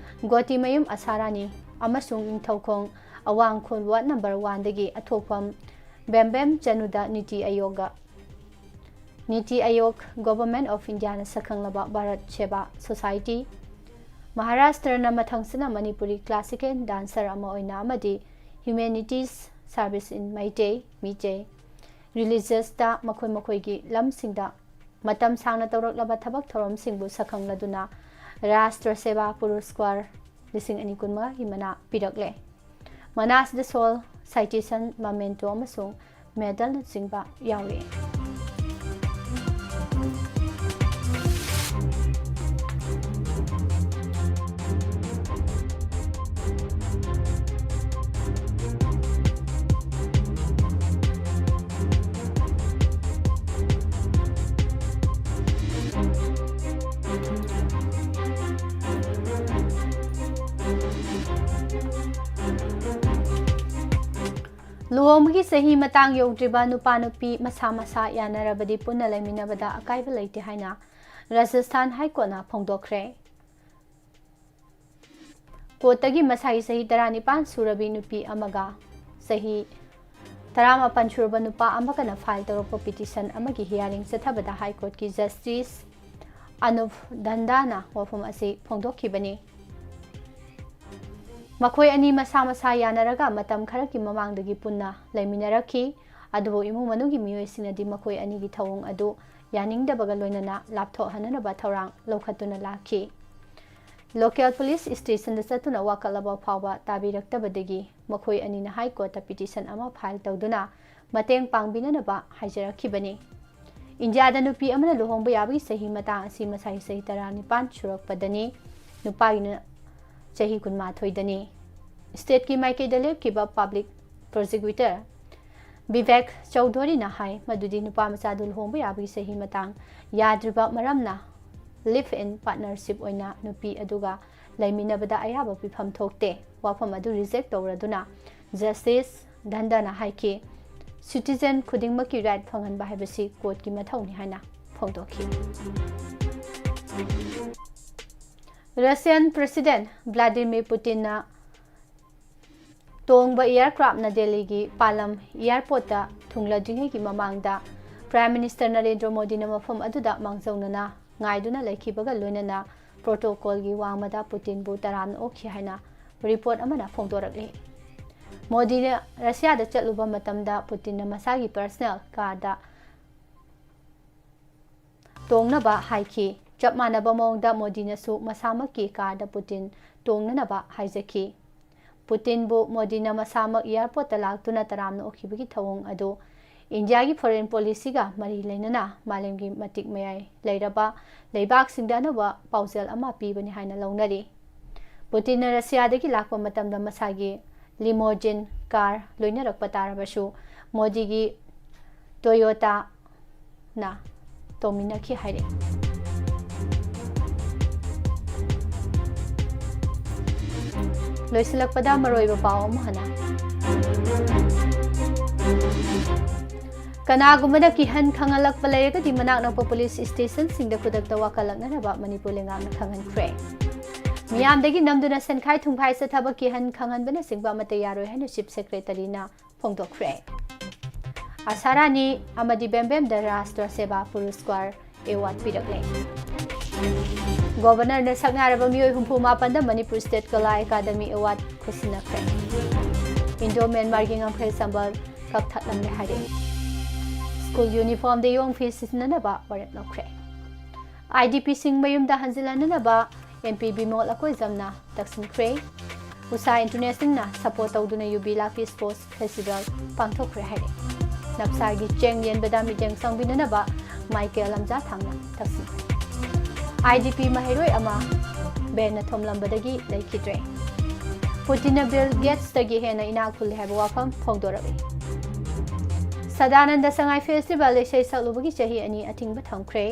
ꯒꯣꯇꯤꯃꯌꯨꯝ ꯑꯁꯥꯔꯥꯅꯤ ꯑꯃꯁꯨꯡ ꯅꯤꯡꯊꯧꯈꯣꯡ ꯑꯋꯥꯡ ꯈꯨꯜ ꯋꯥꯔꯗ ꯅꯝꯕꯔ ꯋꯥꯟꯗꯒꯤ ꯑꯊꯣꯛꯐꯝ ꯕꯦꯝꯕꯦꯝ ꯆꯅꯨꯗ ꯅꯤꯇꯤ ꯑꯌꯣꯒ, ꯅꯤꯇꯤ ꯑꯌꯣꯒ Government of Indiaꯅ ꯁꯛꯈꯪꯂꯕ ꯚꯥꯔꯠ ꯁꯦꯕꯥ ꯁꯣꯁꯥꯏꯇꯤ, ꯃꯍꯥꯔꯥꯁꯇ꯭ꯔꯅ ꯃꯊꯪꯁꯤꯅ ꯃꯅꯤꯄꯨꯔꯤ ꯀ꯭ꯂꯥꯁꯤꯀꯦꯜ ꯗꯥꯟꯁꯔ ꯑꯃ ꯑꯣꯏꯅ ꯑꯃꯗꯤ Humanities Service in Meitei, Meitei, ꯔꯤꯂꯤꯖꯁꯇ ꯃꯈꯣꯏ ꯃꯈꯣꯏꯒꯤ ꯂꯝꯁꯤꯡꯗ ꯃꯇꯝ ꯁꯥꯡꯅ ꯇꯧꯔꯛꯂꯕ ꯊꯕꯛ ꯊꯧꯔꯝꯁꯤꯡꯕꯨ ꯁꯛꯈꯪꯂꯗꯨꯅ ꯔꯥꯁꯇ꯭ꯔ ꯁꯦꯕꯥ ꯄꯨꯔꯁꯀꯥꯔ ꯂꯤꯁꯤꯡ ꯑꯅꯤ ꯀꯨꯟꯃꯉꯥꯒꯤ ꯃꯅꯥ ꯄꯤꯔꯛꯂꯦ꯫ ꯃꯅꯥ ꯑꯁꯤꯗ ꯁꯣꯜ, ꯁꯥꯏꯇꯦꯁꯟ, ꯃꯃꯦꯟꯇꯣ ꯑꯃꯁꯨꯡ ꯃꯦꯗꯜꯅꯆꯤꯡꯕ ꯌꯥꯎꯔꯤ꯫ ꯂꯨꯍꯣꯡꯕꯒꯤ ꯆꯍꯤ ꯃꯇꯥꯡ ꯌꯧꯗ꯭ꯔꯤꯕ ꯅꯨꯄꯥ ꯅꯨꯄꯤ ꯃꯁꯥ ꯃꯁꯥ ꯌꯥꯅꯔꯕꯗꯤ ꯄꯨꯟꯅ ꯂꯩꯃꯤꯟꯅꯕꯗ ꯑꯀꯥꯏꯕ ꯂꯩꯇꯦ ꯍꯥꯏꯅ ꯔꯥꯖꯁꯊꯥꯟ ꯍꯥꯏ ꯀꯣꯔꯠꯅ ꯐꯣꯡꯗꯣꯛꯈ꯭ꯔꯦ꯫ ꯀꯣꯔꯠꯇꯒꯤ ꯃꯁꯥꯒꯤ ꯆꯍꯤ ꯇꯔꯥꯅꯤꯄꯥꯟ ꯁꯨꯔꯕꯤ ꯅꯨꯄꯤ ꯑꯃꯒ ꯆꯍꯤ ꯇꯔꯥꯃꯥꯄꯟ ꯁꯨꯔꯕ ꯅꯨꯄꯥ ꯑꯃꯒꯅ ꯐꯥꯏꯜ ꯇꯧꯔꯛꯄ ꯄꯤꯇꯤꯁꯟ ꯑꯃꯒꯤ ꯍꯤꯌꯥꯔꯤꯡ ꯆꯠꯊꯕꯗ ꯍꯥꯏ ꯀꯣꯔꯠꯀꯤ ꯖꯁꯇꯤꯁ ꯑꯅꯨꯞ ꯙꯟꯗꯥꯅ ꯋꯥꯐꯝ ꯑꯁꯤ ꯐꯣꯡꯗꯣꯛꯈꯤꯕꯅꯤ꯫ ꯃꯈꯣꯏ ꯑꯅꯤ ꯃꯁꯥ ꯃꯁꯥ ꯌꯥꯅꯔꯒ ꯃꯇꯝ ꯈꯔꯒꯤ ꯃꯃꯥꯡꯗꯒꯤ ꯄꯨꯟꯅ ꯂꯩꯃꯤꯟꯅꯔꯛꯈꯤ꯫ ꯑꯗꯨꯕꯨ ꯏꯃꯨꯡ ꯃꯅꯨꯡꯒꯤ ꯃꯤꯑꯣꯏꯁꯤꯡꯅꯗꯤ ꯃꯈꯣꯏ ꯑꯅꯤꯒꯤ ꯊꯧꯑꯣꯡ ꯑꯗꯨ ꯌꯥꯅꯤꯡꯗꯕꯒ ꯂꯣꯏꯅꯅ ꯂꯥꯞꯊꯣꯛꯍꯟꯅꯅꯕ ꯊꯧꯔꯥꯡ ꯂꯧꯈꯠꯇꯨꯅ ꯂꯥꯛꯈꯤ꯫ Local police stationꯗ ꯆꯠꯇꯨꯅ ꯋꯥꯀꯠꯂꯕ ꯐꯥꯎꯕ ꯇꯥꯕꯤꯔꯛꯇꯕꯗꯒꯤ ꯃꯈꯣꯏ ꯑꯅꯤꯅ High Courtꯇ petition ꯑꯃ file ꯇꯧꯗꯨꯅ ꯃꯇꯦꯡ ꯄꯥꯡꯕꯤꯅꯅꯕ ꯍꯥꯏꯖꯔꯛꯈꯤꯕꯅꯤ꯫ ꯏꯟꯗꯤꯌꯥꯗ ꯅꯨꯄꯤ ꯑꯃꯅ ꯂꯨꯍꯣꯡꯕ ꯌꯥꯕꯒꯤ ꯆꯍꯤ ꯃꯇꯥꯡ ꯑꯁꯤ ꯃꯁꯥꯒꯤ ꯆꯍꯤ ꯇꯔꯥꯅꯤꯄꯥꯟ ꯁꯨꯔꯛꯄꯗꯅꯤ, ꯅꯨꯄꯥꯒꯤꯅ ꯆꯍꯤ ꯀꯨꯟꯃꯥꯊꯣꯏꯗꯅꯤ꯫ Stateꯀꯤ ꯃꯥꯏꯀꯩꯗ ꯂꯦꯞꯈꯤꯕ public prosecutor ꯕꯤꯕꯦꯛ ꯆꯧꯙꯨꯔꯤꯅ ꯍꯥꯏ ꯃꯗꯨꯗꯤ ꯅꯨꯄꯥ ꯃꯆꯥꯗꯨ ꯂꯨꯍꯣꯡꯕ ꯌꯥꯕꯒꯤ ꯆꯍꯤ ꯃꯇꯥꯡ ꯌꯥꯗ꯭ꯔꯤꯕ ꯃꯔꯝꯅ live-in partnership ꯑꯣꯏꯅ ꯅꯨꯄꯤ ꯑꯗꯨꯒ ꯂꯩꯃꯤꯟꯅꯕꯗ ꯑꯌꯥꯕ ꯄꯤꯐꯝ ꯊꯣꯛꯇꯦ꯫ ꯋꯥꯐꯝ ꯑꯗꯨ reject ꯇꯧꯔꯗꯨꯅ Justice ꯙꯟꯗꯥꯅ ꯍꯥꯏꯈꯤ, citizen ꯈꯨꯗꯤꯡꯃꯛꯀꯤ right ꯐꯪꯍꯟꯕ ꯍꯥꯏꯕꯁꯤ courtꯀꯤ ꯃꯊꯧꯅꯤ ꯍꯥꯏꯅ ꯐꯣꯡꯗꯣꯛꯈꯤ꯫ Russian President Vladimir Putinꯅ ꯇꯣꯡꯕ aircraftꯅ ꯗꯦꯜꯂꯤꯒꯤ ꯄꯥꯂꯝ airportꯇ ꯊꯨꯡꯂꯗ꯭ꯔꯤꯉꯩꯒꯤ ꯃꯃꯥꯡꯗ Prime Minister ꯅꯔꯦꯟꯗ꯭ꯔ ꯃꯣꯗꯤꯅ ꯃꯐꯝ ꯑꯗꯨꯗ ꯃꯥꯡꯖꯧꯅꯅ ꯉꯥꯏꯗꯨꯅ ꯂꯩꯈꯤꯕꯒ ꯂꯣꯏꯅꯅ protocolꯒꯤ ꯋꯥꯡꯃꯗ ꯄꯨꯇꯤꯟꯕꯨ ꯇꯔꯥꯝꯅ ꯑꯣꯛꯈꯤ ꯍꯥꯏꯅ report ꯑꯃꯅ ꯐꯣꯡꯗꯣꯔꯛꯂꯤ꯫ ꯃꯣꯗꯤꯅ ꯔꯁꯤꯌꯥꯗ ꯆꯠꯂꯨꯕ ꯃꯇꯝꯗ ꯄꯨꯇꯤꯟꯅ ꯃꯁꯥꯒꯤ personal carꯗ ꯇꯣꯡꯅꯕ ꯍꯥꯏꯈꯤ꯫ ꯆꯞ ꯃꯥꯟꯅꯕ ꯃꯑꯣꯡꯗ ꯃꯣꯗꯤꯅꯁꯨ ꯃꯁꯥꯃꯛꯀꯤ carꯗ ꯄꯨꯇꯤꯟ ꯇꯣꯡꯅꯅꯕ ꯍꯥꯏꯖꯈꯤ꯫ ꯄꯨꯇꯤꯟꯕꯨ ꯃꯣꯗꯤꯅ ꯃꯁꯥꯃꯛ airportꯇ ꯂꯥꯛꯇꯨꯅ ꯇꯔꯥꯝꯅ ꯑꯣꯛꯈꯤꯕꯒꯤ ꯊꯧꯑꯣꯡ ꯑꯗꯨ ꯏꯟꯗꯤꯌꯥꯒꯤ foreign policyꯒ ꯃꯔꯤ ꯂꯩꯅꯅ ꯃꯥꯂꯦꯝꯒꯤ ꯃꯇꯤꯛ ꯃꯌꯥꯏ ꯂꯩꯔꯕ ꯂꯩꯕꯥꯛꯁꯤꯡꯗ ꯑꯅꯧꯕ ꯄꯥꯎꯖꯦꯜ ꯑꯃ ꯄꯤꯕꯅꯤ ꯍꯥꯏꯅ ꯂꯧꯅꯔꯤ꯫ ꯄꯨꯇꯤꯟꯅ ꯔꯁꯤꯌꯥꯗꯒꯤ ꯂꯥꯛꯄ ꯃꯇꯝꯗ ꯃꯁꯥꯒꯤ limousine car ꯂꯣꯏꯅꯔꯛꯄ ꯇꯥꯔꯕꯁꯨ ꯃꯣꯗꯤꯒꯤ Toyota ꯅ ꯇꯣꯡꯃꯤꯟꯅꯈꯤ ꯍꯥꯏꯔꯤ꯫ ꯂꯣꯏꯁꯤꯜꯂꯛꯄꯗ ꯃꯔꯨꯑꯣꯏꯕ ꯄꯥꯎ ꯑꯃꯨꯛ ꯍꯟꯅ꯫ ꯀꯅꯥꯒꯨꯝꯕꯅ ꯀꯤꯍꯟ ꯈꯪꯍꯜꯂꯛꯄ ꯂꯩꯔꯒꯗꯤ ꯃꯅꯥꯛ ꯅꯛꯄ police stationꯁꯤꯡꯗ ꯈꯨꯗꯛꯇ ꯋꯥꯀꯠꯂꯛꯅꯅꯕ ꯃꯅꯤꯄꯨꯔ ꯂꯩꯉꯥꯛꯅ ꯈꯪꯍꯟꯈ꯭ꯔꯦ꯫ ꯃꯤꯌꯥꯝꯗꯒꯤ ꯅꯝꯗꯨꯅ ꯁꯦꯟꯈꯥꯏ ꯊꯨꯝꯈꯥꯏ ꯆꯠꯊꯕ, ꯀꯤꯍꯟ ꯈꯪꯍꯟꯕꯅꯆꯤꯡꯕ ꯑꯃꯠꯇ ꯌꯥꯔꯣꯏ ꯍꯥꯏꯅ Chief Secretaryꯅ ꯐꯣꯡꯗꯣꯛꯈ꯭ꯔꯦ꯫ ꯑꯁꯥꯔꯥꯅꯤ ꯑꯃꯗꯤ ꯕꯦꯝꯕꯦꯝꯗ ꯔꯥꯁꯇ꯭ꯔ ꯁꯦꯕꯥ ꯄꯨꯔꯁꯀꯥꯔ award ꯄꯤꯔꯛꯂꯦ꯫ ꯒꯣꯚꯔꯅꯔꯅ ꯁꯛꯅꯥꯏꯔꯕ ꯃꯤꯑꯣꯏ ꯍꯨꯝꯐꯨ ꯃꯥꯄꯟꯗ Manipur state Kala academy award ꯈꯨꯠꯁꯤꯟꯅꯈ꯭ꯔꯦ꯫ Indo ꯃ꯭ꯌꯥꯟꯃꯥꯔꯒꯤ ꯉꯝꯈꯩ ꯁꯝꯕꯜ ꯀꯛꯊꯠꯂꯝꯂꯦ ꯍꯥꯏꯔꯛꯏ꯫ ꯁ꯭ꯀꯨꯜ ꯌꯨꯅꯤꯐꯣꯔꯝꯗ ꯌꯣꯡ ꯐꯤ ꯁꯤꯖꯤꯟꯅꯅꯕ ꯋꯥꯔꯦꯞ ꯂꯧꯈ꯭ꯔꯦ꯫ IDPꯁꯤꯡ ꯃꯌꯨꯝꯗ ꯍꯟꯖꯤꯜꯍꯟꯅꯅꯕ MP ꯕꯤꯃꯣꯜ ꯑꯀꯣꯏꯖꯝꯅ ꯇꯛꯁꯤꯟꯈ꯭ꯔꯦ꯫ ꯎꯁꯥ ꯏꯟꯇꯔꯅꯦꯁꯅꯦꯜꯅ ꯁꯄꯣꯔꯠ ꯇꯧꯗꯨꯅ ꯌꯨꯕꯤ ꯂꯥꯛꯄꯤ ꯁ꯭ꯄꯣꯔꯠꯁ ꯐꯦꯁꯇꯤꯚꯦꯜ ꯄꯥꯡꯊꯣꯛꯈ꯭ꯔꯦ ꯍꯥꯏꯔꯦ꯫ ꯅꯞꯁꯥꯒꯤ ꯆꯦꯡ ꯌꯦꯟꯕꯗ ꯃꯤꯠꯌꯦꯡ ꯆꯪꯕꯤꯅꯅꯕ ꯃꯥꯏꯀꯦꯜ ꯂꯝꯖꯥ ꯊꯥꯡꯅ ꯇꯛꯁꯤꯟꯈ꯭ꯔꯦ꯫ IDP ꯃꯍꯩꯔꯣꯏ ꯑꯃ ꯚꯦꯟꯅ ꯊꯣꯝꯂꯝꯕꯗꯒꯤ ꯂꯩꯈꯤꯗ꯭ꯔꯦ꯫ ꯄꯨꯇꯤꯟꯅ ꯕꯤꯜ ꯒꯦꯠꯁꯇꯒꯤ ꯍꯦꯟꯅ ꯏꯅꯥꯛ ꯈꯨꯜꯂꯦ ꯍꯥꯏꯕ ꯋꯥꯐꯝ ꯐꯣꯡꯗꯣꯔꯛꯏ꯫ ꯁꯗꯥꯅꯟꯗ ꯁꯉꯥꯏ ꯐꯦꯁꯇꯤꯚꯦꯜ ꯏꯁꯩ ꯁꯛꯂꯨꯕꯒꯤ ꯆꯍꯤ ꯑꯅꯤ ꯑꯊꯤꯡꯕ ꯊꯝꯈ꯭ꯔꯦ꯫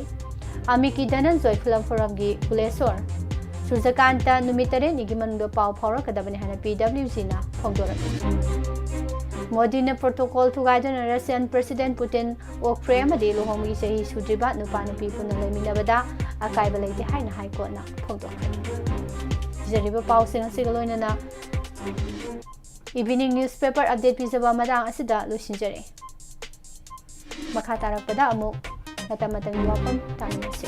ꯑꯃꯤꯀꯤ ꯙꯅꯟꯖꯣꯏ ꯐꯤꯂꯝ ꯐꯣꯔꯝꯒꯤ ꯄꯨꯂꯦꯁꯣꯔ ꯁꯨꯔꯖꯀꯥꯟꯇ ꯅꯨꯃꯤꯠ ꯇꯔꯦꯠꯅꯤꯒꯤ ꯃꯅꯨꯡꯗ ꯄꯥꯎ ꯐꯥꯎꯔꯛꯀꯗꯕꯅꯤ ꯍꯥꯏꯅ PWGꯅ ꯐꯣꯡꯗꯣꯔꯛꯂꯤ꯫ ꯃꯣꯗꯤꯅ ꯄ꯭ꯔꯣꯇꯣꯀꯣꯜ ꯊꯨꯒꯥꯏꯗꯨꯅ ꯔꯁꯤꯌꯥꯟ ꯄ꯭ꯔꯦꯁꯤꯗꯦꯟ ꯄꯨꯇꯤꯟ ꯑꯣꯛꯈ꯭ꯔꯦ ꯑꯃꯗꯤ ꯂꯨꯍꯣꯡꯕꯒꯤ ꯆꯍꯤ ꯁꯨꯗ꯭ꯔꯤꯕ ꯅꯨꯄꯥ ꯅꯨꯄꯤ ꯄꯨꯟꯅ ꯂꯩꯃꯤꯟꯅꯕꯗ ꯑꯀꯥꯏꯕ ꯂꯩꯇꯦ ꯍꯥꯏꯅ ꯍꯥꯏ ꯀꯣꯔꯠꯅ ꯐꯣꯡꯗꯣꯛꯈ꯭ꯔꯦ꯫ ꯄꯤꯖꯔꯤꯕ ꯄꯥꯎꯁꯤꯡ ꯑꯁꯤꯒ ꯂꯣꯏꯅꯅ ꯏꯚꯤꯅꯤꯡ ꯅ꯭ꯌꯨꯁꯄꯦꯄꯔ ꯑꯞꯗꯦꯠ ꯄꯤꯖꯕ ꯃꯇꯥꯡ ꯑꯁꯤꯗ ꯂꯣꯏꯁꯤꯟꯖꯔꯦ꯫ ꯃꯈꯥ ꯇꯥꯔꯛꯄꯗ ꯑꯃꯨꯛ ꯃꯇꯝ ꯃꯇꯝꯒꯤ ꯋꯥꯐꯝ ꯇꯥꯃꯤꯟꯅꯁꯤ꯫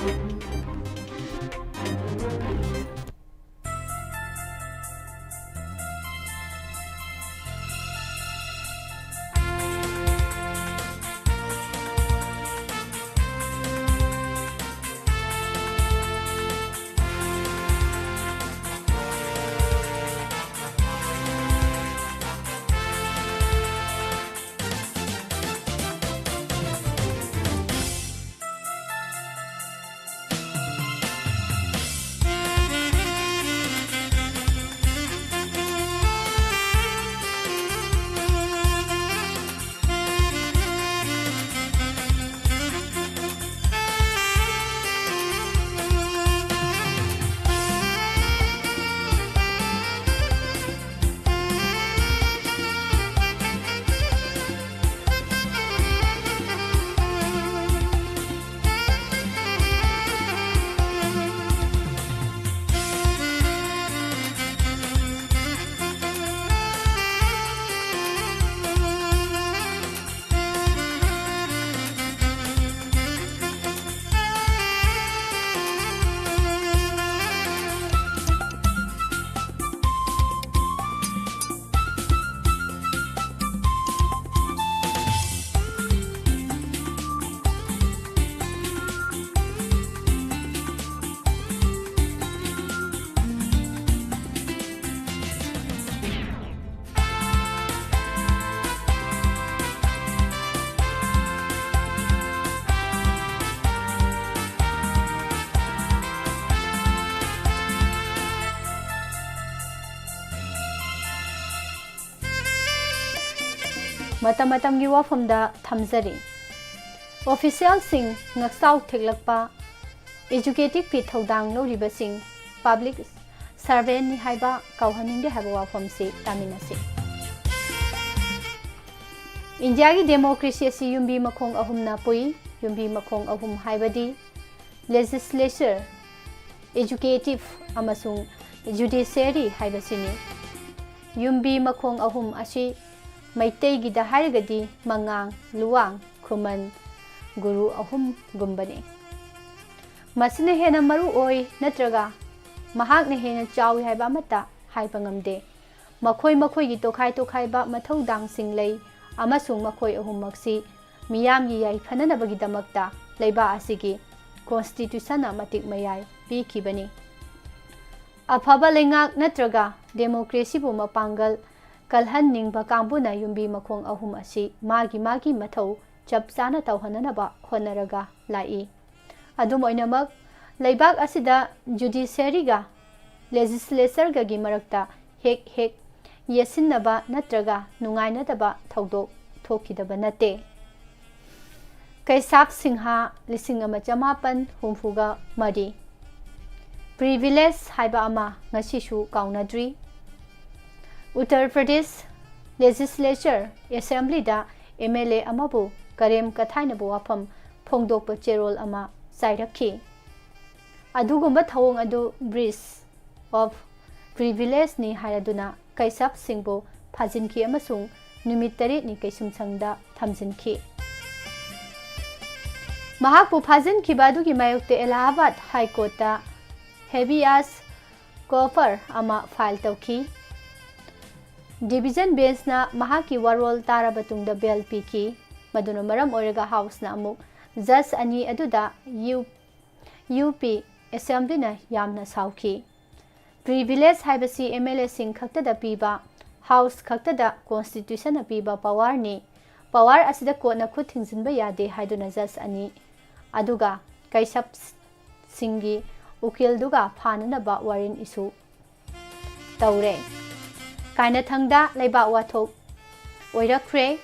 ꯃꯇꯝ ꯃꯇꯝꯒꯤ ꯋꯥꯐꯝꯗ ꯊꯝꯖꯔꯤ꯫ ꯑꯣꯐꯤꯁꯤꯌꯦꯜꯁꯤꯡ ꯉꯛꯆꯥꯎ ꯊꯦꯛꯂꯛꯄ, ꯑꯦꯖꯨꯀꯦꯇꯤꯚꯀꯤ ꯊꯧꯗꯥꯡ ꯂꯧꯔꯤꯕꯁꯤꯡ ꯄꯕ꯭ꯂꯤꯛ ꯁꯔꯚꯦꯟꯅꯤ ꯍꯥꯏꯕ ꯀꯥꯎꯍꯟꯅꯤꯡꯗꯦ ꯍꯥꯏꯕ ꯋꯥꯐꯝꯁꯤ ꯇꯥꯃꯤꯟꯅꯁꯤ꯫ ꯏꯟꯗꯤꯌꯥꯒꯤ ꯗꯦꯃꯣꯀ꯭ꯔꯦꯁꯤ ꯑꯁꯤ ꯌꯨꯝꯕꯤ ꯃꯈꯣꯡ ꯑꯍꯨꯝꯅ ꯄꯨꯏ꯫ ꯌꯨꯝꯕꯤ ꯃꯈꯣꯡ ꯑꯍꯨꯝ ꯍꯥꯏꯕꯗꯤ ꯂꯦꯖꯤꯁꯂꯦꯆꯔ, ꯑꯦꯖꯨꯀꯦꯇꯤꯚ ꯑꯃꯁꯨꯡ ꯖꯨꯗꯤꯁꯤꯌꯔꯤ ꯍꯥꯏꯕꯁꯤꯅꯤ꯫ ꯌꯨꯝꯕꯤ ꯃꯈꯣꯡ ꯑꯍꯨꯝ ꯑꯁꯤ ꯃꯩꯇꯩꯒꯤꯗ ꯍꯥꯏꯔꯒꯗꯤ ꯃꯉꯥꯡ, ꯂꯨꯋꯥꯡ, ꯈꯨꯃꯟ, ꯒꯨꯔꯨ ꯑꯍꯨꯝꯒꯨꯝꯕꯅꯤ꯫ ꯃꯁꯤꯅ ꯍꯦꯟꯅ ꯃꯔꯨ ꯑꯣꯏ ꯅꯠꯇ꯭ꯔꯒ ꯃꯍꯥꯛꯅ ꯍꯦꯟꯅ ꯆꯥꯎꯏ ꯍꯥꯏꯕ ꯑꯃꯠꯇ ꯍꯥꯏꯕ ꯉꯝꯗꯦ꯫ ꯃꯈꯣꯏ ꯃꯈꯣꯏꯒꯤ ꯇꯣꯈꯥꯏ ꯇꯣꯈꯥꯏꯕ ꯃꯊꯧꯗꯥꯡꯁꯤꯡ ꯂꯩ ꯑꯃꯁꯨꯡ ꯃꯈꯣꯏ ꯑꯍꯨꯝꯃꯛꯁꯤ ꯃꯤꯌꯥꯝꯒꯤ ꯌꯥꯏꯐꯅꯅꯕꯒꯤꯗꯃꯛꯇ ꯂꯩꯕꯥꯛ ꯑꯁꯤꯒꯤ ꯀꯣꯟꯁꯇꯤꯇ꯭ꯌꯨꯁꯟꯅ ꯃꯇꯤꯛ ꯃꯌꯥꯏ ꯄꯤꯈꯤꯕꯅꯤ꯫ ꯑꯐꯕ ꯂꯩꯉꯥꯛ ꯅꯠꯇ꯭ꯔꯒ ꯗꯦꯃꯣꯀ꯭ꯔꯦꯁꯤꯕꯨ ꯃꯄꯥꯡꯒꯜ ꯀꯜꯍꯟꯅꯤꯡꯕ ꯀꯥꯡꯕꯨꯅ ꯌꯨꯝꯕꯤ ꯃꯈꯣꯡ ꯑꯍꯨꯝ ꯑꯁꯤ ꯃꯥꯒꯤ ꯃꯥꯒꯤ ꯃꯊꯧ ꯆꯞ ꯆꯥꯅ ꯇꯧꯍꯟꯅꯅꯕ ꯍꯣꯠꯅꯔꯒ ꯂꯥꯛꯏ꯫ ꯑꯗꯨꯝ ꯑꯣꯏꯅꯃꯛ, ꯂꯩꯕꯥꯛ ꯑꯁꯤꯗ ꯖꯨꯗꯤꯁꯤꯌꯔꯤꯒ ꯂꯦꯖꯤꯁꯂꯦꯆꯔꯒꯒꯤ ꯃꯔꯛꯇ ꯍꯦꯛ ꯍꯦꯛ ꯌꯦꯠꯁꯤꯟꯅꯕ ꯅꯠꯇ꯭ꯔꯒ ꯅꯨꯡꯉꯥꯏꯅꯗꯕ ꯊꯧꯗꯣꯛ ꯊꯣꯛꯈꯤꯗꯕ ꯅꯠꯇꯦ꯫ ꯀꯩꯁꯥꯞ ꯁꯤꯡꯍ, ꯂꯤꯁꯤꯡ ꯑꯃ ꯆꯃꯥꯄꯟ ꯍꯨꯝꯐꯨꯒ ꯃꯔꯤ꯫ ꯄ꯭ꯔꯤꯚꯤꯂꯦꯖ ꯍꯥꯏꯕ ꯑꯃ ꯉꯁꯤꯁꯨ ꯀꯥꯎꯅꯗ꯭ꯔꯤ꯫ ꯎꯠꯇꯔ ꯄ꯭ꯔꯗꯦꯁ ꯂꯦꯖꯤꯁꯂꯦꯆꯔ, ꯑꯦꯁꯦꯝꯕ꯭ꯂꯤꯗ ꯑꯦꯝ ꯑꯦꯜ ꯑꯦ ꯑꯃꯕꯨ ꯀꯔꯦꯝ ꯀꯊꯥꯏꯅꯕ ꯋꯥꯐꯝ ꯐꯣꯡꯗꯣꯛꯄ ꯆꯦꯔꯣꯜ ꯑꯃ ꯆꯥꯏꯔꯛꯈꯤ꯫ ꯑꯗꯨꯒꯨꯝꯕ ꯊꯧꯑꯣꯡ ꯑꯗꯨ ꯕ꯭ꯔꯤꯖ ꯑꯣꯐ ꯄ꯭ꯔꯤꯚꯤꯂꯦꯖꯅꯤ ꯍꯥꯏꯔꯗꯨꯅ ꯀꯩꯁꯞ ꯁꯤꯡꯕꯨ ꯐꯥꯖꯤꯟꯈꯤ ꯑꯃꯁꯨꯡ ꯅꯨꯃꯤꯠ ꯇꯔꯦꯠꯅꯤ ꯀꯩꯁꯨꯝꯁꯪꯗ ꯊꯝꯖꯤꯟꯈꯤ꯫ ꯃꯍꯥꯛꯄꯨ ꯐꯥꯖꯤꯟꯈꯤꯕ ꯑꯗꯨꯒꯤ ꯃꯥꯌꯣꯛꯇ ꯑꯦꯂꯥꯍꯥꯕꯥꯗ ꯍꯥꯏ ꯀꯣꯔꯠꯇ ꯍꯦꯕꯤꯌꯥꯁ ꯀꯣꯔꯄꯁ ꯑꯃ ꯐꯥꯏꯜ ꯇꯧꯈꯤ꯫ ꯗꯤꯚꯤꯖꯟ ꯕꯦꯟꯆꯅ ꯃꯍꯥꯛꯀꯤ ꯋꯥꯔꯣꯜ ꯇꯥꯔꯕ ꯇꯨꯡꯗ ꯕꯦꯜ ꯄꯤꯈꯤ꯫ ꯃꯗꯨꯅ ꯃꯔꯝ ꯑꯣꯏꯔꯒ ꯍꯥꯎꯁꯅ ꯑꯃꯨꯛ ꯖꯖ ꯑꯅꯤ ꯑꯗꯨꯗ ꯌꯨ, ꯌꯨ ꯄꯤ ꯑꯦꯁꯦꯝꯕ꯭ꯂꯤꯅ ꯌꯥꯝꯅ ꯁꯥꯎꯈꯤ꯫ ꯄ꯭ꯔꯤꯚꯤꯂꯦꯖ ꯍꯥꯏꯕꯁꯤ ꯑꯦꯝ ꯑꯦꯜ ꯑꯦꯁꯤꯡ ꯈꯛꯇꯗ ꯄꯤꯕ, ꯍꯥꯎꯁ ꯈꯛꯇꯗ ꯀꯣꯟꯁꯇꯤꯇ꯭ꯌꯨꯁꯟꯅ ꯄꯤꯕ ꯄꯥꯋꯔꯅꯤ꯫ ꯄꯥꯋꯔ ꯑꯁꯤꯗ ꯀꯣꯔꯠꯅ ꯈꯨꯠ ꯊꯤꯡꯖꯤꯟꯕ ꯌꯥꯗꯦ ꯍꯥꯏꯗꯨꯅ ꯖꯖ ꯑꯅꯤ ꯑꯗꯨꯒ ꯀꯩꯁꯞ ꯁꯤꯡꯒꯤ ꯎꯀꯤꯜꯗꯨꯒ ꯐꯥꯅꯅꯕ ꯋꯥꯔꯦꯟ ꯏꯁꯨ ꯇꯧꯔꯦ꯫ ꯀꯥꯏꯅꯊꯪꯗ ꯂꯩꯕꯥꯛ ꯋꯥꯊꯣꯛ ꯑꯣꯏꯔꯛꯈ꯭ꯔꯦ꯫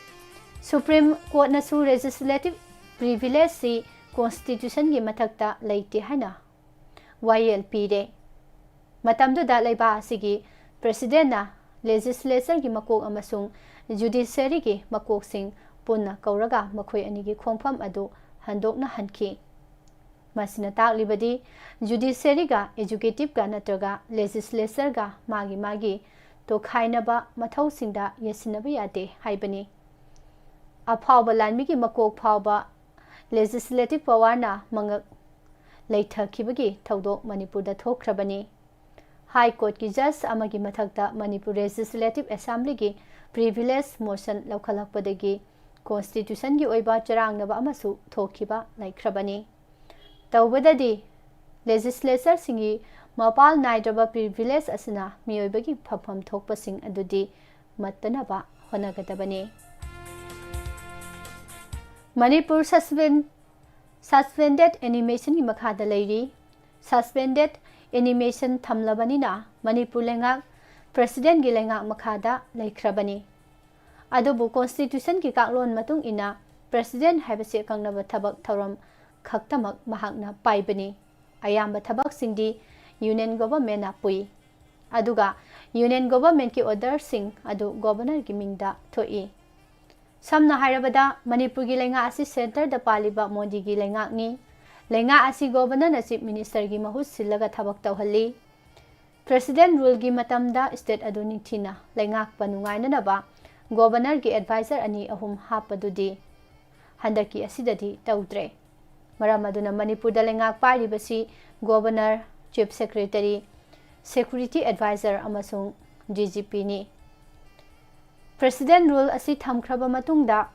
Supreme Courtꯅꯁꯨ legislative privilegeꯁꯤ Constitutionꯒꯤ ꯃꯊꯛꯇ ꯂꯩꯇꯦ ꯍꯥꯏꯅ ꯋꯥꯌꯦꯜ ꯄꯤꯔꯦ꯫ ꯃꯇꯝꯗꯨꯗ ꯂꯩꯕꯥꯛ ꯑꯁꯤꯒꯤ Presidentꯅ Legislatureꯒꯤ ꯃꯀꯣꯛ ꯑꯃꯁꯨꯡ Judiciaryꯒꯤ ꯃꯀꯣꯛꯁꯤꯡ ꯄꯨꯟꯅ ꯀꯧꯔꯒ ꯃꯈꯣꯏ ꯑꯅꯤꯒꯤ ꯈꯣꯡꯐꯝ ꯑꯗꯨ ꯍꯟꯗꯣꯛꯅꯍꯟꯈꯤ꯫ ꯃꯁꯤꯅ ꯇꯥꯛꯂꯤꯕꯗꯤ Judiciaryꯒ Executiveꯒ ꯅꯠꯇ꯭ꯔꯒ Legislatureꯒ ꯃꯥꯒꯤ ꯃꯥꯒꯤ ꯇꯣꯈꯥꯏꯅꯕ ꯃꯊꯧꯁꯤꯡꯗ ꯌꯦꯠꯁꯤꯟꯅꯕ ꯌꯥꯗꯦ ꯍꯥꯏꯕꯅꯤ꯫ ꯑꯐꯥꯎꯕ ꯂꯥꯟꯃꯤꯒꯤ ꯃꯀꯣꯛ ꯐꯥꯎꯕ Legislative Powerꯅ ꯃꯉꯛ ꯂꯩꯊꯈꯤꯕꯒꯤ ꯊꯧꯗꯣꯛ ꯃꯅꯤꯄꯨꯔꯗ ꯊꯣꯛꯈ꯭ꯔꯕꯅꯤ꯫ High Courtꯀꯤ Judge ꯑꯃꯒꯤ ꯃꯊꯛꯇ ꯃꯅꯤꯄꯨꯔ Legislative Assemblyꯒꯤ Privilege Motion ꯂꯧꯈꯠꯂꯛꯄꯗꯒꯤ Constitutionꯒꯤ ꯑꯣꯏꯕ ꯆꯔꯥꯡꯅꯕ ꯑꯃꯁꯨ ꯊꯣꯛꯈꯤꯕ ꯂꯩꯈ꯭ꯔꯕꯅꯤ꯫ ꯇꯧꯕꯗꯗꯤ Legislatureꯁꯤꯡꯒꯤ ꯃꯄꯥꯜ ꯅꯥꯏꯗ꯭ꯔꯕ privilege ꯑꯁꯤꯅ ꯃꯤꯑꯣꯏꯕꯒꯤ ꯐꯪꯐꯝ ꯊꯣꯛꯄꯁꯤꯡ ꯑꯗꯨꯗꯤ ꯃꯠꯇꯅꯕ ꯍꯣꯠꯅꯒꯗꯕꯅꯤ꯫ ꯃꯅꯤꯄꯨꯔ suspend, suspended animationꯒꯤ ꯃꯈꯥꯗ ꯂꯩꯔꯤ꯫ Suspended animation ꯊꯝꯂꯕꯅꯤꯅ ꯃꯅꯤꯄꯨꯔ ꯂꯩꯉꯥꯛ Presidentꯀꯤ ꯂꯩꯉꯥꯛ ꯃꯈꯥꯗ ꯂꯩꯈ꯭ꯔꯕꯅꯤ꯫ ꯑꯗꯨꯕꯨ Constitutionꯒꯤ ꯀꯥꯡꯂꯣꯟ ꯃꯇꯨꯡ ꯏꯟꯅ President ꯍꯥꯏꯕꯁꯤ ꯑꯀꯛꯅꯕ ꯊꯕꯛ ꯊꯧꯔꯝ ꯈꯛꯇꯃꯛ ꯃꯍꯥꯛꯅ ꯄꯥꯏꯕꯅꯤ꯫ ꯑꯌꯥꯝꯕ ꯊꯕꯛꯁꯤꯡꯗꯤ Union Governmentꯅ ꯄꯨꯏ꯫ ꯑꯗꯨꯒ Union Governmentꯀꯤ orderꯁꯤꯡ ꯑꯗꯨ Governorꯒꯤ ꯃꯤꯡꯗ ꯊꯣꯛꯏ꯫ ꯁꯝꯅ ꯍꯥꯏꯔꯕꯗ, ꯃꯅꯤꯄꯨꯔꯒꯤ ꯂꯩꯉꯥꯛ ꯑꯁꯤ centreꯗ ꯄꯥꯜꯂꯤꯕ ꯃꯣꯗꯤꯒꯤ ꯂꯩꯉꯥꯛꯅꯤ꯫ ꯂꯩꯉꯥꯛ ꯑꯁꯤ Governorꯅ Chief Ministerꯒꯤ ꯃꯍꯨꯠ ꯁꯤꯜꯂꯒ ꯊꯕꯛ ꯇꯧꯍꯜꯂꯤ꯫ President ruleꯒꯤ ꯃꯇꯝꯗ state ꯑꯗꯨ ꯅꯤꯡꯊꯤꯅ ꯂꯩꯉꯥꯛꯄ ꯅꯨꯡꯉꯥꯏꯅꯅꯕ Governorꯒꯤ advisor ꯑꯅꯤ ꯑꯍꯨꯝ ꯍꯥꯞꯄꯗꯨꯗꯤ ꯍꯟꯗꯛꯀꯤ ꯑꯁꯤꯗꯗꯤ ꯇꯧꯗ꯭ꯔꯦ꯫ ꯃꯔꯝ ꯑꯗꯨꯅ ꯃꯅꯤꯄꯨꯔꯗ ꯂꯩꯉꯥꯛ ꯄꯥꯏꯔꯤꯕꯁꯤ Governor, Chief Secretary, Security Advisor ꯑꯃꯁꯨꯡ DGPꯅꯤ꯫ President rule ꯑꯁꯤ ꯊꯝꯈ꯭ꯔꯕ ꯃꯇꯨꯡꯗ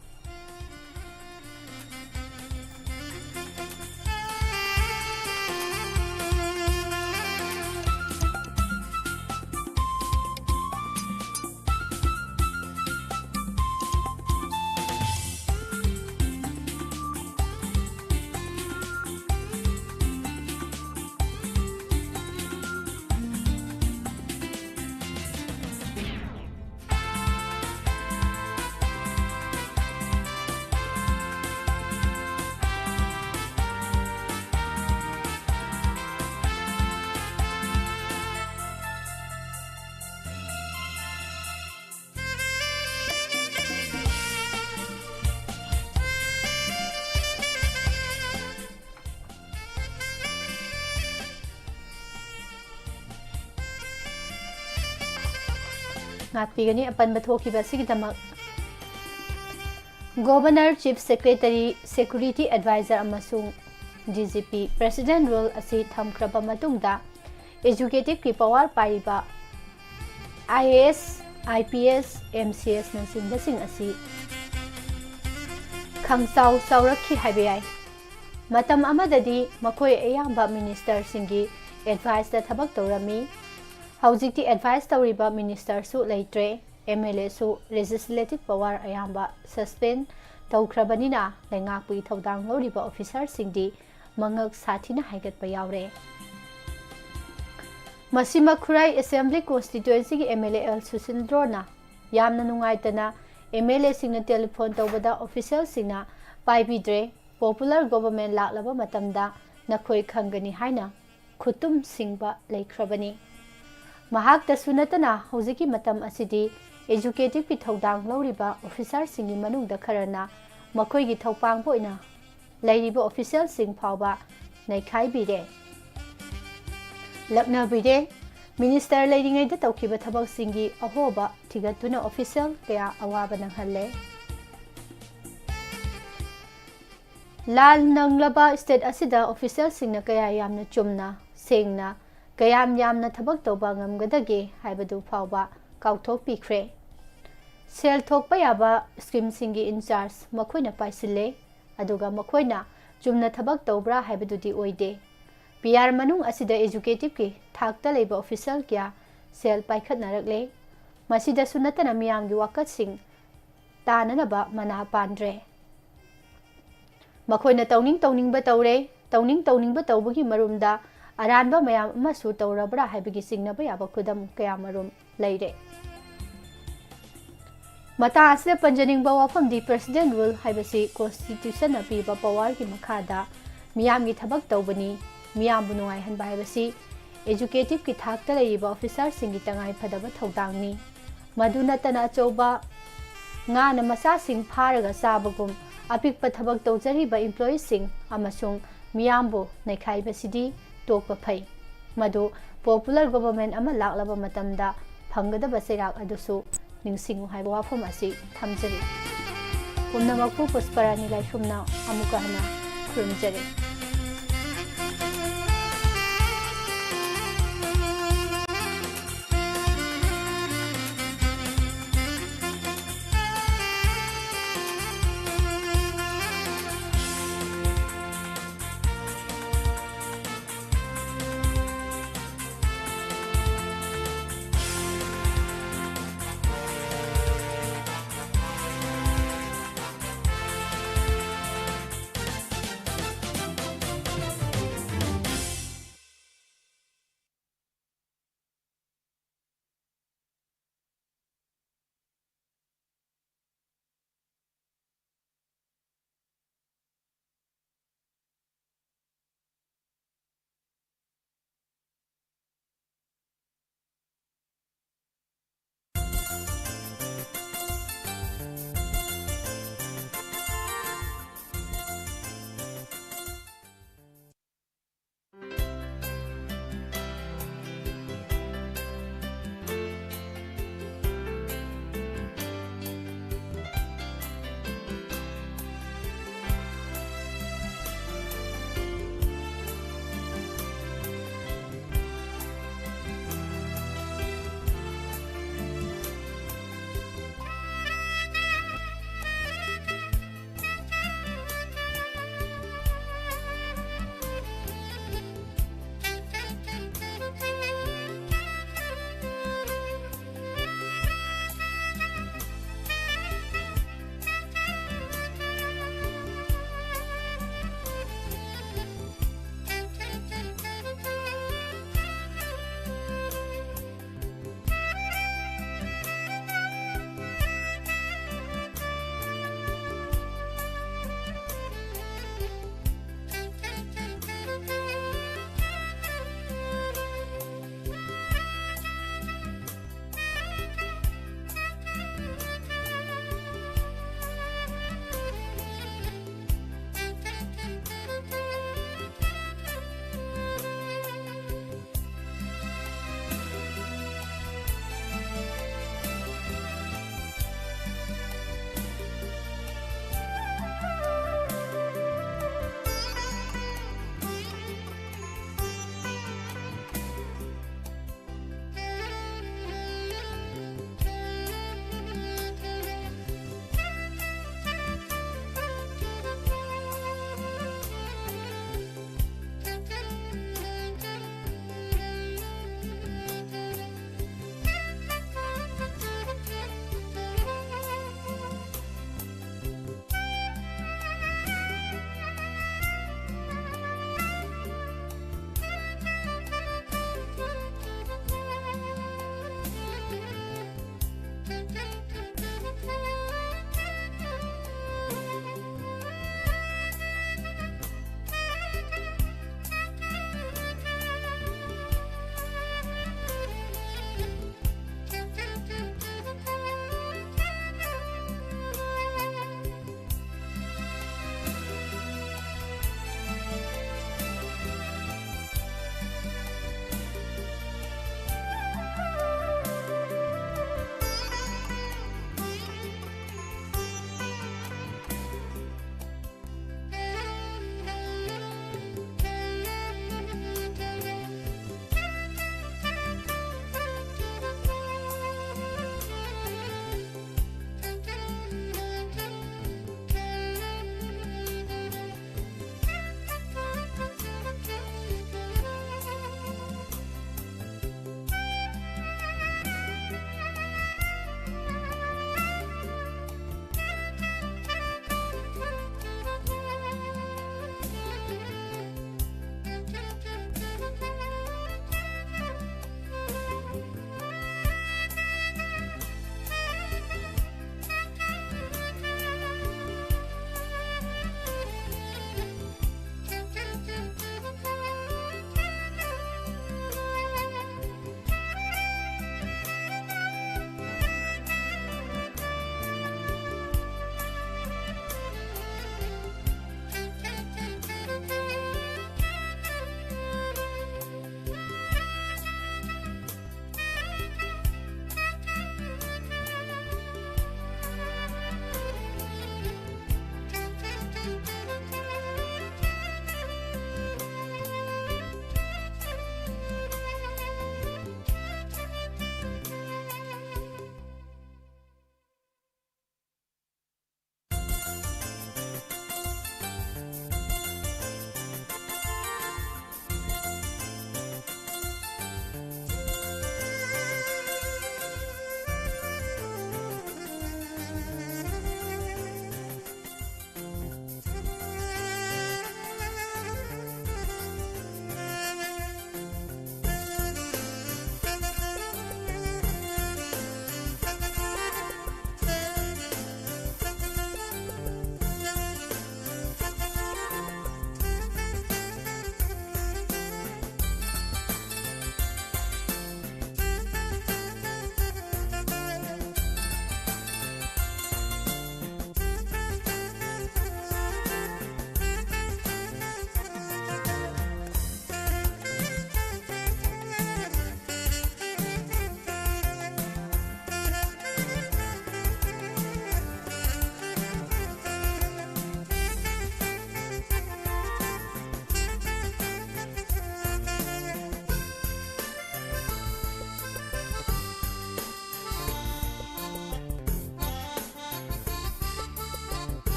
ꯉꯥꯛꯄꯤꯒꯅꯤ꯫ ꯑꯄꯟꯕ ꯊꯣꯛꯈꯤꯕ ꯑꯁꯤꯒꯤꯗꯃꯛ Governor, Chief Secretary, Security Advisor ꯑꯃꯁꯨꯡ D G P President Rule ꯑꯁꯤ ꯊꯝꯈ꯭ꯔꯕ ꯃꯇꯨꯡꯗ Executive ꯀꯤ power ꯄꯥꯏꯔꯤꯕ I A S, I P S, M C S ꯅꯆꯤꯡꯕꯁꯤꯡ ꯑꯁꯤ ꯈꯪꯆꯥꯎ ꯆꯥꯎꯔꯛꯈꯤ ꯍꯥꯏꯕ ꯌꯥꯏ꯫ ꯃꯇꯝ ꯑꯃꯗꯗꯤ ꯃꯈꯣꯏ ꯑꯌꯥꯝꯕ minister ꯁꯤꯡꯒꯤ advice ꯇ ꯊꯕꯛ ꯇꯧꯔꯝꯃꯤ꯫ ꯍꯧꯖꯤꯛꯇꯤ advice ꯇꯧꯔꯤꯕ minister ꯁꯨ ꯂꯩꯇ꯭ꯔꯦ꯫ M L A ꯁꯨ legislative power ꯑꯌꯥꯝꯕ suspend ꯇꯧꯈ꯭ꯔꯕꯅꯤꯅ ꯂꯩꯉꯥꯛꯄꯨꯒꯤ ꯊꯧꯗꯥꯡ ꯂꯧꯔꯤꯕ officer ꯁꯤꯡꯗꯤ ꯃꯉꯛ ꯁꯥꯊꯤꯅ ꯍꯥꯏꯒꯠꯄ ꯌꯥꯎꯔꯦ꯫ ꯃꯁꯤꯃꯛ ꯈꯨꯔꯥꯏ Assembly Constituency ꯒꯤ M L A L ꯁꯨꯁꯤꯟꯗ꯭ꯔꯣꯅ ꯌꯥꯝꯅ ꯅꯨꯡꯉꯥꯏꯇꯅ M L A ꯁꯤꯡꯅ telephone ꯇꯧꯕꯗ official ꯁꯤꯡꯅ ꯄꯥꯏꯕꯤꯗ꯭ꯔꯦ, popular government ꯂꯥꯛꯂꯕ ꯃꯇꯝꯗ ꯅꯈꯣꯏ ꯈꯪꯒꯅꯤ ꯍꯥꯏꯅ ꯈꯨꯠꯇꯨꯝ ꯁꯤꯡꯕ ꯂꯩꯈ꯭ꯔꯕꯅꯤ꯫ ꯃꯍꯥꯛꯇꯁꯨ ꯅꯠꯇꯅ ꯍꯧꯖꯤꯛꯀꯤ ꯃꯇꯝ ꯑꯁꯤꯗꯤ executive ꯀꯤ ꯊꯧꯗꯥꯡ ꯂꯧꯔꯤꯕ officer ꯁꯤꯡꯒꯤ ꯃꯅꯨꯡꯗ ꯈꯔꯅ ꯃꯈꯣꯏꯒꯤ ꯊꯧꯄꯥꯡꯕ ꯑꯣꯏꯅ ꯂꯩꯔꯤꯕ official ꯁꯤꯡ ꯐꯥꯎꯕ ꯅꯩꯈꯥꯏꯕꯤꯔꯦ, ꯂꯛꯅꯕꯤꯔꯦ꯫ Minister ꯂꯩꯔꯤꯉꯩꯗ ꯇꯧꯈꯤꯕ ꯊꯕꯛꯁꯤꯡꯒꯤ ꯑꯍꯣꯕ ꯊꯤꯒꯠꯇꯨꯅ official ꯀꯌꯥ ꯑꯋꯥꯕ ꯅꯪꯍꯜꯂꯦ꯫ ꯂꯥꯟ ꯅꯪꯂꯕ state ꯑꯁꯤꯗ official ꯁꯤꯡꯅ ꯀꯌꯥ ꯌꯥꯝꯅ ꯆꯨꯝꯅ, ꯁꯦꯡꯅ, ꯀꯌꯥꯝ ꯌꯥꯝꯅ ꯊꯕꯛ ꯇꯧꯕ ꯉꯝꯒꯗꯒꯦ ꯍꯥꯏꯕꯗꯨ ꯐꯥꯎꯕ ꯀꯥꯎꯊꯣꯛꯄꯤꯈ꯭ꯔꯦ꯫ ꯁꯦꯜ ꯊꯣꯛꯄ ꯌꯥꯕ scheme ꯁꯤꯡꯒꯤ in charge ꯃꯈꯣꯏꯅ ꯄꯥꯏꯁꯤꯜꯂꯦ, ꯑꯗꯨꯒ ꯃꯈꯣꯏꯅ ꯆꯨꯝꯅ ꯊꯕꯛ ꯇꯧꯕ꯭ꯔꯥ ꯍꯥꯏꯕꯗꯨꯗꯤ ꯑꯣꯏꯗꯦ꯫ P R ꯃꯅꯨꯡ ꯑꯁꯤꯗ executive ꯀꯤ ꯊꯥꯛꯇ ꯂꯩꯕ official ꯀꯌꯥ ꯁꯦꯜ ꯄꯥꯏꯈꯠꯅꯔꯛꯂꯦ꯫ ꯃꯁꯤꯗꯁꯨ ꯅꯠꯇꯅ ꯃꯤꯌꯥꯝꯒꯤ ꯋꯥꯀꯠꯁꯤꯡ ꯇꯥꯅꯅꯕ ꯃꯅꯥ ꯄꯥꯟꯗ꯭ꯔꯦ꯫ ꯃꯈꯣꯏꯅ ꯇꯧꯅꯤꯡ ꯇꯧꯅꯤꯡꯕ ꯇꯧꯔꯦ, ꯇꯧꯅꯤꯡ ꯇꯧꯅꯤꯡꯕ ꯇꯧꯕꯒꯤ ꯃꯔꯨꯝꯗ ꯑꯔꯥꯟꯕ ꯃꯌꯥꯝ ꯑꯃꯁꯨ ꯇꯧꯔꯕ꯭ꯔꯥ ꯍꯥꯏꯕꯒꯤ ꯆꯤꯡꯅꯕ ꯌꯥꯕ ꯈꯨꯗꯝ ꯀꯌꯥ ꯃꯔꯨꯝ ꯂꯩꯔꯦ꯫ ꯃꯇꯥꯡ ꯑꯁꯤꯗ ꯄꯟꯖꯅꯤꯡꯕ ꯋꯥꯐꯝꯗꯤ President Rule ꯍꯥꯏꯕꯁꯤ Constitution ꯅ ꯄꯤꯕ power ꯒꯤ ꯃꯈꯥꯗ ꯃꯤꯌꯥꯝꯒꯤ ꯊꯕꯛ ꯇꯧꯕꯅꯤ, ꯃꯤꯌꯥꯝꯕꯨ ꯅꯨꯡꯉꯥꯏꯍꯟꯕ ꯍꯥꯏꯕꯁꯤ executive ꯀꯤ ꯊꯥꯛꯇ ꯂꯩꯔꯤꯕ officer ꯁꯤꯡꯒꯤ ꯇꯉꯥꯏ ꯐꯗꯕ ꯊꯧꯗꯥꯡꯅꯤ꯫ ꯃꯗꯨ ꯅꯠꯇꯅ ꯑꯆꯧꯕ ꯉꯥꯅ ꯃꯆꯥꯁꯤꯡ ꯐꯥꯔꯒ ꯆꯥꯕꯒꯨꯝ ꯑꯄꯤꯛꯄ ꯊꯕꯛ ꯇꯧꯖꯔꯤꯕ employee ꯁꯤꯡ ꯑꯃꯁꯨꯡ ꯃꯤꯌꯥꯝꯕꯨ ꯅꯩꯈꯥꯏꯕꯁꯤꯗꯤ ꯇꯣꯛꯄ ꯐꯩ꯫ ꯃꯗꯨ popular government ꯑꯃ ꯂꯥꯛꯂꯕ ꯃꯇꯝꯗ ꯐꯪꯒꯗꯕ ꯆꯩꯔꯥꯛ ꯑꯗꯨꯁꯨ ꯅꯤꯡꯁꯤꯡꯉꯨ ꯍꯥꯏꯕ ꯋꯥꯐꯝ ꯑꯁꯤ ꯊꯝꯖꯔꯤ꯫ ꯄꯨꯝꯅꯃꯛꯄꯨ ꯄꯨꯁꯄꯔꯥꯅꯤ ꯂꯥꯏꯁ꯭ꯔꯝꯅ ꯑꯃꯨꯛꯀ ꯍꯟꯅ ꯈꯨꯔꯨꯝꯖꯔꯤ꯫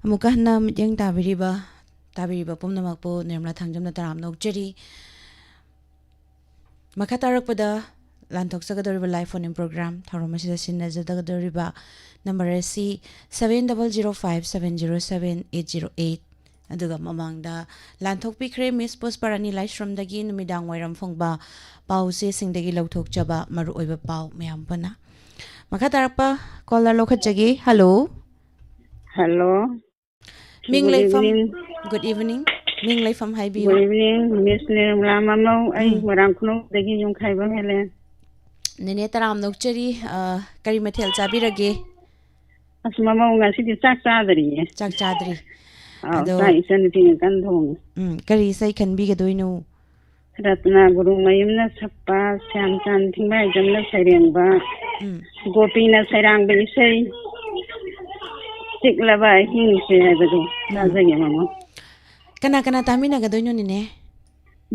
ꯑꯃꯨꯛꯀ ꯍꯟꯅ ꯃꯤꯠꯌꯦꯡ ꯇꯥꯕꯤꯔꯤꯕ, ꯇꯥꯕꯤꯔꯤꯕ ꯄꯨꯝꯅꯃꯛꯄꯨ ꯅꯤꯔꯃꯂꯥ ꯊꯥꯡꯖꯝꯅ ꯇꯔꯥꯝꯅ ꯑꯣꯛꯆꯔꯤ꯫ ꯃꯈꯥ ꯇꯥꯔꯛꯄꯗ ꯂꯥꯟꯊꯣꯛꯆꯒꯗꯧꯔꯤꯕ live phone in program ꯊꯧꯔꯝ ꯑꯁꯤꯗ ꯁꯤꯟꯅꯖꯒꯗꯧꯔꯤꯕ number ꯑꯁꯤ seven double zero five seven zero seven eight zero eight꯫ ꯑꯗꯨꯒ ꯃꯃꯥꯡꯗ ꯂꯥꯟꯊꯣꯛꯄꯤꯈ꯭ꯔꯦ ꯃꯤꯁ ꯄꯨꯁꯄꯥꯔꯥꯅꯤ ꯂꯥꯏꯁ꯭ꯔꯝꯗꯒꯤ ꯅꯨꯃꯤꯗꯥꯡ ꯋꯥꯏꯔꯝ ꯐꯣꯡꯕ ꯄꯥꯎ ꯆꯦꯁꯤꯡꯗꯒꯤ ꯂꯧꯊꯣꯛꯆꯕ ꯃꯔꯨꯑꯣꯏꯕ ꯄꯥꯎ ꯃꯌꯥꯝ ꯄꯨꯟꯅ꯫ ꯃꯈꯥ ꯇꯥꯔꯛꯄ caller ꯂꯧꯈꯠꯆꯒꯦ꯫ Hello꯫ Hello꯫ ꯃꯤꯡ Good ꯂꯩꯐꯝ evening꯫ Good evening꯫ ꯃꯤꯡ ꯂꯩꯐꯝ ꯍꯥꯏꯕꯤꯌꯨ꯫ Good evening, Miss ꯅꯤꯔꯃꯂꯥ ꯃꯃꯧ꯫ ꯑꯩ ꯎꯝ꯫ ꯃꯣꯏꯔꯥꯡ ꯈꯨꯅꯧꯗꯒꯤ ꯌꯨꯝꯈꯥꯏꯕꯝ ꯍꯦꯂꯦꯟ꯫ ꯅꯦꯅꯦ ꯇꯔꯥꯝ ꯅꯣꯛꯆꯔꯤ꯫ ꯑ, ꯀꯔꯤ ꯃꯊꯦꯜ ꯆꯥꯕꯤꯔꯒꯦ? ꯑꯁ, ꯃꯃꯧ ꯉꯁꯤꯗꯤ ꯆꯥꯛ ꯆꯥꯗ꯭ꯔꯤꯌꯦ꯫ ꯆꯥꯛ ꯆꯥꯗ꯭ꯔꯤ꯫ ꯑꯥꯎ, ꯑꯗꯣ ꯆꯥꯛ ꯏꯆꯟꯅꯨꯄꯤꯅ ꯀꯟꯅ ꯊꯣꯡꯉꯤ꯫ ꯎꯝ, ꯀꯔꯤ ꯏꯁꯩ ꯈꯟꯕꯤꯒꯗꯣꯏꯅꯣ? ꯔꯇꯅꯥ ꯒꯨꯔꯨꯃꯌꯨꯝꯅ ꯁꯛꯄ, ꯁ꯭ꯌꯥꯝꯆꯥꯟ ꯊꯤꯡꯕꯥꯏꯖꯝꯅ ꯁꯩꯔꯦꯡꯕ, ꯎꯝ꯫ ꯒꯣꯄꯤꯅ ꯁꯩꯔꯥꯡꯕ ꯏꯁꯩ, ꯆꯤꯛꯂꯕ ꯑꯍꯤꯡꯁꯦ ꯍꯥꯏꯕꯗꯣ ꯎꯝ꯫ ꯇꯥꯖꯒꯦ, ꯃꯃꯧ꯫ ꯀꯅꯥ ꯀꯅꯥ ꯇꯥꯃꯤꯟꯅꯒꯗꯣꯏꯅꯣ, ꯅꯦꯅꯦ?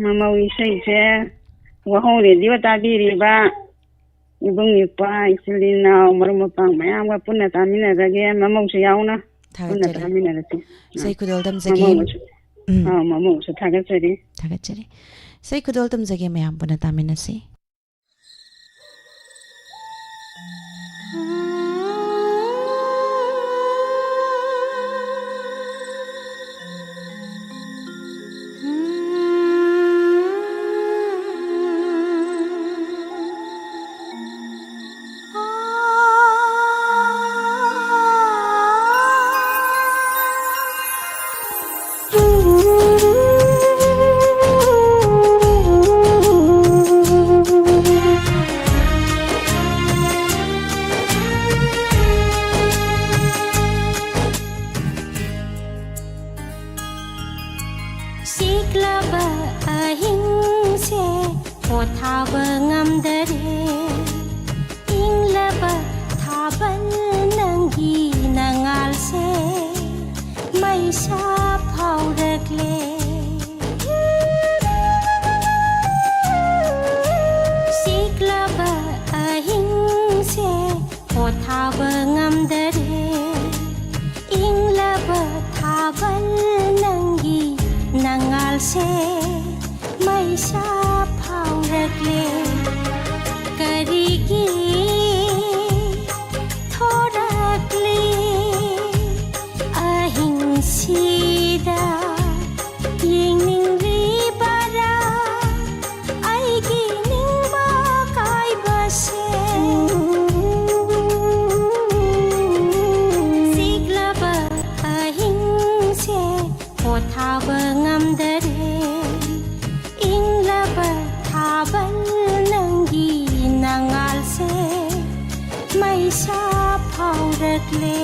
ꯃꯃꯧ ꯏꯁꯩꯁꯦ ꯋꯥꯍꯣꯡ ꯔꯦꯗꯤꯑꯣ ꯇꯥꯕꯤꯔꯤꯕ ꯏꯕꯨꯡ ꯏꯄ꯭ꯋꯥ, ꯏꯆꯤꯜ ꯏꯅꯥꯎ, ꯃꯔꯨꯞ ꯃꯄꯥꯡ ꯃꯌꯥꯝꯒ ꯄꯨꯟꯅ ꯇꯥꯃꯤꯟꯅꯔꯒꯦ, ꯃꯃꯧꯁꯨ ꯌꯥꯎꯅ ꯄꯨꯟꯅ ꯊꯥꯒꯠꯆꯔꯤ꯫ ꯇꯥꯃꯤꯟꯅꯔꯁꯤ꯫ ꯏꯁꯩ ꯈꯨꯗꯣꯜ ꯇꯝꯖꯒꯦ꯫ ꯃꯃꯧꯁꯨ, ꯎꯝ꯫ ꯑꯥ, ꯃꯃꯧꯁꯨ ꯊꯥꯒꯠꯆꯔꯤ꯫ ꯊꯥꯒꯠꯆꯔꯤ꯫ ꯏꯁꯩ ꯈꯨꯗꯣꯜ ꯇꯝꯖꯒꯦ, ꯃꯌꯥꯝ ꯄꯨꯟꯅ ꯇꯥꯃꯤꯟꯅꯁꯤ꯫ ꯁꯤꯛꯂꯕ ꯑꯍꯤꯡꯁꯦ ꯄꯣꯊꯥꯕ ꯉꯝꯗꯔꯦ꯫ ꯏꯪꯂꯕ ꯊꯥꯕꯜ ꯅꯪꯒꯤ ꯅꯉꯥꯜꯁꯦ ꯃꯩꯁꯥ ꯐꯥꯎꯔꯛꯂꯦ꯫ ꯁꯤꯛꯂꯕ ꯑꯍꯤꯡꯁꯦ ꯄꯣꯊꯥꯕ ꯉꯝꯗꯔꯦ꯫ ꯏꯪꯂꯕ ꯃꯩꯁꯥ ꯐꯥꯎꯔꯛꯂꯦ꯫ ꯀꯔꯤꯒꯤ ꯊꯣꯔꯛꯂꯦ ꯑꯍꯤꯡꯁꯤꯗ? ꯌꯦꯡꯅꯤꯡꯂꯤꯕꯔꯥ ꯑꯩꯒꯤ ꯅꯤꯡꯕ ꯀꯥꯏꯕꯁꯦ? ꯆꯤꯛꯂꯕ ꯑꯍꯤꯡꯁꯦ ꯄꯣꯊꯥꯕ ꯉꯝꯗꯔꯦ꯫ ꯏꯪꯂꯕ ꯊꯥꯕꯜ ꯅꯪꯒꯤ ꯅꯉꯥꯜꯁꯦ ꯃꯩꯁꯥ ꯐꯥꯎꯔꯛꯂꯦ꯫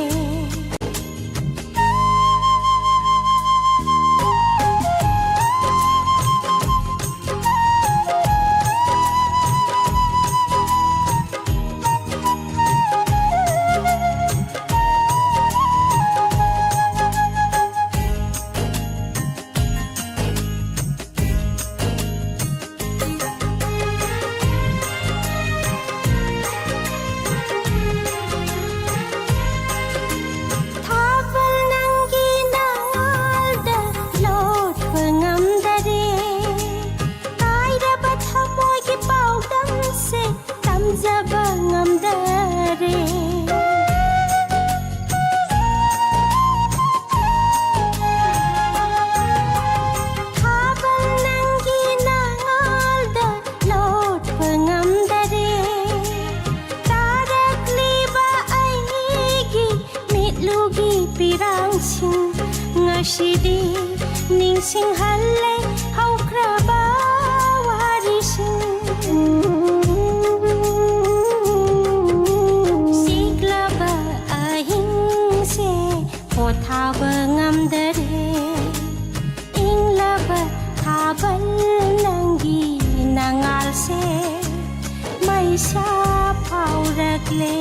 ꯊꯥꯕꯜ ꯅꯪꯒꯤ ꯅꯉꯥꯜꯗ ꯂꯣꯠꯄ ꯉꯝꯗꯔꯦ꯫ ꯀꯥꯏꯔꯕ ꯊꯃꯣꯏꯒꯤ ꯄꯥꯎꯗꯝꯁꯦ ꯇꯝꯖꯕ ꯉꯝꯗꯔꯦ꯫ ꯊꯥꯕꯜ ꯅꯪꯒꯤ ꯅꯉꯥꯜꯗ ꯂꯣꯠꯄ ꯉꯝꯗꯔꯦ꯫ ꯇꯥꯔꯛꯂꯤꯕ ꯑꯩꯒꯤ ꯃꯤꯠꯂꯨꯒꯤ ꯄꯤꯔꯥꯡꯁꯤꯡ ꯉꯁꯤꯗꯤ ꯅꯤꯡꯁꯤꯡꯍꯜꯂꯦ ꯍꯧꯈ꯭ꯔꯕ ꯋꯥꯔꯤꯁꯤꯡ꯫ ꯆꯤꯛꯂꯕ ꯑꯍꯤꯡꯁꯦ ꯄꯣꯊꯥꯕ ꯉꯝꯗꯔꯦ꯫ ꯏꯪꯂꯕ ꯊꯥꯕꯜ ꯅꯪꯒꯤ ꯅꯉꯥꯜꯁꯦ ꯃꯩꯁꯥ ꯐꯥꯎꯔꯛꯂꯦ꯫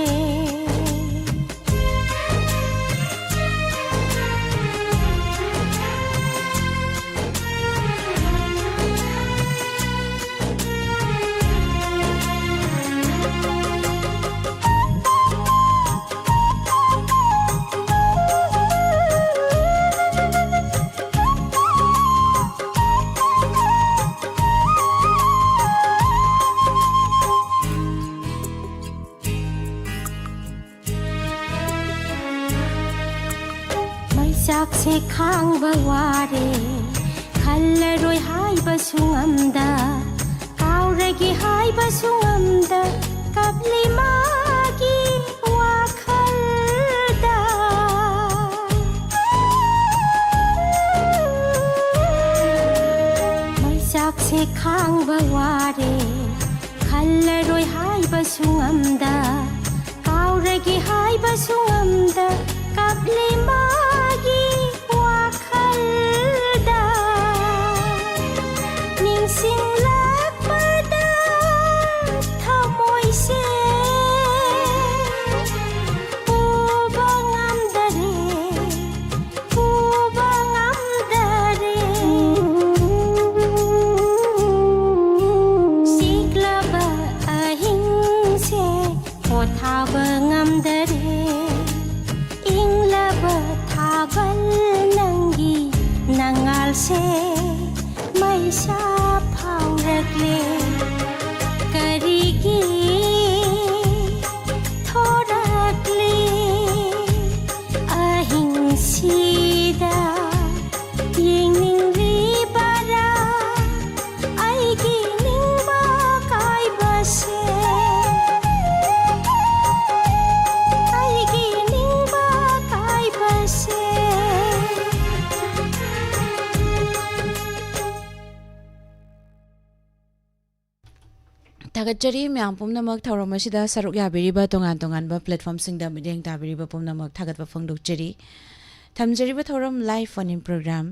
ꯁꯦ ꯈꯥꯡꯕ ꯋꯥꯔꯦ꯫ ꯈꯜꯂꯔꯣꯏ ꯍꯥꯏꯕꯁꯨ ꯉꯝꯗ, ꯀꯥꯎꯔꯒꯦ ꯍꯥꯏꯕꯁꯨ ꯉꯝꯗ, ꯀꯞꯂꯤ ꯃꯥꯒꯤ ꯋꯥꯈꯜꯗ꯫ ꯃꯩꯆꯥꯛꯁꯦ ꯈꯥꯡꯕ ꯋꯥꯔꯦ꯫ ꯈꯜꯂꯔꯣꯏ ꯍꯥꯏꯕꯁꯨ ꯉꯝꯗ, ꯀꯥꯎꯔꯒꯦ ꯍꯥꯏꯕꯁꯨ ꯉꯝꯗ, ꯀꯞꯂꯤ ꯃꯥꯒꯤ ꯋꯥꯈꯜꯗ꯫ ꯅꯤꯡꯁꯤꯡꯂꯛꯄꯗ ꯊꯃꯣꯏꯁꯦ ꯄꯨꯕ ꯉꯝꯗꯔꯦ, ꯄꯨꯕ ꯉꯝꯗꯔꯦ꯫ ꯆꯤꯛꯂꯕ ꯑꯍꯤꯡꯁꯦ ꯄꯣꯊꯥꯕ ꯉꯝꯗꯔꯦ꯫ ꯏꯪꯂꯕ ꯊꯥꯕꯜ ꯅꯪꯒꯤ ꯅꯉꯥꯜꯁꯦ ꯃꯩꯁꯥ ꯐꯥꯎꯔꯛꯂꯦ꯫ ꯀꯔꯤꯒꯤ ꯊꯣꯔꯛꯂꯤ ꯑꯍꯤꯡꯁꯤꯗ? ꯌꯦꯡꯅꯤꯡꯂꯤꯕꯔꯥ ꯑꯩꯒꯤ ꯅꯤꯡꯕ ꯀꯥꯏꯕꯁꯦ? ꯑꯩꯒꯤ ꯅꯤꯡꯕ ꯀꯥꯏꯕꯁꯦ꯫ ꯊꯥꯒꯠꯆꯔꯤ ꯃꯌꯥꯝ ꯄꯨꯝꯅꯃꯛ ꯊꯧꯔꯝ ꯑꯁꯤꯗ ꯁꯔꯨꯛ ꯌꯥꯕꯤꯔꯤꯕ ꯇꯣꯉꯥꯟ ꯇꯣꯉꯥꯟꯕ platformꯁꯤꯡꯗ ꯃꯤꯠꯌꯦꯡ ꯇꯥꯕꯤꯔꯤꯕ ꯄꯨꯝꯅꯃꯛ ꯊꯥꯒꯠꯄ ꯐꯣꯡꯗꯣꯛꯆꯔꯤ꯫ ꯊꯝꯖꯔꯤꯕ ꯊꯧꯔꯝ live phone in program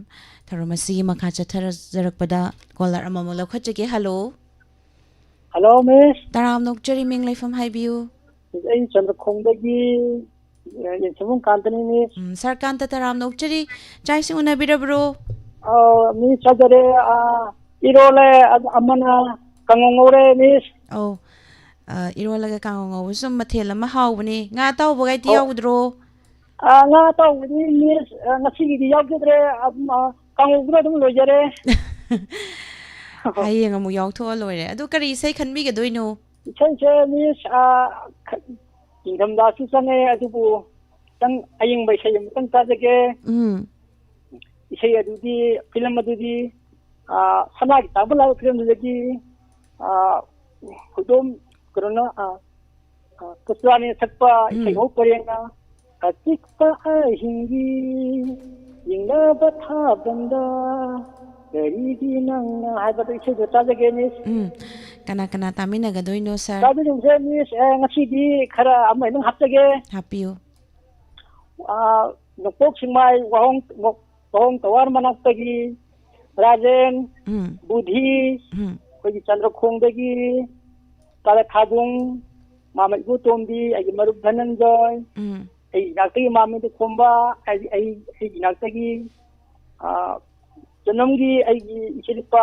ꯊꯧꯔꯝ ꯑꯁꯤꯒꯤ ꯃꯈꯥ ꯆꯠꯊꯖꯔꯛꯄꯗ caller ꯑꯃꯃꯨꯛ ꯂꯧꯈꯠꯆꯒꯦ꯫ Hello꯫ Hello, miss꯫ ꯇꯔꯥꯝꯅ ꯑꯣꯛꯆꯔꯤ, ꯃꯤꯡ ꯂꯩꯐꯝ ꯍꯥꯏꯕꯤꯌꯨ꯫ ꯑꯩ ꯆꯟꯗ꯭ꯔꯈꯣꯡꯗꯒꯤ, ꯑ, ꯌꯦꯟꯁꯤꯟꯐꯝ ꯀꯥꯟꯇꯅꯤ, miss꯫ ꯎꯝ, sir ꯀꯥꯟꯇ, ꯇꯔꯥꯝꯅ ꯑꯣꯛꯆꯔꯤ꯫ ꯆꯥꯛ ꯏꯁꯤꯡ ꯎꯅꯕꯤꯔꯕ꯭ꯔꯣ? ꯑ, miss, ꯆꯥꯖꯔꯦ꯫ ꯑ, ꯏꯔꯣꯜꯂꯦ, ꯑ-, ꯑꯃꯅ ꯀꯥꯡꯉꯧ ꯉꯧꯔꯦ, miss꯫ ꯑꯧ, ꯑ, ꯏꯔꯣꯜꯂꯒ ꯀꯥꯡꯉꯧ ꯉꯧꯕꯁꯨ ꯃꯊꯦꯜ ꯑꯃ ꯍꯥꯎꯕꯅꯤ꯫ ꯉꯥ ꯑꯇꯥꯎꯕꯒꯥꯏꯗꯤ ꯑꯧ꯫ ꯌꯥꯎꯗ꯭ꯔꯣ? ꯑ, ꯉꯥ ꯑꯇꯥꯎꯕꯗꯤ, miss, ꯑ, ꯉꯁꯤꯒꯤꯗꯤ ꯌꯥꯎꯖꯗ꯭ꯔꯦ꯫ ꯑ, ꯑ, ꯀꯥꯡꯉꯧꯗꯨꯅ ꯑꯗꯨꯝ ꯂꯣꯏꯖꯔꯦ꯫ ꯍꯌꯦꯡ ꯑꯃꯨꯛ ꯌꯥꯎꯊꯣꯛꯑ ꯂꯣꯏꯔꯦ꯫ ꯑꯗꯨ ꯀꯔꯤ ꯏꯁꯩ ꯈꯟꯕꯤꯒꯗꯣꯏꯅꯣ? ꯏꯁꯩꯁꯦ, miss, ꯑ, ꯈ-, ꯏꯪꯊꯝꯊꯥꯁꯨ ꯆꯪꯉꯦ, ꯑꯗꯨꯕꯨ ꯈꯤꯇꯪ ꯑꯌꯤꯡꯕ ꯏꯁꯩ ꯑꯃꯇꯪ ꯇꯥꯖꯒꯦ꯫ ꯎꯝ꯫ ꯏꯁꯩ ꯑꯗꯨꯗꯤ, ꯐꯤꯂꯝ ꯑꯗꯨꯗꯤ, ꯑꯥ, ꯁꯅꯥꯒꯤ ꯇꯥꯡꯕ ꯂꯥꯛꯄ ꯐꯤꯂꯝꯗꯨꯗꯒꯤ, ꯑꯥ, ꯍꯧꯗꯣꯝ, ꯀꯩꯅꯣꯅ, ꯑꯥ, ꯑꯥ, ꯄꯨꯁꯄꯥꯅ ꯁꯛꯄ ꯏꯁꯩ ꯎꯝ꯫ ꯃꯧ ꯄꯔꯦꯡꯅ "ꯑꯆꯤꯛꯄ ꯑꯍꯤꯡꯒꯤ ꯆꯤꯛꯂꯕ ꯊꯥꯕꯜꯗ ꯀꯔꯤꯒꯤ ꯅꯪꯅ" ꯍꯥꯏꯕꯗꯣ ꯏꯁꯩꯗꯣ ꯇꯥꯖꯒꯦ, ꯃꯤꯁ꯫ ꯎꯝ꯫ ꯀꯅꯥ ꯀꯅꯥ ꯇꯥꯃꯤꯟꯅꯒꯗꯣꯏꯅꯣ, ꯁꯥꯔ? ꯇꯥꯕꯤꯔꯤꯕꯁꯦ, ꯃꯤꯁ, ꯑꯦ, ꯉꯁꯤꯗꯤ ꯈꯔ ꯑꯃ ꯑꯗꯨꯝ ꯍꯥꯞꯆꯒꯦ꯫ ꯍꯥꯞꯄꯤꯌꯨ꯫ ꯑꯥ, ꯅꯣꯡꯄꯣꯛ ꯁꯦꯛꯃꯥꯏ ꯋꯥꯍꯣꯡ, ꯋꯥꯍꯣꯡ ꯇꯋꯥꯔ ꯃꯅꯥꯛꯇꯒꯤ ꯔꯥꯖꯦꯟ, ꯎꯝ꯫ ꯕꯨꯙꯤ, ꯎꯝ꯫ ꯑꯩꯈꯣꯏꯒꯤ ꯆꯟꯗ꯭ꯔꯈꯣꯡꯗꯒꯤ ꯀꯥꯂꯦꯊꯥꯕꯨꯡ, ꯃꯥꯃ ꯏꯕꯣꯇꯣꯝꯕꯤ, ꯑꯩꯒꯤ ꯃꯔꯨꯞ ꯙꯅꯟꯖꯣꯏ, ꯎꯝ꯫ ꯑꯩ ꯏꯅꯥꯛꯇꯒꯤ ꯃꯥꯃ ꯏꯕꯣꯇꯣꯝꯕ, ꯑꯩ, ꯑꯩ, ꯑꯩꯒꯤ ꯏꯅꯥꯛꯇꯒꯤ, ꯑꯥ, ꯖꯅꯝꯒꯤ ꯑꯩꯒꯤ ꯏꯆꯦꯅꯨꯄꯥ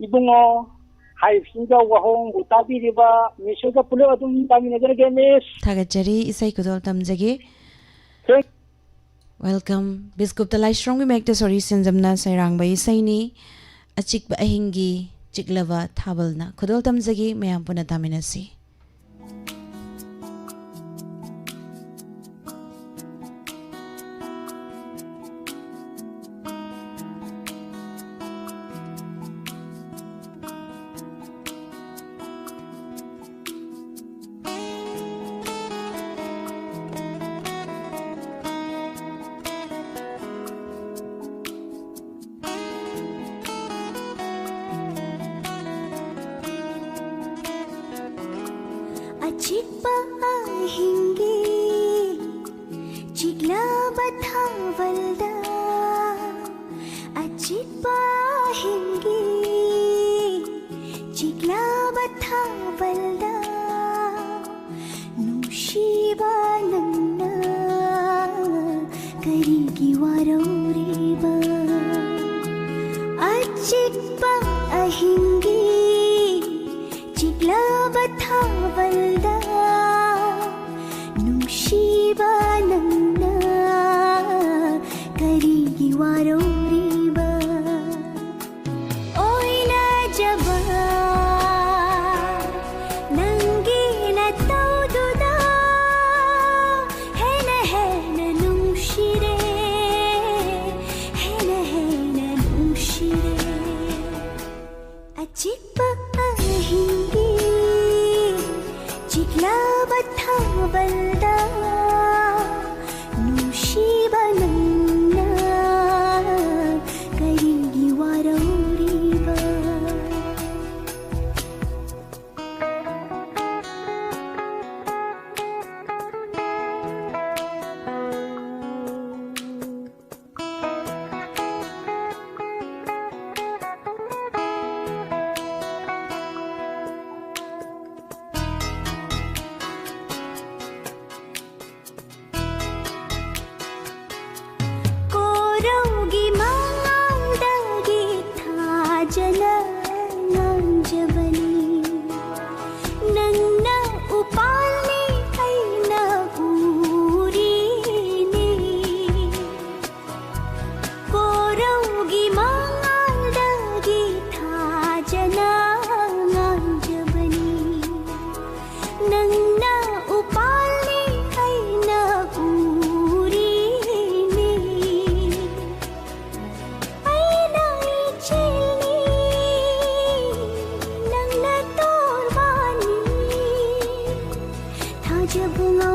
ꯏꯕꯨꯡꯉꯣ ꯍꯥꯏꯔꯤꯕꯁꯤꯡꯒ ꯋꯥꯍꯣꯡꯕꯨ ꯇꯥꯕꯤꯔꯤꯕ ꯃꯤꯁꯣꯏꯒ ꯄꯨꯂꯞ ꯑꯗꯨꯝ ꯇꯥꯃꯤꯟꯅꯖꯔꯒꯦ, ꯃꯤꯁ꯫ ꯊꯥꯒꯠꯆꯔꯤ, ꯏꯁꯩ ꯈꯨꯗꯣꯜ ꯇꯝꯖꯒꯦ꯫ ꯊꯦꯡ- Welcome꯫ ꯕꯤꯁꯀꯨꯞꯇ ꯂꯥꯏꯁ꯭ꯔꯣꯡꯒꯤ ꯃꯥꯌꯦꯛꯇ ꯁꯣꯔꯤ ꯁꯦꯟꯖꯝꯅ ꯁꯩꯔꯥꯡꯕ ꯏꯁꯩꯅꯤ꯫ ꯑꯆꯤꯛꯄ ꯑꯍꯤꯡꯒꯤ ꯆꯤꯛꯂꯕ ꯊꯥꯕꯜꯅ꯫ ꯈꯨꯗꯣꯜ ꯇꯝꯖꯒꯦ, ꯃꯌꯥꯝ ꯄꯨꯟꯅ ꯇꯥꯃꯤꯟꯅꯁꯤ꯫ ꯑꯆꯤꯛꯄ ꯑꯍꯤꯡꯒꯤ ꯆꯤꯛꯂꯕ ꯊꯥꯕꯜꯗ, ꯑꯆꯤꯛꯄ ꯑꯍꯤꯡꯒꯤ ꯆꯤꯛꯂꯕ ꯊꯥꯕꯜꯗ, ꯅꯨꯡꯁꯤꯕ ꯅꯪꯅ ꯀꯔꯤꯒꯤ ꯋꯥꯔꯧꯔꯤꯕ? ꯑꯆꯤꯛꯄ ꯑꯍꯤꯡꯒꯤ ꯆꯤꯛꯂꯕ ꯊꯥꯕꯜꯗ, ꯅꯨꯡꯁꯤꯕ ꯅꯪꯅ ꯀꯔꯤꯒꯤ ꯋꯥꯔꯧꯔꯤꯕ? ꯑꯣꯏꯅꯖꯕ ꯅꯪꯒꯤ ꯅꯇꯧꯗꯨꯗ ꯍꯦꯟꯅ ꯍꯦꯟꯅ ꯅꯨꯡꯁꯤꯔꯦ, ꯍꯦꯟꯅ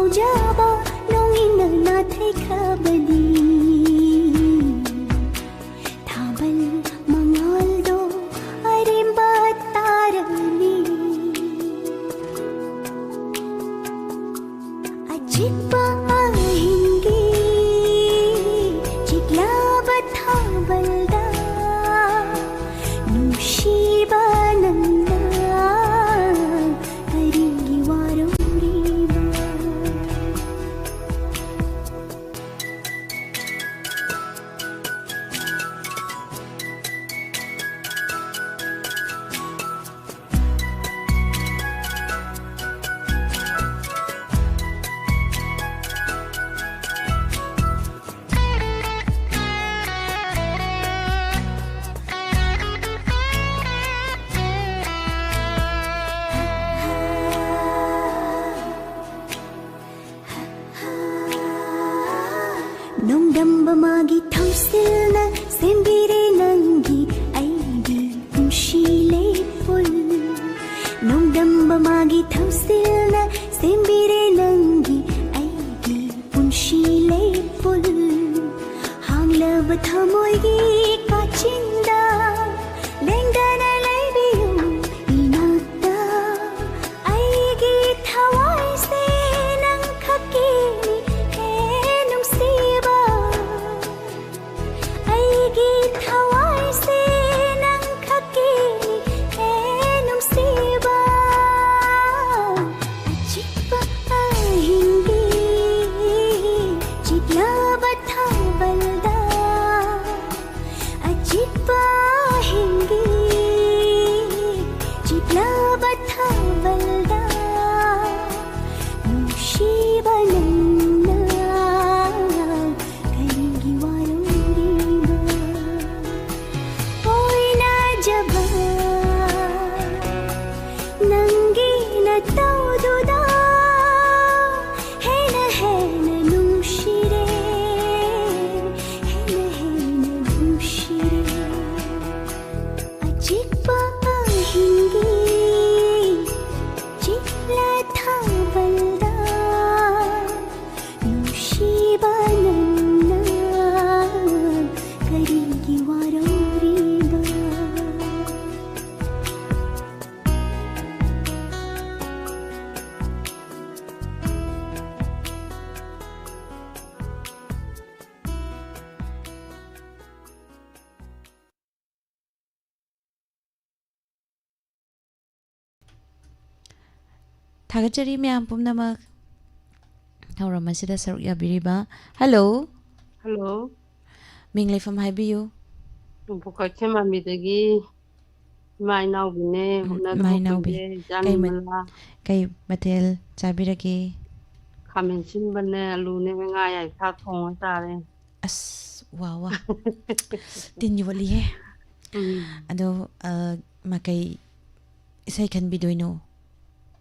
ꯈꯨꯔꯨꯝꯖꯕ ꯅꯣꯡꯏꯟꯅ ꯅꯥꯊꯩꯈ꯭ꯔꯕꯗꯤ ꯊꯥꯕꯜ ꯃꯉꯥꯜꯗꯣ ꯑꯔꯦꯝꯕ ꯇꯥꯔꯅꯤ꯫ ꯑꯆꯤꯛꯄ ꯑꯍꯤꯡꯒꯤ ꯆꯤꯛꯂꯕ ꯊꯥꯕꯜꯗ ꯅꯨꯡꯁꯤꯕ ꯅꯪꯅ ꯀꯔꯤꯒꯤ ꯋꯥꯔꯧꯔꯤꯕ? ꯅꯣꯡꯗꯝꯕ ꯃꯥꯒꯤ ꯊꯧꯁꯤꯜꯅ ꯁꯦꯝꯕꯤꯔꯦ ꯅꯪꯒꯤ ꯑꯩꯒꯤ ꯄꯨꯟꯁꯤ ꯂꯩꯄꯨꯜ꯫ ꯅꯣꯡꯗꯝꯕ ꯃꯥꯒꯤ ꯊꯧꯁꯤꯜꯅ ꯁꯦꯝꯕꯤꯔꯦ ꯅꯪꯒꯤ ꯑꯩꯒꯤ ꯄꯨꯟꯁꯤ ꯂꯩꯄꯨꯜ꯫ ꯍꯥꯡꯂꯕ ꯊꯃꯣꯏꯒꯤ ꯀꯥꯆꯤꯟꯗ ꯂꯦꯡꯗꯅ ꯂꯩꯕꯤꯌꯨ ꯏꯅꯥꯛꯇ꯫ ꯑꯩꯒꯤ ꯊꯋꯥꯏꯁꯦ ꯅꯪ ꯈꯛꯀꯤꯅꯤ ꯍꯦ ꯅꯨꯡꯁꯤꯕ꯫ ꯑꯩꯒꯤ ꯊꯋꯥꯏꯁꯦ ꯅꯪ ꯈꯛꯀꯤꯅꯤ ꯍꯦ ꯅꯨꯡꯁꯤꯕ꯫ ꯑꯆꯤꯛꯄ ꯑꯍꯤꯡꯒꯤ ꯆꯤꯛꯂꯕ ꯊꯥꯕꯜꯗ ꯑꯆꯤꯛꯄ ꯑꯍꯤꯡꯒꯤ ꯆꯤꯛꯂꯕ ꯊꯥꯕꯜꯗ ꯅꯨꯡꯁꯤꯕ ꯅꯪꯅ ꯀꯔꯤꯒꯤ ꯋꯥꯔꯧꯔꯤꯕ? ꯑꯣꯏꯅꯖꯕ ꯅꯪꯒꯤ ꯅꯇꯧꯗꯨꯗ ꯍꯦꯟꯅ ꯍꯦꯟꯅ ꯅꯨꯡꯁꯤꯔꯦ, ꯍꯦꯟꯅ ꯍꯦꯟꯅ ꯅꯨꯡꯁꯤꯔꯦ꯫ ꯑꯆꯤꯛꯄ ꯑꯍꯤꯡꯒꯤ ꯆꯤꯛꯂ ꯊꯥꯕꯜꯗ ꯊꯥꯒꯠꯆꯔꯤ ꯃꯌꯥꯝ ꯄꯨꯝꯅꯃꯛ꯫ ꯊꯧꯔꯝ ꯑꯁꯤꯗ ꯁꯔꯨꯛ ꯌꯥꯕꯤꯔꯤꯕ꯫ ꯍꯜꯂꯣ꯫ ꯍꯜꯂꯣ꯫ ꯃꯤꯡ ꯂꯩꯐꯝ ꯍꯥꯏꯕꯤꯌꯨ꯫ ꯅꯣꯡꯄꯣꯛ ꯀꯩꯊꯦꯜꯃꯥꯟꯕꯤꯗꯒꯤ ꯏꯃꯥ ꯏꯅꯥꯎꯕꯤꯅꯦ, ꯎꯝ, ꯎꯅꯗꯕ ꯏꯃꯥ ꯏꯅꯥꯎꯕꯤ꯫ ꯀꯨꯏꯔꯦ, ꯏꯆꯥ ꯀꯩ ꯃ-, ꯅꯤꯔꯃꯂꯥ꯫ ꯀꯩ ꯃꯊꯦꯜ ꯆꯥꯕꯤꯔꯒꯦ? ꯈꯥꯃꯦꯟ ꯑꯁꯤꯟꯕꯅꯦ, ꯑꯂꯨꯅꯦ, ꯉꯥ ꯑꯌꯥꯏ ꯊꯥꯛ ꯊꯣꯡꯉ ꯆꯥꯔꯦ꯫ ꯑꯁ, ꯋꯥ, ꯋꯥ꯫ ꯇꯤꯟ ꯌꯣꯠꯂꯤꯍꯦ꯫ ꯎꯝ꯫ ꯑꯗꯣ, ꯑ, ꯃꯥ ꯀꯩ ꯏꯁꯩ ꯈꯟꯕꯤꯗꯣꯏꯅꯣ?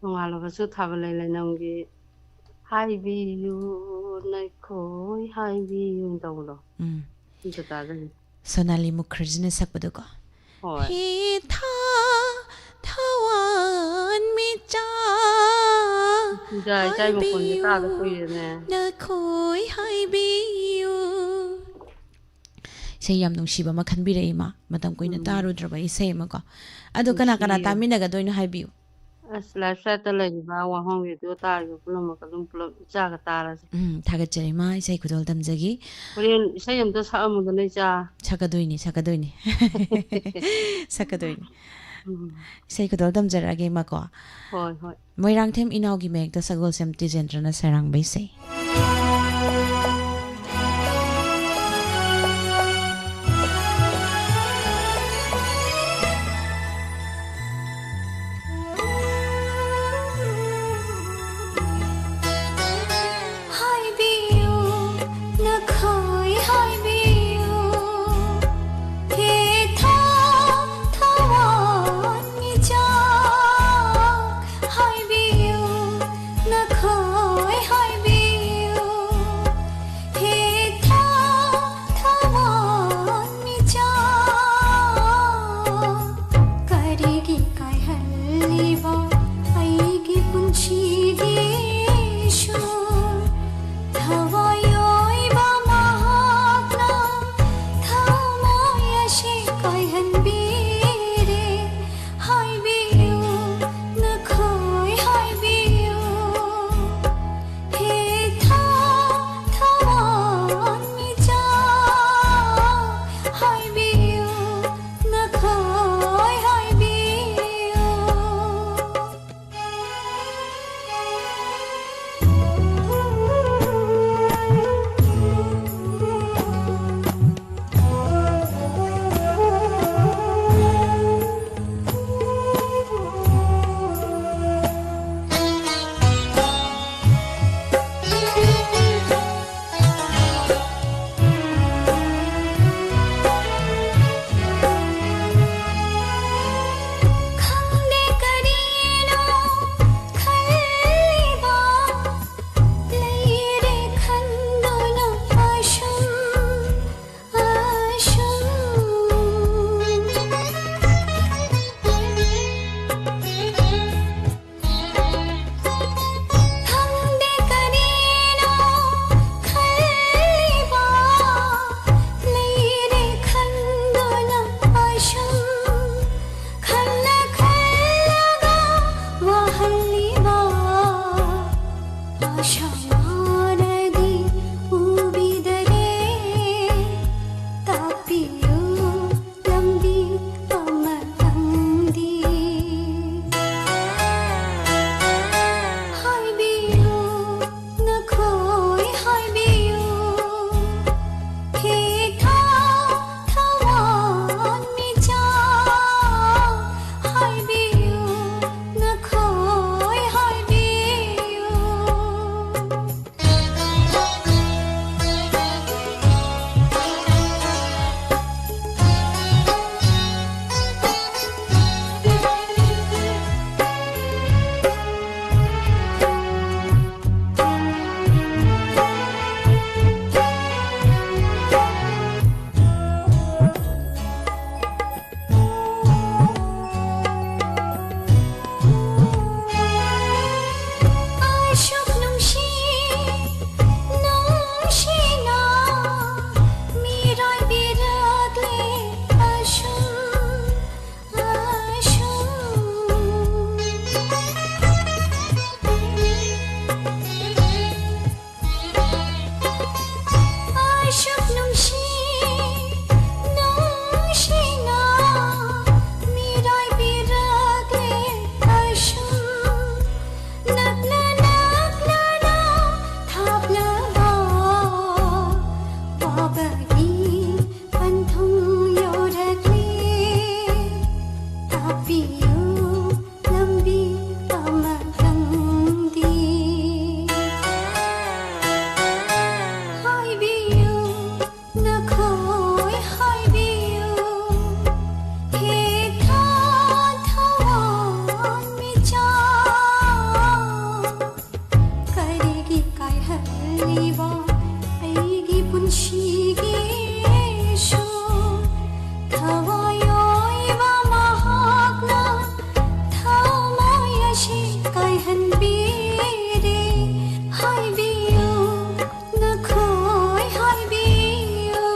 ꯅꯣꯡꯉꯥꯜꯂꯕꯁꯨ ꯊꯥꯕꯜ ꯂꯩ ꯂꯩꯅꯝꯒꯤ "ꯍꯥꯏꯕꯤꯌꯨ ꯅꯈꯣꯏ ꯍꯥꯏꯕꯤꯌꯨ" ꯇꯧꯕꯗꯣ꯫ ꯎꯝ꯫ ꯑꯗꯨ ꯇꯥꯖꯒꯦ꯫ ꯁꯣꯅꯥꯂꯤ ꯃꯨꯈꯔꯖꯤꯅ ꯁꯛꯄꯗꯣꯀꯣ꯫ ꯍꯣꯏ꯫ ꯍꯦ ꯊꯥ-, ꯊꯋꯥꯟꯃꯤꯆꯥꯛ ꯏꯆꯥ, ꯏꯆꯥꯒꯤ ꯃꯈꯣꯟꯁꯦ ꯇꯥꯗ ꯍꯥꯏꯕꯤꯌꯨ, ꯀꯨꯏꯔꯦꯅꯦ꯫ ꯅꯈꯣꯏ ꯍꯥꯏꯕꯤꯌꯨ꯫ ꯏꯁꯩ ꯌꯥꯝ ꯅꯨꯡꯁꯤꯕ ꯑꯃ ꯈꯟꯕꯤꯔꯛꯏ ꯃꯥ, ꯃꯇꯝ ꯀꯨꯏꯅ ꯎꯝ꯫ ꯇꯥꯔꯨꯗ꯭ꯔꯕ ꯏꯁꯩ ꯑꯃꯀꯣ꯫ ꯑꯗꯣ ꯀꯅꯥ ꯀꯅꯥ ꯅꯨꯡꯁꯤꯌꯦ꯫ ꯇꯥꯃꯤꯟꯅꯒꯗꯣꯏꯅꯣ ꯍꯥꯏꯕꯤꯌꯨ꯫ ꯑꯁ, live site ꯇ ꯂꯩꯔꯤꯕ ꯋꯥꯍꯪ radio ꯇꯥꯔꯤꯕ ꯄꯨꯝꯅꯃꯛ ꯑꯗꯨꯝ ꯄꯨꯂꯞ ꯏꯆꯥꯒ ꯇꯥꯔꯁꯦ꯫ ꯎꯝ, ꯊꯥꯒꯠꯆꯔꯤ ꯃꯥ, ꯏꯁꯩ ꯈꯨꯗꯣꯜ ꯇꯝꯖꯒꯦ꯫ ꯍꯣꯔꯦꯟ ꯏꯁꯩ ꯑꯝꯇ ꯁꯛꯑꯝꯃꯨꯗꯅ, ꯏꯆꯥ꯫ ꯁꯛꯀꯗꯣꯏꯅꯤ, ꯁꯛꯀꯗꯣꯏꯅꯤ꯫ ꯁꯛꯀꯗꯣꯏꯅꯤ꯫ ꯎꯝ꯫ ꯏꯁꯩ ꯈꯨꯗꯣꯜ ꯇꯝꯖꯔꯛꯑꯒꯦ ꯏꯃꯥꯀꯣ꯫ ꯍꯣꯏ, ꯍꯣꯏ꯫ ꯃꯣꯏꯔꯥꯡꯊꯦꯝ ꯏꯅꯥꯎꯒꯤ ꯃꯌꯦꯛꯇ ꯁꯒꯣꯜꯁꯦꯝ ꯇꯤꯖꯦꯟꯗ꯭ꯔꯅ ꯁꯩꯔꯥꯡꯕ ꯏꯁꯩ꯫ ꯍꯥꯏꯕꯤꯌꯨ, ꯅꯈꯣꯏ ꯍꯥꯏꯕꯤꯌꯨ, ꯍꯦ ꯊꯥ ꯊꯋꯥꯟꯃꯤꯆꯥꯛ ꯍꯥꯏꯕꯤꯌꯨ, ꯅꯈꯣꯏ ꯍꯥꯏꯕꯤꯌꯨ꯫ ꯁꯃꯥꯔꯗꯤ ꯎꯕꯤꯗꯔꯦ, ꯇꯥꯛꯄꯤꯌꯨ ꯂꯝꯕꯤ ꯑꯃꯇꯪꯗꯤ꯫ ꯍꯥꯏꯕꯤꯌꯨ, ꯅꯈꯣꯏ ꯍꯥꯏꯕꯤꯌꯨ, ꯍꯦ ꯊꯥ ꯊꯋꯥꯟꯃꯤꯆꯥꯛ, ꯍꯥꯏꯕꯤꯌꯨ, ꯅꯈꯣꯏ ꯍꯥꯏꯕꯤꯌꯨ꯫ ꯑꯁꯨꯛ ꯅꯨꯡꯁꯤ, ꯅꯨꯡꯁꯤꯅ ꯃꯤꯔꯥꯏꯕꯤꯔꯛꯂꯦ ꯑꯁꯨꯝ, ꯑꯁꯨꯝ꯫ ꯑꯁꯨꯛ ꯅꯨꯡꯁꯤ, ꯅꯨꯡꯁꯤꯅ ꯃꯤꯔꯥꯏꯕꯤꯔꯛꯂꯦ ꯑꯁꯨꯝ꯫ ꯅꯛꯅ ꯅꯛꯅꯅ ꯊꯥꯞꯂꯕ ꯋꯥꯕꯒꯤ ꯄꯟꯊꯨꯡ ꯌꯧꯔꯛꯂꯦ꯫ ꯇꯥꯛꯄꯤꯌꯨ ꯂꯝꯕꯤ ꯑꯃꯇꯪꯗꯤ꯫ ꯍꯥꯏꯕꯤꯌꯨ, ꯅꯈꯣꯏ ꯍꯥꯏꯕꯤꯌꯨ, ꯍꯦ ꯊꯥ ꯊꯋꯥꯟꯃꯤꯆꯥꯛ꯫ ꯀꯔꯤꯒꯤ ꯀꯥꯏꯍꯜꯂꯤꯕ ꯑꯩꯒꯤ ꯄꯨꯟꯁꯤꯒꯤꯁꯨ? ꯊꯋꯥꯏ ꯑꯣꯏꯕ ꯃꯍꯥꯛꯅ ꯊꯃꯣꯏ ꯑꯁꯤ ꯀꯥꯏꯍꯟꯕꯤꯔꯦ꯫ ꯍꯥꯏꯕꯤꯌꯨ, ꯅꯈꯣꯏ ꯍꯥꯏꯕꯤꯌꯨ꯫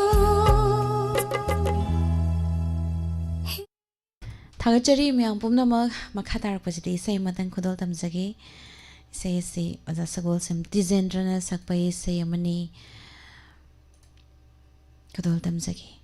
ꯊꯥꯒꯠꯆꯔꯤ ꯃꯌꯥꯝ ꯄꯨꯝꯅꯃꯛ꯫ ꯃꯈꯥ ꯇꯥꯔꯛꯄꯁꯤꯗꯤ ꯏꯁꯩ ꯑꯃꯇꯪ ꯈꯨꯗꯣꯜ ꯇꯝꯖꯒꯦ꯫ ꯏꯁꯩ ꯑꯁꯤ ꯑꯣꯖꯥ ꯁꯒꯣꯜꯁꯦꯝ ꯇꯤꯖꯦꯟꯗ꯭ꯔꯅ ꯁꯛꯄ ꯏꯁꯩ ꯑꯃꯅꯤ꯫ ꯈꯨꯗꯣꯜ ꯇꯝꯖꯒꯦ꯫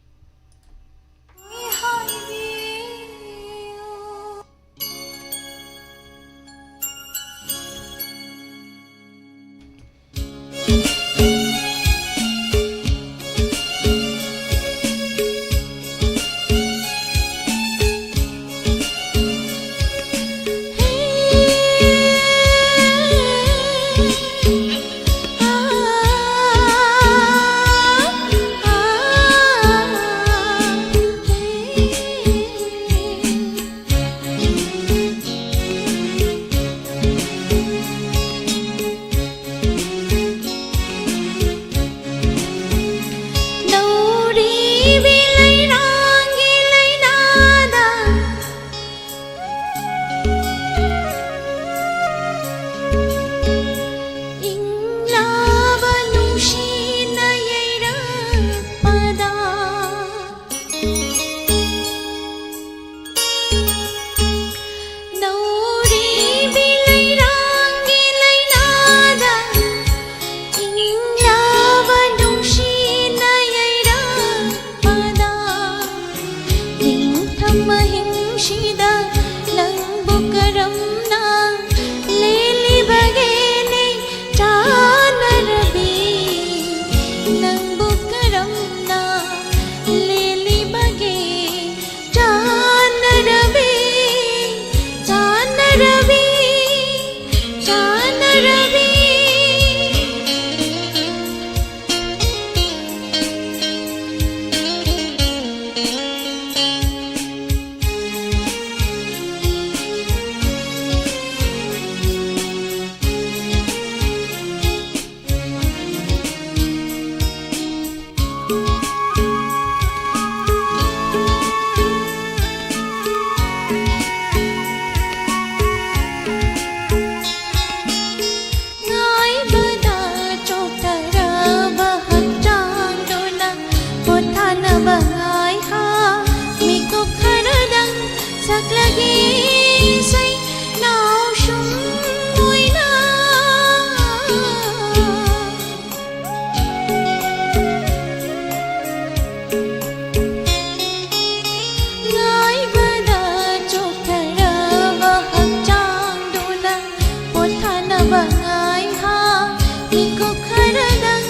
ꯉꯥꯏꯍꯥꯛ ꯃꯤꯀꯨꯞ ꯈꯔꯗꯪ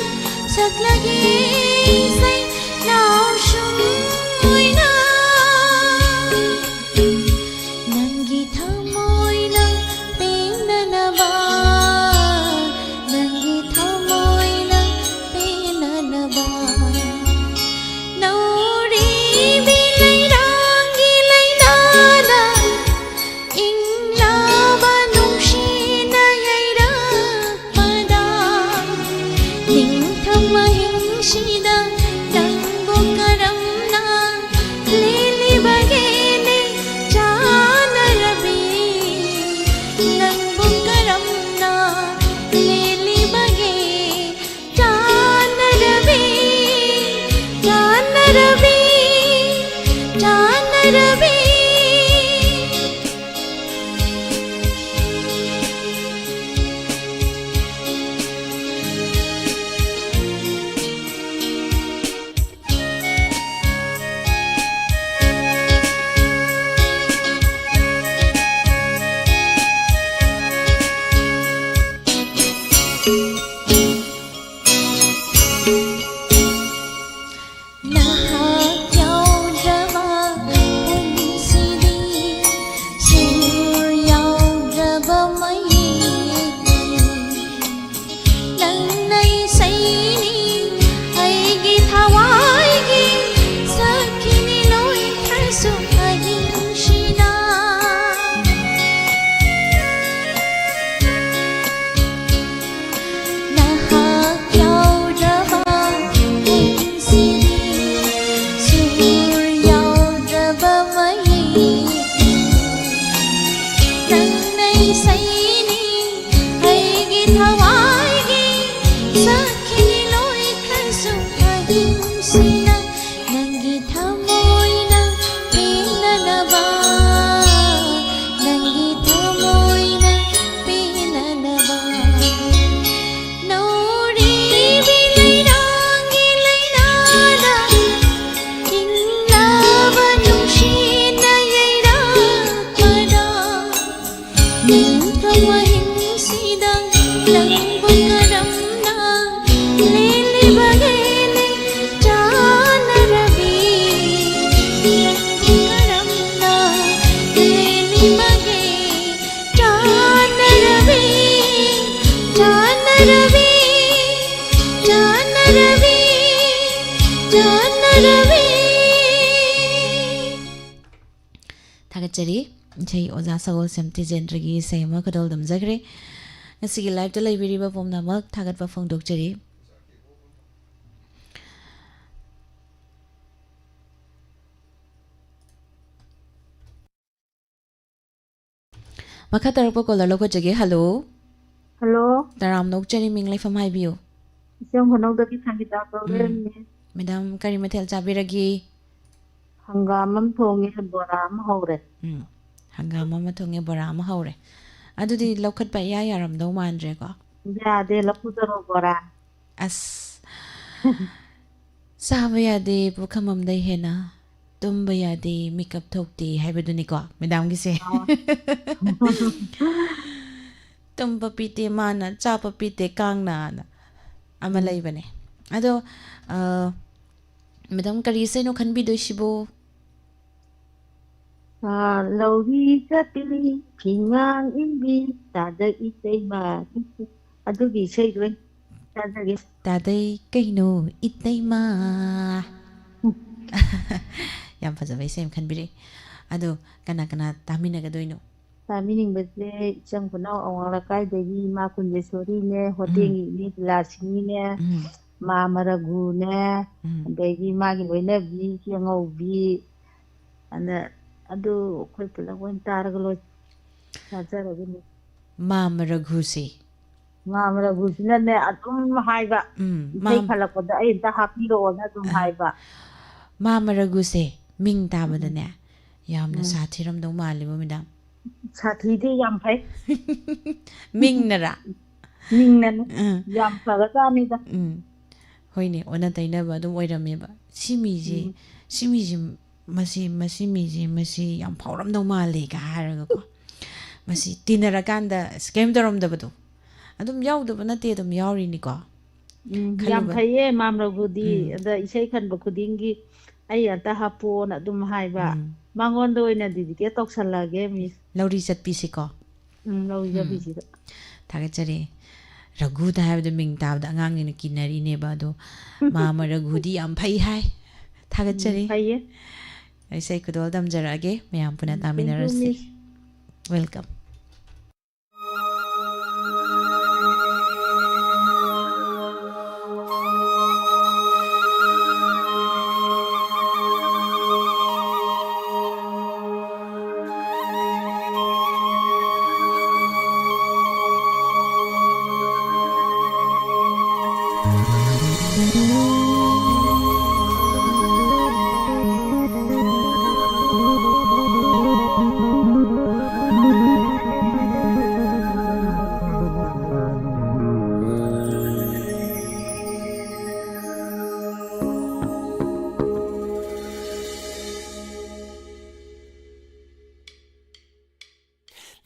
ꯁꯛꯂꯒꯦ ꯏꯁꯩ ꯅꯥꯎꯁꯨꯝ ꯑꯣꯏꯅ꯫ ꯅꯪꯒꯤ ꯊꯃꯣꯏꯅ ꯄꯦꯟꯅꯅꯕ, ꯅꯪꯒꯤ ꯊꯃꯣꯏꯅ ꯄꯦꯟꯅꯅꯕ꯫ ꯅꯧꯔꯤꯕꯤ ꯂꯩꯔꯥꯡꯒꯤ ꯂꯩꯅꯥꯗ ꯏꯪꯂꯕ ꯅꯨꯡꯁꯤꯅ ꯌꯩꯔꯛꯄꯗ, ꯅꯤꯡꯊꯝ ꯑꯍꯤꯡꯁꯤꯗ ꯅꯪꯕꯨ ꯀꯔꯝꯅ ꯂꯦꯜꯂꯤꯕꯒꯦꯅꯦ ꯆꯥꯟꯅꯔꯕꯤ? ꯅꯪꯕꯨ ꯀꯔꯝꯅ ꯂꯦꯜꯂꯤꯕꯒꯦ ꯆꯥꯟꯅꯔꯕꯤ, ꯆꯥꯟꯅꯔꯕꯤ, ꯆꯥꯟꯅꯔꯕꯤ? ꯅꯍꯥꯛ ꯌꯥꯎꯗ꯭ꯔꯕ ꯄꯨꯟꯁꯤꯗꯤ ꯁꯨꯔ ꯌꯥꯎꯗ꯭ꯔꯕ ꯃꯌꯦꯛꯅꯤ꯫ ꯅꯪꯅ ꯏꯁꯩꯅꯤ ꯑꯩꯒꯤ ꯊꯋꯥꯏꯒꯤ ꯁꯛꯈꯤꯅꯤ ꯂꯣꯏꯈ꯭ꯔꯁꯨ ꯑꯍꯤꯡꯁꯤꯗ꯫ ꯅꯍꯥꯛ ꯌꯥꯎꯗ꯭ꯔꯕ ꯄꯨꯟꯁꯤꯅꯤ ꯁꯨꯔ ꯌꯥꯎꯗ꯭ꯔꯕ ꯃꯌꯦꯛꯅꯤ꯫ ꯅꯪꯅ ꯏꯁꯩꯅꯤ ꯑꯩꯒꯤ ꯊꯋꯥꯏꯒꯤ ꯁꯛꯈꯤꯅꯤ ꯂꯣꯏꯈ꯭ꯔꯁꯨ ꯑꯍꯤꯡꯁꯤꯗ꯫ ꯅꯪꯒꯤ ꯊꯃꯣꯏꯅ ꯄꯦꯟꯅꯅꯕ, ꯅꯪꯒꯤ ꯊꯃꯣꯏꯅ ꯄꯦꯟꯅꯅꯕ꯫ ꯅꯧꯔꯤꯕꯤ ꯂꯩꯔꯥꯡꯒꯤ ꯂꯩꯅꯥꯗ ꯏꯪꯂꯕ ꯅꯨꯡꯁꯤꯅ ꯌꯩꯔꯛꯄꯗ, ꯅꯤꯡꯊꯝ ꯑꯍꯤꯡꯁꯤꯗ ꯆꯔꯤ꯫ ꯏꯁꯩ ꯑꯣꯖꯥ ꯁꯒꯣꯜꯁꯦꯝ ꯇꯤꯖꯦꯟꯗ꯭ꯔꯒꯤ ꯏꯁꯩ ꯑꯃ ꯈꯨꯗꯣꯜ ꯗꯝꯖꯈ꯭ꯔꯦ꯫ ꯉꯁꯤꯒꯤ live-ꯇ ꯂꯩꯕꯤꯔꯤꯕ ꯄꯨꯝꯅꯃꯛ ꯊꯥꯒꯠꯄ ꯐꯣꯡꯗꯣꯛꯆꯔꯤ꯫ ꯃꯈꯥ ꯇꯥꯔꯛꯄ caller ꯂꯧꯈꯠꯆꯒꯦ꯫ Hello꯫ Hello꯫ ꯇꯔꯥꯝꯅ ꯑꯣꯛꯆꯔꯤ, ꯃꯤꯡ ꯂꯩꯐꯝ ꯍꯥꯏꯕꯤꯌꯨ꯫ ꯏꯆꯝ ꯈꯨꯅꯧꯗꯒꯤ ꯁꯪꯒꯤꯇꯥ ꯀꯧꯔꯦ꯫ ꯎꯝ꯫ Madam, ꯀꯔꯤ ꯃꯊꯦꯜ ꯆꯥꯕꯤꯔꯒꯦ? ꯍꯪꯒꯥꯝ ꯑꯃ ꯊꯣꯡꯉꯦ, ꯕꯣꯔꯥ ꯑꯃ ꯍꯧꯔꯦ꯫ ꯎꯝ꯫ ꯍꯪꯒꯥꯝ ꯑꯃ ꯊꯣꯡꯉꯦ, ꯕꯣꯔꯥ ꯑꯃ ꯍꯧꯔꯦ꯫ ꯑꯗꯨꯗꯤ ꯂꯧꯈꯠꯄ ꯏꯌꯥ ꯌꯥꯔꯝꯗꯧ ꯃꯥꯟꯗ꯭ꯔꯦꯀꯣ? ꯌꯥꯗꯦ, ꯂꯐꯨ ꯊꯔꯣ ꯕꯣꯔꯥ꯫ ꯑꯁ꯫ ꯆꯥꯕ ꯌꯥꯗꯦ ꯄꯨꯈꯝ ꯑꯃꯗꯩ ꯍꯦꯟꯅ, ꯇꯨꯝꯕ ꯌꯥꯗꯦ ꯃꯤꯀꯞ ꯊꯣꯛꯇꯦ ꯍꯥꯏꯕꯗꯨꯅꯤꯀꯣ, madam-ꯒꯤꯁꯦ꯫ ꯑꯣ꯫ ꯇꯨꯝꯕ ꯄꯤꯗꯦ ꯃꯥꯅ, ꯆꯥꯕ ꯄꯤꯗꯦ ꯀꯥꯡꯅ, ꯑꯅ ꯑꯃ ꯎꯝ꯫ ꯂꯩꯕꯅꯦ꯫ ꯑꯗꯣ, ꯑ, madam, ꯀꯔꯤ ꯏꯁꯩꯅꯣ ꯈꯟꯕꯤꯗꯣꯏꯁꯤꯕꯣ? ꯑꯥ, ꯂꯧꯔꯤ ꯆꯠꯄꯤ, ꯐꯤꯉꯥꯡ ꯏꯟꯕꯤ, ꯇꯥꯗ ꯏꯇꯩꯃ, ꯑꯗꯨꯒꯤ ꯏꯁꯩꯗꯣ ꯑꯣꯏꯅ ꯇꯥꯖꯒꯦ꯫ ꯇꯥꯗꯩ ꯀꯩꯅꯣ ꯏꯇꯩꯃ꯫ ꯌꯥꯝ ꯐꯖꯕ ꯏꯁꯩ ꯑꯃ ꯈꯟꯕꯤꯔꯛꯑꯦ꯫ ꯑꯗꯣ ꯀꯅꯥ ꯀꯅꯥ ꯇꯥꯃꯤꯟꯅꯒꯗꯣꯏꯅꯣ? ꯇꯥꯕꯤꯅꯤꯡꯕꯁꯦ ꯏꯆꯝ ꯈꯨꯅꯧ ꯑꯋꯥꯡ ꯂꯩꯀꯥꯏꯗꯒꯤ ꯏꯃꯥ ꯀꯨꯟꯖꯦꯁꯣꯔꯤꯅꯦ, ꯎꯝ꯫ ꯍꯣꯇꯦꯜꯒꯤ ꯏꯅꯦ ꯕꯤꯂꯥꯁꯤꯅꯤꯅꯦ, ꯎꯝ꯫ ꯃꯥ ꯃꯔꯒꯨꯅꯦ, ꯎꯝ꯫ ꯑꯗꯒꯤ ꯃꯥꯒꯤ ꯂꯣꯏꯅꯕꯤ ꯏꯆꯦ ꯉꯧꯕꯤ, ꯑꯗ ꯑꯗꯨ ꯑꯩꯈꯣꯏ ꯄꯨꯂꯞ ꯑꯣꯏꯅ ꯇꯥꯔꯒ ꯂꯣꯏ ꯇꯥꯖꯔꯒꯦ꯫ ꯃꯥ ꯃꯔꯒꯨꯁꯦ꯫ ꯃꯥ ꯃꯔꯒꯨꯁꯤꯅꯅꯦ ꯑꯗꯨꯝ ꯍꯥꯏꯕ, ꯎꯝ, ꯏꯁꯩ ꯃꯥ ꯈꯜꯂꯛꯄꯗ ꯑꯩ ꯑꯝꯇ ꯍꯥꯞꯄꯤꯔꯛꯑꯣꯅ ꯑꯗꯨꯝ ꯑ, ꯍꯥꯏꯕ꯫ ꯃꯥ ꯃꯔꯒꯨꯁꯦ ꯃꯤꯡ ꯎꯝ꯫ ꯇꯥꯕꯗꯅꯦ ꯌꯥꯝꯅ ꯎꯝ꯫ ꯁꯥꯊꯤꯔꯝꯗꯧ ꯃꯥꯜꯂꯤꯕꯣ, madam꯫ ꯁꯥꯊꯤꯗꯤ ꯌꯥꯝ ꯐꯩ꯫ ꯃꯤꯡꯅꯔꯥ? ꯃꯤꯡꯅꯅꯦ꯫ ꯑꯥ꯫ ꯌꯥꯝ ꯐꯒ꯭ꯔꯖꯥꯠꯅꯤꯗ꯫ ꯎꯝ꯫ ꯍꯣꯏꯅꯦ, ꯑꯣꯟꯅ ꯇꯩꯅꯕ ꯑꯗꯨꯝ ꯑꯣꯏꯔꯝꯃꯦꯕ꯫ ꯁꯤ ꯃꯤꯁꯤ, ꯎꯝ꯫ ꯁꯤ ꯃꯤꯁꯤ, ꯃꯁꯤ, ꯃꯁꯤ ꯃꯤꯁꯤ, ꯃꯁꯤ ꯌꯥꯝ ꯐꯥꯎꯔꯝꯗꯧ ꯃꯥꯜꯂꯦꯒ ꯍꯥꯏꯔꯒꯀꯣ꯫ ꯃꯁꯤ ꯇꯤꯟꯅꯔꯀꯥꯟꯗ ꯑꯁ ꯀꯩꯝ ꯇꯧꯔꯝꯗꯕꯗꯣ꯫ ꯑꯗꯨꯝ ꯌꯥꯎꯗꯕ ꯅꯠꯇꯦ, ꯑꯗꯨꯝ ꯌꯥꯎꯔꯤꯅꯤꯀꯣ꯫ ꯎꯝ, ꯌꯥꯝ ꯈꯜꯂꯨꯕ-, ꯐꯩꯌꯦ ꯃꯥꯝ ꯔꯘꯨꯗꯤ꯫ ꯎꯝ꯫ ꯑꯗ ꯏꯁꯩ ꯈꯟꯕ ꯈꯨꯗꯤꯡꯒꯤ "ꯑꯩ ꯑꯝꯇ ꯍꯥꯞꯄꯣꯅ" ꯑꯗꯨꯝ ꯍꯥꯏꯕ꯫ ꯎꯝ꯫ ꯃꯉꯣꯟꯗ ꯑꯣꯏꯅ dedicate ꯇꯧꯁꯜꯂꯒꯦ, miss꯫ ꯂꯧꯔꯤ ꯆꯠꯄꯤꯁꯤꯀꯣ꯫ ꯎꯝ, ꯂꯧꯔꯤ ꯎꯝ꯫ ꯆꯠꯄꯤꯁꯤꯗ꯫ ꯊꯥꯒꯠꯆꯔꯤ꯫ ꯔꯘꯨꯗ ꯍꯥꯏꯕꯗ ꯃꯤꯡ ꯇꯥꯕꯗ ꯑꯉꯥꯡꯁꯤꯡꯅ ꯀꯤꯅꯔꯤꯅꯦꯕ, ꯑꯗꯣ ꯃꯥꯝꯃ ꯔꯘꯨꯗꯤ ꯌꯥꯝ ꯐꯩ ꯍꯥꯏ꯫ ꯊꯥꯒꯠꯆꯔꯤ꯫ ꯎꯝ, ꯐꯩꯌꯦ꯫ ꯑꯩꯁꯦ ꯈꯨꯗꯣꯜ ꯇꯝꯖꯔꯛꯑꯒꯦ, ꯃꯌꯥꯝ ꯄꯨꯟꯅ ꯇꯥꯃꯤꯟꯅꯔꯁꯤ꯫ Welcome.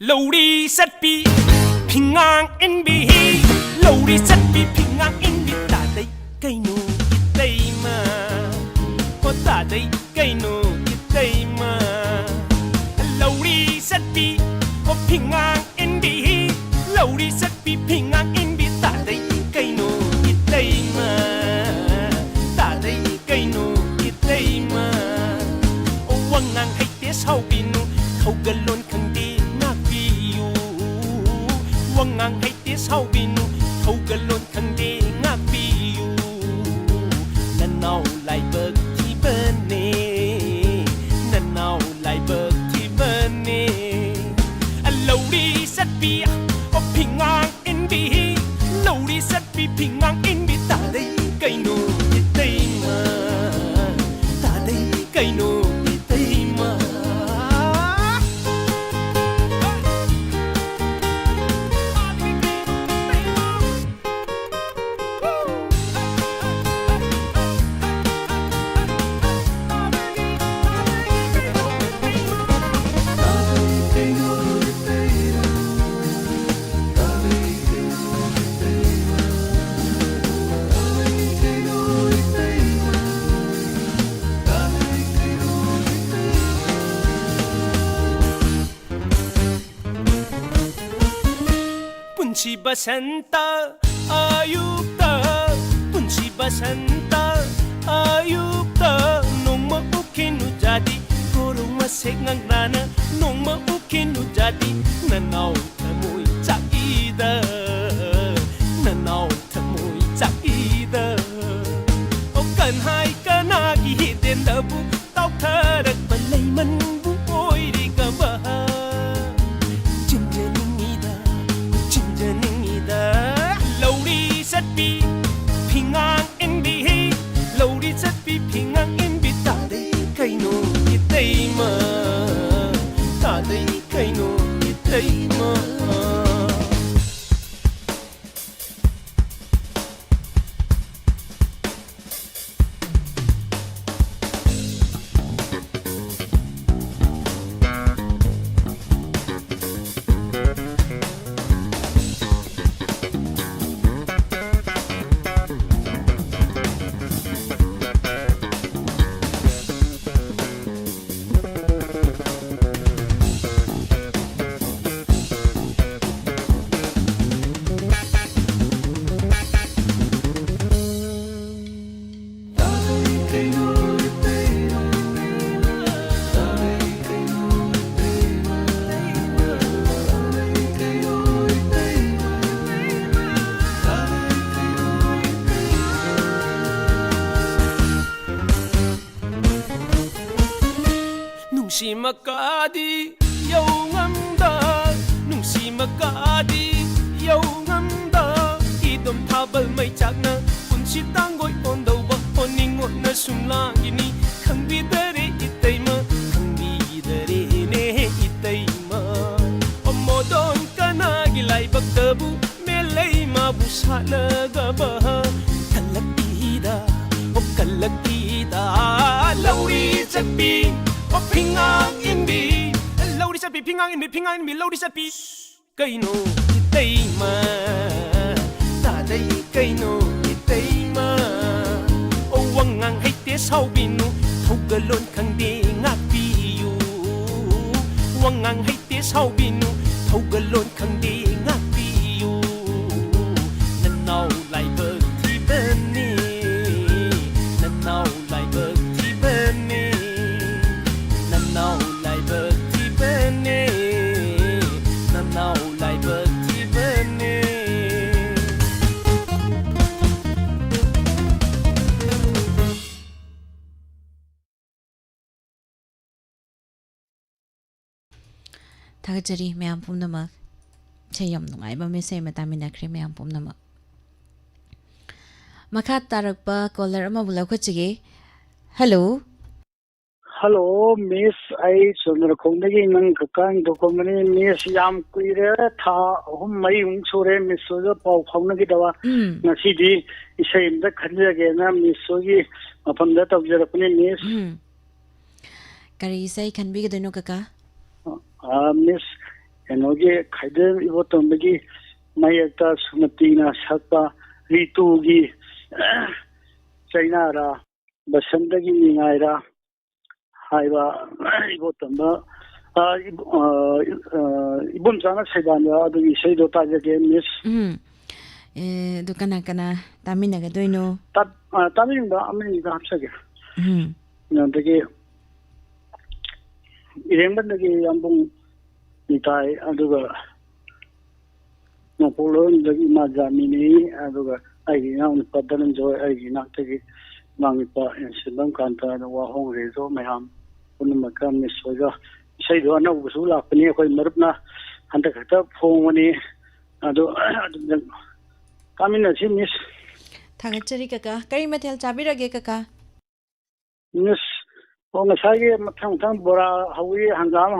ꯂꯧꯔꯤ ꯆꯠꯄꯤ ꯐꯤꯉꯥꯡ ꯏꯟꯕꯤ, ꯂꯧꯔꯤ ꯆꯠꯄꯤ ꯐꯤꯉꯥꯡ ꯏꯟꯕꯤ, ꯇꯥꯗꯩ ꯀꯩꯅꯣ ꯏꯇꯩꯃ, ꯍꯣ ꯇꯥꯗꯩ ꯀꯩꯅꯣ ꯏꯇꯩꯃ꯫ ꯂꯧꯔꯤ ꯆꯠꯄꯤ ꯍꯣ ꯐꯤꯉꯥꯡ ꯏꯟꯕꯤ, ꯂꯧꯔꯤ ꯆꯠꯄꯤ ꯐꯤꯉꯥꯡ ꯏꯟꯕꯤ, ꯇꯥꯗꯩ ꯀꯩꯅꯣ ꯏꯇꯩꯃ, ꯇꯥꯗꯩ ꯀꯩꯅꯣ ꯏꯇꯩꯃ꯫ ꯋꯥꯉꯥꯡ ꯍꯩꯇꯦ ꯁꯥꯎꯕꯤꯅꯨ, ꯊꯧꯒꯜꯂꯣꯟ ꯈꯪꯗꯦ ꯉꯥꯛꯄꯤꯌꯨ꯫ ꯋꯥꯉꯥꯡ ꯍꯩꯇꯦ ꯁꯥꯎꯕꯤꯅꯨ, ꯊꯧꯒꯜꯂꯣꯟ ꯈꯪꯗꯦ ꯉꯥꯛꯄꯤꯌꯨ꯫ ꯅꯅꯥꯎ ꯂꯥꯏꯕꯛ ꯊꯤꯕꯅꯦ, ꯅꯅꯥꯎ ꯂꯥꯏꯕꯛ ꯊꯤꯕꯅꯦ꯫ ꯂꯧꯔꯤ ꯆꯠꯄꯤ ꯑꯣ ꯐꯤꯉꯥꯡ ꯏꯟꯕꯤ, ꯂꯧꯔꯤ ꯆꯠꯄꯤ ꯐꯤꯉꯥꯡ ꯏꯟꯕꯤ, ꯇꯥꯗꯩ ꯀꯩꯅꯣ ꯏꯇꯩꯃ, ꯇꯥꯗꯩ ꯀꯩꯅꯣ ꯏꯇꯩꯃ꯫ ꯄꯨꯟꯁꯤ ꯕꯁꯟꯇ ꯑꯌꯨꯛꯇ, ꯄꯨꯟꯁꯤ ꯕꯁꯟꯇ ꯑꯌꯨꯛꯇ, ꯅꯣꯡꯃ ꯎꯞ ꯎꯈꯤꯅꯨ ꯖꯥꯇꯤ, ꯀꯣꯔꯧ ꯃꯁꯦꯛ ꯉꯛꯅꯅ ꯅꯣꯡꯃ ꯎꯈꯤꯅꯨ ꯖꯥꯇꯤ, ꯅꯅꯥꯎ ꯊꯃꯣꯏ ꯆꯥꯛꯏꯗ, ꯅꯅꯥꯎ ꯊꯃꯣꯏ ꯆꯥꯛꯏꯗ꯫ ꯑꯣ ꯀꯟꯍꯥꯏ ꯀꯅꯥꯒꯤ ꯍꯤꯗꯦꯟꯗꯕꯨ ꯇꯥꯎꯊꯔꯛꯄ ꯂꯩꯃꯟꯕꯨ ꯑꯣꯏꯔꯤꯒꯕ꯫ ꯆꯤꯟꯖꯅꯤꯡꯉꯤꯗ, ꯆꯤꯟꯖꯅꯤꯡꯉꯤꯗ꯫ ꯂꯧꯔꯤ ꯆꯠꯄꯤ ꯐꯤꯉꯥꯡ ꯏꯟꯕꯤ, ꯂꯧꯔꯤ ꯆꯠꯄꯤ ꯐꯤꯉꯥꯡ ꯏꯟꯕꯤ ꯇꯥꯗꯩ ꯀꯩꯅꯣ ꯏꯇꯩꯃ, ꯇꯥꯗꯩ ꯀꯩꯅꯣ ꯏꯇꯩꯃ꯫ ꯅꯨꯡꯁꯤ ꯃꯀꯥꯗꯤ ꯌꯧ ꯉꯝꯗ, ꯅꯨꯡꯁꯤ ꯃꯀꯥꯗꯤ ꯌꯧ ꯉꯝꯗ, ꯏꯗꯣꯝ ꯊꯥꯕꯜ ꯃꯩ ꯆꯥꯛꯅ ꯄꯨꯟꯁꯤ ꯇꯥꯡꯒꯣꯏ ꯑꯣꯟꯗꯧꯕ ꯑꯣꯟꯅꯤꯡ ꯑꯣꯠꯅ ꯁꯨꯝ ꯂꯥꯡꯈꯤꯅꯤ꯫ ꯈꯪꯕꯤꯗꯔꯦ ꯏꯇꯩꯃ, ꯈꯪꯕꯤꯗꯔꯦꯅꯦ ꯏꯇꯩꯃ꯫ ꯑꯣ ꯃꯣꯗꯣꯟ ꯀꯅꯥꯒꯤ ꯂꯥꯏꯕꯛꯇꯕꯨ ꯃꯦꯂꯩ ꯃꯥꯕꯨ ꯁꯥꯠꯂꯒꯕ ꯀꯜꯂꯛꯏꯗ, ꯑꯣ ꯀꯜꯂꯛꯏꯗ꯫ ꯂꯧꯔꯤ ꯆꯠꯄꯤ, ꯑꯣ ꯐꯤꯉꯥꯡ ꯏꯟꯕꯤ, ꯂꯧꯔꯤ ꯆꯠꯄꯤ, ꯐꯤꯉꯥꯡ ꯏꯟꯕꯤ, ꯐꯤꯉꯥꯡ ꯏꯟꯕꯤ, ꯂꯧꯔꯤ ꯆꯠꯄꯤ꯫ ꯀꯩꯅꯣ ꯏꯇꯩꯃ, ꯇꯥꯗꯩ ꯀꯩꯅꯣ ꯏꯇꯩꯃ꯫ ꯑꯣ ꯋꯥꯉꯥꯡ ꯍꯩꯇꯦ ꯁꯥꯎꯕꯤꯅꯨ, ꯊꯧꯒꯜꯂꯣꯟ ꯈꯪꯗꯦ ꯉꯥꯛꯄꯤꯌꯨ꯫ ꯋꯥꯉꯥꯡ ꯍꯩꯇꯦ ꯁꯥꯎꯕꯤꯅꯨ, ꯊꯧꯒꯜꯂꯣꯟ ꯈꯪꯗꯦ ꯉꯥꯛꯄꯤꯌꯨ꯫ ꯅꯅꯥꯎ ꯂꯥꯏꯕꯛ ꯊꯤꯕꯅꯤ, ꯅꯅꯥꯎ ꯂꯥꯏꯕꯛ ꯊꯤꯕꯅꯤ꯫ ꯊꯥꯒꯠꯆꯔꯤ ꯃꯌꯥꯝ ꯄꯨꯝꯅꯃꯛ꯫ ꯏꯁꯩ ꯌꯥꯝ ꯅꯨꯡꯉꯥꯏꯕ ꯑꯃ, ꯏꯁꯩ ꯑꯃ ꯇꯥꯃꯤꯟꯅꯈ꯭ꯔꯦ ꯃꯌꯥꯝ ꯄꯨꯝꯅꯃꯛ꯫ ꯃꯈꯥ ꯇꯥꯔꯛꯄ caller ꯑꯃꯕꯨ ꯂꯧꯈꯠꯆꯒꯦ꯫ Hello꯫ Hello, Miss, ꯑꯩ ꯆꯨꯝꯅꯈꯣꯡꯗꯒꯤ ꯅꯪ ꯀꯀꯥ ꯍꯦꯟꯗꯣꯛꯄꯝꯕꯅꯤ꯫ Miss, ꯌꯥꯝ ꯀꯨꯏꯔꯦ, ꯊꯥ ꯑꯍꯨꯝ ꯃꯔꯤꯃꯨꯛ ꯁꯨꯔꯦ Miss ꯍꯣꯏꯒ ꯄꯥꯎ ꯐꯥꯎꯅꯈꯤꯗꯕ꯫ ꯎꯝ꯫ ꯉꯁꯤꯗꯤ ꯏꯁꯩ ꯑꯝꯇ ꯈꯟꯖꯒꯦꯅ Miss ꯍꯣꯏꯒꯤ ꯃꯐꯝꯗ ꯇꯧꯖꯔꯛꯄꯅꯤ, Miss꯫ ꯎꯝ꯫ ꯀꯔꯤ ꯏꯁꯩ ꯈꯟꯕꯤꯒꯗꯣꯏꯅꯣ, ꯀꯀꯥ? ꯑ, Miss, ꯀꯩꯅꯣꯒꯤ, ꯈꯥꯏꯗꯦꯝ ꯏꯕꯣꯇꯣꯝꯕꯒꯤ ꯃꯥꯌꯦꯛꯇ ꯁꯨꯃꯇꯤꯅ ꯁꯛꯄ ꯔꯤꯇꯨꯒꯤ ꯆꯩꯅꯥꯔꯥ, ꯕꯁꯟꯇꯒꯤ ꯅꯤꯡꯉꯥꯏꯔꯥ ꯍꯥꯏꯕ ꯏꯕꯣꯇꯣꯝꯕ, ꯑ, ꯏꯕ-, ꯑ, ꯑ, ꯏꯕꯣꯝꯆꯥꯅ ꯁꯩꯗꯥꯟꯕ ꯑꯗꯨꯒꯤ ꯏꯁꯩꯗꯣ ꯇꯥꯖꯒꯦ, Miss꯫ ꯎꯝ꯫ ꯑꯦ, ꯑꯗꯨ ꯀꯅꯥ ꯀꯅꯥ ꯇꯥꯃꯤꯟꯅꯒꯗꯣꯏꯅꯣ? ꯇꯥ-, ꯑ, ꯇꯥꯅꯤꯡꯕ ꯑꯃꯅꯤꯗ ꯍꯥꯞꯆꯒꯦ꯫ ꯎꯝ꯫ ꯑꯗꯒꯤ ꯏꯔꯦꯡꯕꯝꯗꯒꯤ ꯌꯥꯝꯕꯨꯡ ꯅꯤꯇꯥꯏ, ꯑꯗꯨꯒ ꯅꯣꯡꯄꯣꯛꯂꯣꯏꯔꯣꯝꯗꯒꯤ ꯏꯃꯥ ꯖꯥꯃꯤꯅꯤ, ꯑꯗꯨꯒ ꯑꯩꯒꯤ ꯏꯅꯥꯎꯅꯨꯄꯥ ꯙꯅꯟꯖꯣꯏ, ꯑꯩꯒꯤ ꯏꯅꯥꯛꯇꯒꯤ ꯏꯅꯥꯎꯅꯨꯄꯥ ꯁꯤꯟꯕꯝ ꯀꯥꯟꯇ, ꯑꯗꯨ ꯋꯥꯍꯣꯡ ꯔꯦꯖꯣ ꯃꯌꯥꯝ ꯄꯨꯝꯅꯃꯛꯀ Miss ꯍꯣꯏꯒ꯫ ꯏꯁꯩꯗꯣ ꯑꯅꯧꯕꯁꯨ ꯂꯥꯛꯄꯅꯤ, ꯑꯩꯈꯣꯏ ꯃꯔꯨꯞꯅ ꯍꯟꯗꯛ ꯈꯛꯇ ꯐꯣꯡꯕꯅꯤ꯫ ꯑꯗꯨ ꯑꯗꯨꯝ ꯀꯥꯃꯤꯟꯅꯁꯤ, Miss꯫ ꯊꯥꯒꯠꯆꯔꯤ, ꯀꯀꯥ꯫ ꯀꯔꯤ ꯃꯊꯦꯜ ꯆꯥꯕꯤꯔꯒꯦ, ꯀꯀꯥ? Miss, ꯑꯣ, ꯉꯁꯥꯏꯒꯤ ꯃꯊꯪ ꯃꯊꯪ ꯕꯣꯔꯥ ꯍꯧꯏ, ꯍꯪꯒꯥꯝ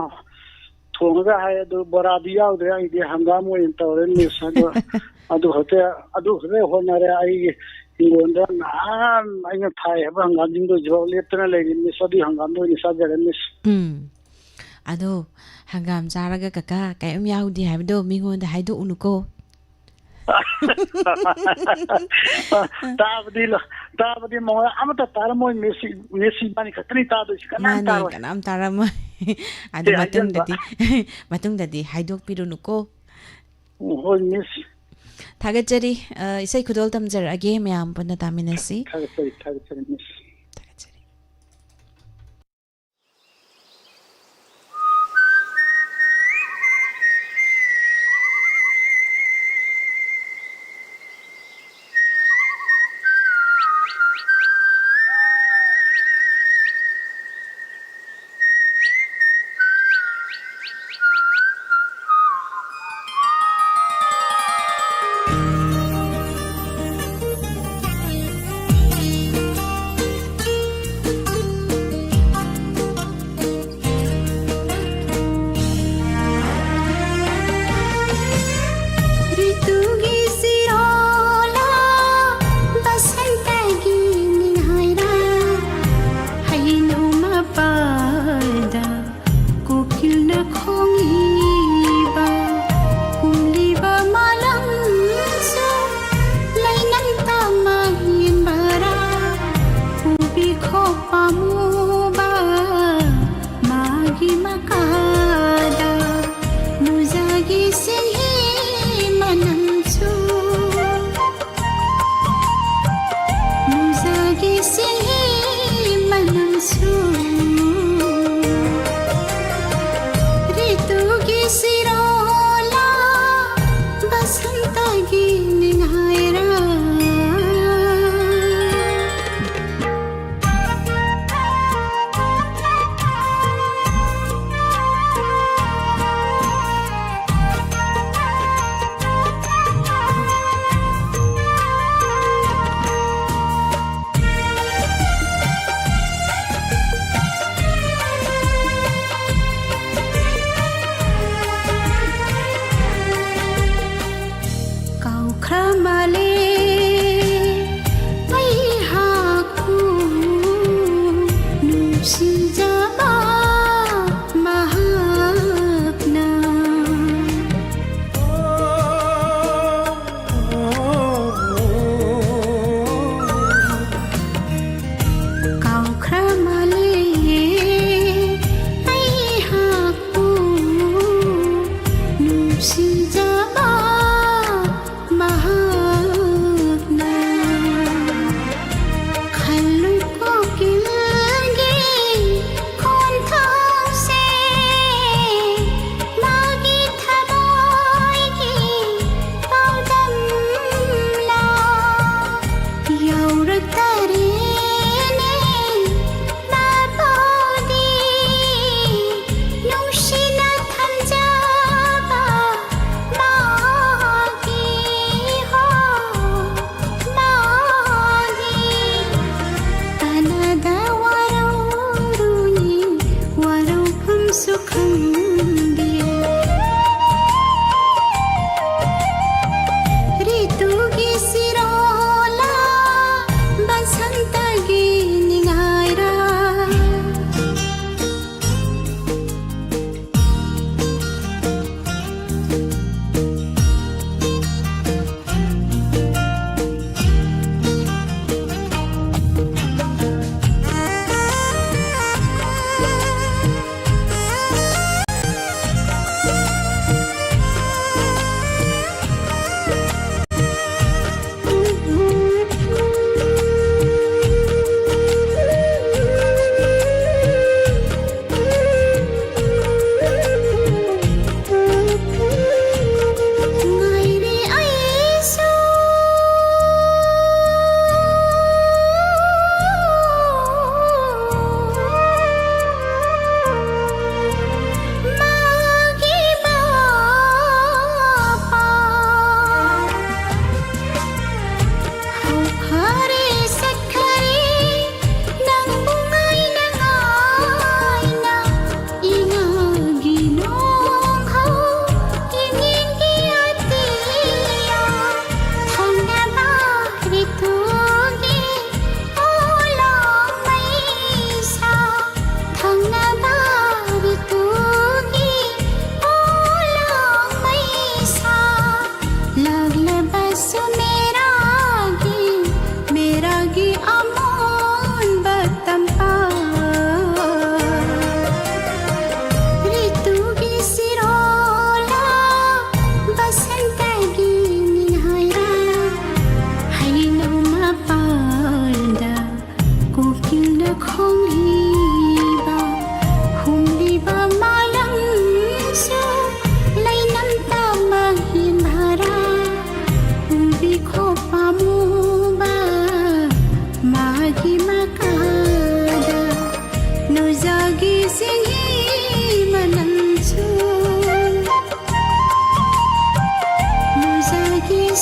ꯊꯣꯡꯉꯒ ꯍꯥꯏ, ꯑꯗꯨ ꯕꯣꯔꯥꯗꯤ ꯌꯥꯎꯗ꯭ꯔꯦ꯫ ꯑꯩꯗꯤ ꯍꯪꯒꯥꯝ ꯑꯣꯏꯅ ꯇꯧꯔꯦ, Miss꯫ ꯑꯗꯣ ꯑꯗꯨ ꯈꯛꯇ, ꯑꯗꯨ ꯈꯛꯇ ꯍꯣꯠꯅꯔꯦ꯫ ꯑꯩꯒꯤ ꯍꯤꯡꯒꯣꯜꯗ ꯅꯍꯥꯟ ꯑꯩꯅ ꯊꯥꯏ ꯍꯥꯏꯕ ꯍꯪꯒꯥꯝꯁꯤꯡꯗꯣ ꯍꯧꯖꯤꯛꯐꯥꯎ ꯂꯦꯞꯇꯅ ꯂꯩꯔꯤ, Miss꯫ ꯑꯗꯨꯒꯤ ꯍꯪꯒꯥꯝꯗꯣ ꯑꯣꯏꯅ ꯆꯥꯖꯔꯦ, Miss꯫ ꯎꯝ꯫ ꯑꯗꯣ ꯍꯪꯒꯥꯝ ꯆꯥꯔꯒ ꯀꯀꯥ ꯀꯔꯤꯝ ꯌꯥꯎꯗꯦ ꯍꯥꯏꯕꯗꯣ ꯃꯤꯉꯣꯟꯗ ꯍꯥꯏꯗꯣꯛꯎꯅꯨꯀꯣ꯫ ꯇꯥꯕꯗꯤ ꯂꯣ-, ꯇꯥꯕꯗꯤ ꯃꯉꯣꯟꯗ ꯑꯃꯠꯇ ꯇꯥꯔꯝꯃꯣꯏ꯫ Miss, Miss ꯏꯕꯥꯅꯤ ꯈꯛꯇꯅꯤ ꯇꯥꯗꯣꯏꯁꯤ, ꯀꯅꯥꯝ ꯃꯥꯅꯦ, ꯇꯥꯔꯣꯏ꯫ ꯀꯅꯥꯝ ꯇꯥꯔꯝꯃꯣꯏ꯫ ꯑꯗꯨ ꯁꯤ ꯍꯥꯏꯖꯟꯕ꯫ ꯃꯇꯨꯡꯗꯗꯤ, ꯃꯇꯨꯡꯗꯗꯤ ꯍꯥꯏꯗꯣꯛꯄꯤꯔꯨꯅꯨꯀꯣ꯫ ꯎꯝ, ꯍꯣꯏ, Miss꯫ ꯊꯥꯒꯠꯆꯔꯤ꯫ ꯑ, ꯏꯁꯩ ꯈꯨꯗꯣꯜ ꯇꯝꯖꯔꯛꯑꯒꯦ, ꯃꯌꯥꯝ ꯄꯨꯟꯅ ꯇꯥꯃꯤꯟꯅꯁꯤ꯫ ꯊꯥꯒꯠꯆꯔꯤ, ꯊꯥꯒꯠꯆꯔꯤ, Miss꯫ ꯊꯥꯒꯠꯆꯔꯤ꯫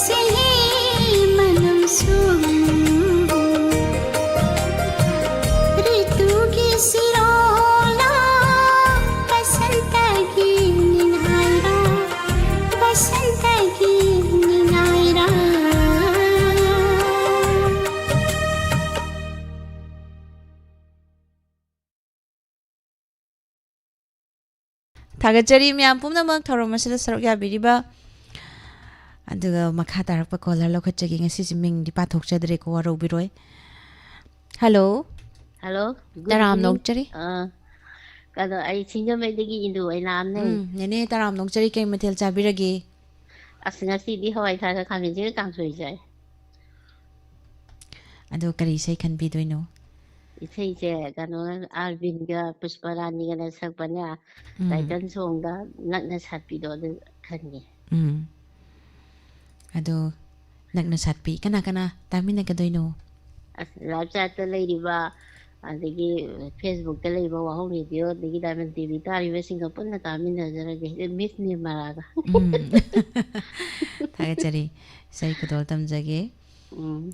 ꯁꯤꯍꯤ ꯃꯅꯨꯡꯁꯨ ꯔꯤꯇꯨꯒꯤ ꯁꯤꯔꯣꯂꯥ ꯕꯁꯟꯇꯒꯤ ꯅꯤꯡꯍꯥꯏꯔꯥ, ꯕꯁꯟꯇꯒꯤ ꯅꯤꯡꯍꯥꯏꯔꯥ꯫ ꯊꯥꯒꯠꯆꯔꯤ ꯃꯌꯥꯝ ꯄꯨꯝꯅꯃꯛ ꯊꯧꯔꯝ ꯑꯁꯤꯗ ꯁꯔꯨꯛ ꯌꯥꯕꯤꯔꯤꯕ꯫ ꯑꯗꯨꯒ ꯃꯈꯥ ꯇꯥꯔꯛꯄ ꯀꯣꯂꯔ ꯂꯧꯈꯠꯆꯒꯦ꯫ ꯉꯁꯤꯁꯦ ꯃꯤꯡꯗꯤ ꯄꯥꯊꯣꯛꯆꯗ꯭ꯔꯦꯀꯣ, ꯋꯥꯔꯧꯕꯤꯔꯣꯏ꯫ ꯍꯜꯂꯣ꯫ Hello, good ꯇꯔꯥꯝ evening꯫ ꯅꯣꯛꯆꯔꯤ꯫ ꯑꯥ, ꯀꯩꯅꯣ, ꯑꯩ ꯁꯤꯡꯖꯃꯩꯗꯒꯤ ꯏꯟꯗꯨ ꯑꯣꯏꯅꯥꯝꯅꯦ꯫ ꯎꯝ, ꯅꯦꯅꯦ ꯇꯔꯥꯝ ꯅꯣꯛꯆꯔꯤ꯫ ꯀꯩ ꯃꯊꯦꯜ ꯆꯥꯕꯤꯔꯒꯦ? ꯑꯁ, ꯉꯁꯤꯗꯤ ꯍꯋꯥꯏ ꯊ꯭ꯔꯥꯛꯀ ꯈꯥꯃꯦꯟꯁꯤꯟꯒ ꯀꯥꯡꯁꯣꯏ ꯆꯥꯏ꯫ ꯑꯗꯣ ꯀꯔꯤ ꯏꯁꯩ ꯈꯟꯕꯤꯗꯣꯏꯅꯣ? ꯏꯁꯩꯁꯦ ꯀꯩꯅꯣ, ꯑꯥꯔꯕꯤꯟꯒ ꯄꯨꯁꯄꯔꯥꯅꯤꯒꯅ ꯁꯛꯄꯅꯦ, ꯎꯝ꯫ Title songꯗ ꯅꯛꯅ ꯁꯥꯠꯄꯤꯗꯣ ꯑꯗꯨ ꯈꯟꯒꯦ꯫ ꯎꯝ꯫ ꯑꯗꯣ ꯅꯛꯅ ꯁꯥꯠꯄꯤ ꯀꯅꯥ ꯀꯅꯥ ꯇꯥꯃꯤꯟꯅꯒꯗꯣꯏꯅꯣ? ꯑꯁ, live chatꯇ ꯂꯩꯔꯤꯕ, ꯑꯗꯒꯤ Facebookꯇ ꯂꯩꯕ ꯋꯥꯍꯧ Radio, ꯑꯗꯒꯤ Diamond TV ꯇꯥꯔꯤꯕꯁꯤꯡꯒ ꯄꯨꯟꯅ ꯇꯥꯃꯤꯟꯅꯖꯔꯒꯦ꯫ Miss ꯅꯤꯔꯃꯂꯥꯒ꯫ ꯎꯝ꯫ ꯊꯥꯒꯠꯆꯔꯤ꯫ ꯏꯁꯩ ꯈꯨꯗꯣꯜ ꯇꯝꯖꯒꯦ꯫ ꯎꯝ꯫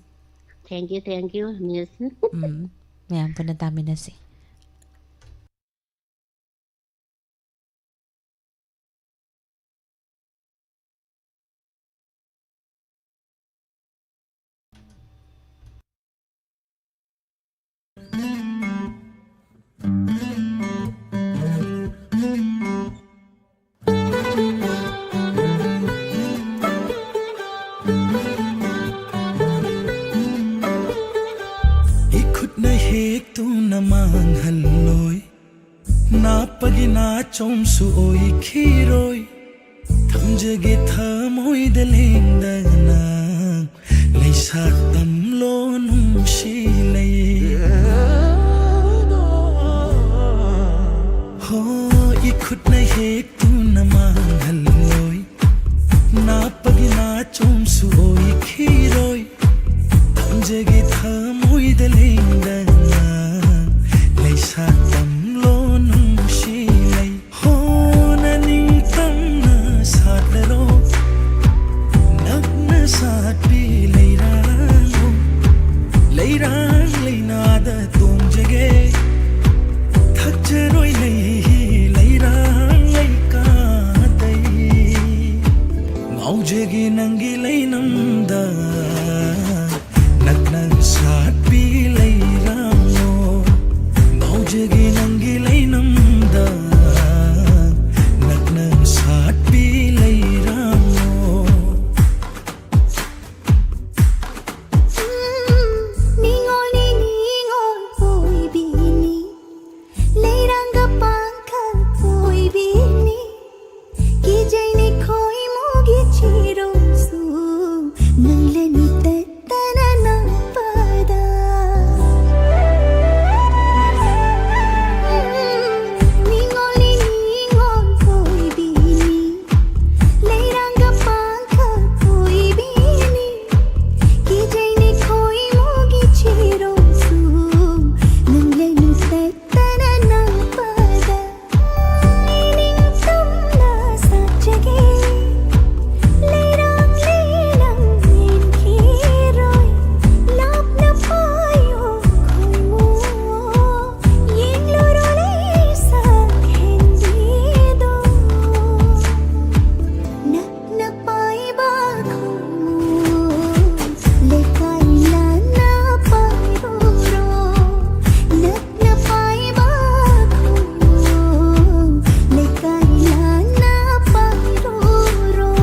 Thank you, thank you, Miss꯫ ꯎꯝ꯫ ꯃꯌꯥꯝ ꯄꯨꯟꯅ ꯇꯥꯃꯤꯟꯅꯁꯤ꯫ ꯏꯈꯨꯠꯅ ꯍꯦꯛꯇꯨꯅ ꯃꯥꯡꯍꯜꯂꯣꯏ, ꯅꯥꯞꯄꯒꯤ ꯅꯥꯆꯣꯝꯁꯨ ꯑꯣꯏꯈꯤꯔꯣꯏ꯫ ꯊꯝꯖꯒꯦ ꯊꯃꯣꯏꯗ ꯂꯦꯡꯗꯅ, ꯂꯩꯁꯥ ꯇꯝꯂꯣ ꯅꯨꯡꯁꯤ ꯂꯩ꯫ ꯍꯣ, ꯏꯈꯨꯠꯅ ꯍꯦꯛꯇꯨꯅ ꯃꯥꯡꯍꯜꯂꯣꯏ, ꯅꯥꯞꯄꯒꯤ ꯅꯥꯆꯣꯝꯁꯨ ꯑꯣꯏꯈꯤꯔꯣꯏ꯫ ꯊꯝꯖꯒꯦ ꯊꯃꯣꯏꯗ ꯂꯦꯡꯗꯅ, ꯂꯩꯁꯥ ꯇꯝꯂꯣ ꯅꯨꯡꯁꯤ ꯂꯩ꯫ ꯍꯣ, ꯅꯅꯤꯡꯇꯝꯅ ꯁꯥꯠꯂꯔꯣ, ꯅꯛ ꯁꯥꯠꯄꯤ ꯂꯩꯔꯥꯡꯂꯣ, ꯂꯩꯔꯥꯡ ꯂꯩꯅꯥꯗ ꯇꯣꯡꯖꯒꯦ, ꯊꯛꯆꯔꯣꯏ ꯂꯩꯍꯤ ꯂꯩꯔꯥꯡ ꯂꯩꯀꯥꯗꯩ꯫ ꯉꯥꯎꯖꯒꯦ ꯅꯪꯒꯤ ꯂꯩꯅꯝꯗ, ꯅꯛꯅ ꯁꯥꯠꯄꯤ ꯂꯩꯔꯥꯡꯂꯣ, ꯉꯥꯎꯖꯒꯦ ꯅꯪꯒꯤ ꯂꯩꯅꯝꯗ, ꯅꯛꯅ ꯁꯥꯠꯄꯤ ꯂꯩꯔꯥꯡꯂꯣ꯫ ꯅꯤꯉꯣꯜꯅꯤ ꯅꯤꯉꯣꯜ ꯑꯣꯏꯕꯤꯅꯤ, ꯂꯩꯔꯥꯡꯒ ꯄꯥꯡꯈꯛ ꯑꯣꯏꯕꯤꯅꯤ꯫ ꯀꯤꯖꯩꯅꯦ ꯈꯣꯏꯃꯨꯒꯤ ꯆꯤꯔꯨꯁꯨ, ꯅꯪ ꯂꯦꯟꯇꯠꯇꯅ ꯅꯛꯄꯗ꯫ ꯅꯤꯉꯣꯜꯅꯤ ꯅꯤꯉꯣꯜ ꯑꯣꯏꯕꯤꯅꯤ, ꯂꯩꯔꯥꯡꯒ ꯄꯥꯡꯈꯛ ꯑꯣꯏꯕꯤꯅꯤ꯫ ꯀꯤꯖꯩꯅꯦ ꯈꯣꯏꯃꯨꯒꯤ ꯆꯤꯔꯨꯁꯨ, ꯅꯪ ꯂꯦꯟꯇꯠꯇꯅ ꯅꯛꯄꯗ꯫ ꯏꯅꯤꯡꯇꯝꯅ ꯁꯥꯠꯆꯒꯦ, ꯂꯩꯔꯥꯡꯂꯤ ꯅꯪ ꯌꯦꯡꯈꯤꯔꯣꯏ, ꯂꯥꯞꯅ ꯄꯥꯏꯌꯣ ꯈꯣꯏꯃꯨ, ꯌꯦꯡꯂꯨꯔꯣ ꯂꯩꯁꯛ ꯍꯦꯟꯕꯤꯗꯣ꯫ ꯅꯛꯅ ꯄꯥꯏꯕ ꯈꯣꯏꯃꯨ, ꯂꯩꯀꯥꯏ ꯂꯥꯟꯅ ꯄꯥꯏꯔꯨꯔꯣ꯫ ꯅꯛꯅ ꯄꯥꯏꯕ ꯈꯣꯏꯃꯨ, ꯂꯩꯀꯥꯏ ꯂꯥꯟꯅ ꯄꯥꯏꯔꯨꯔꯣ꯫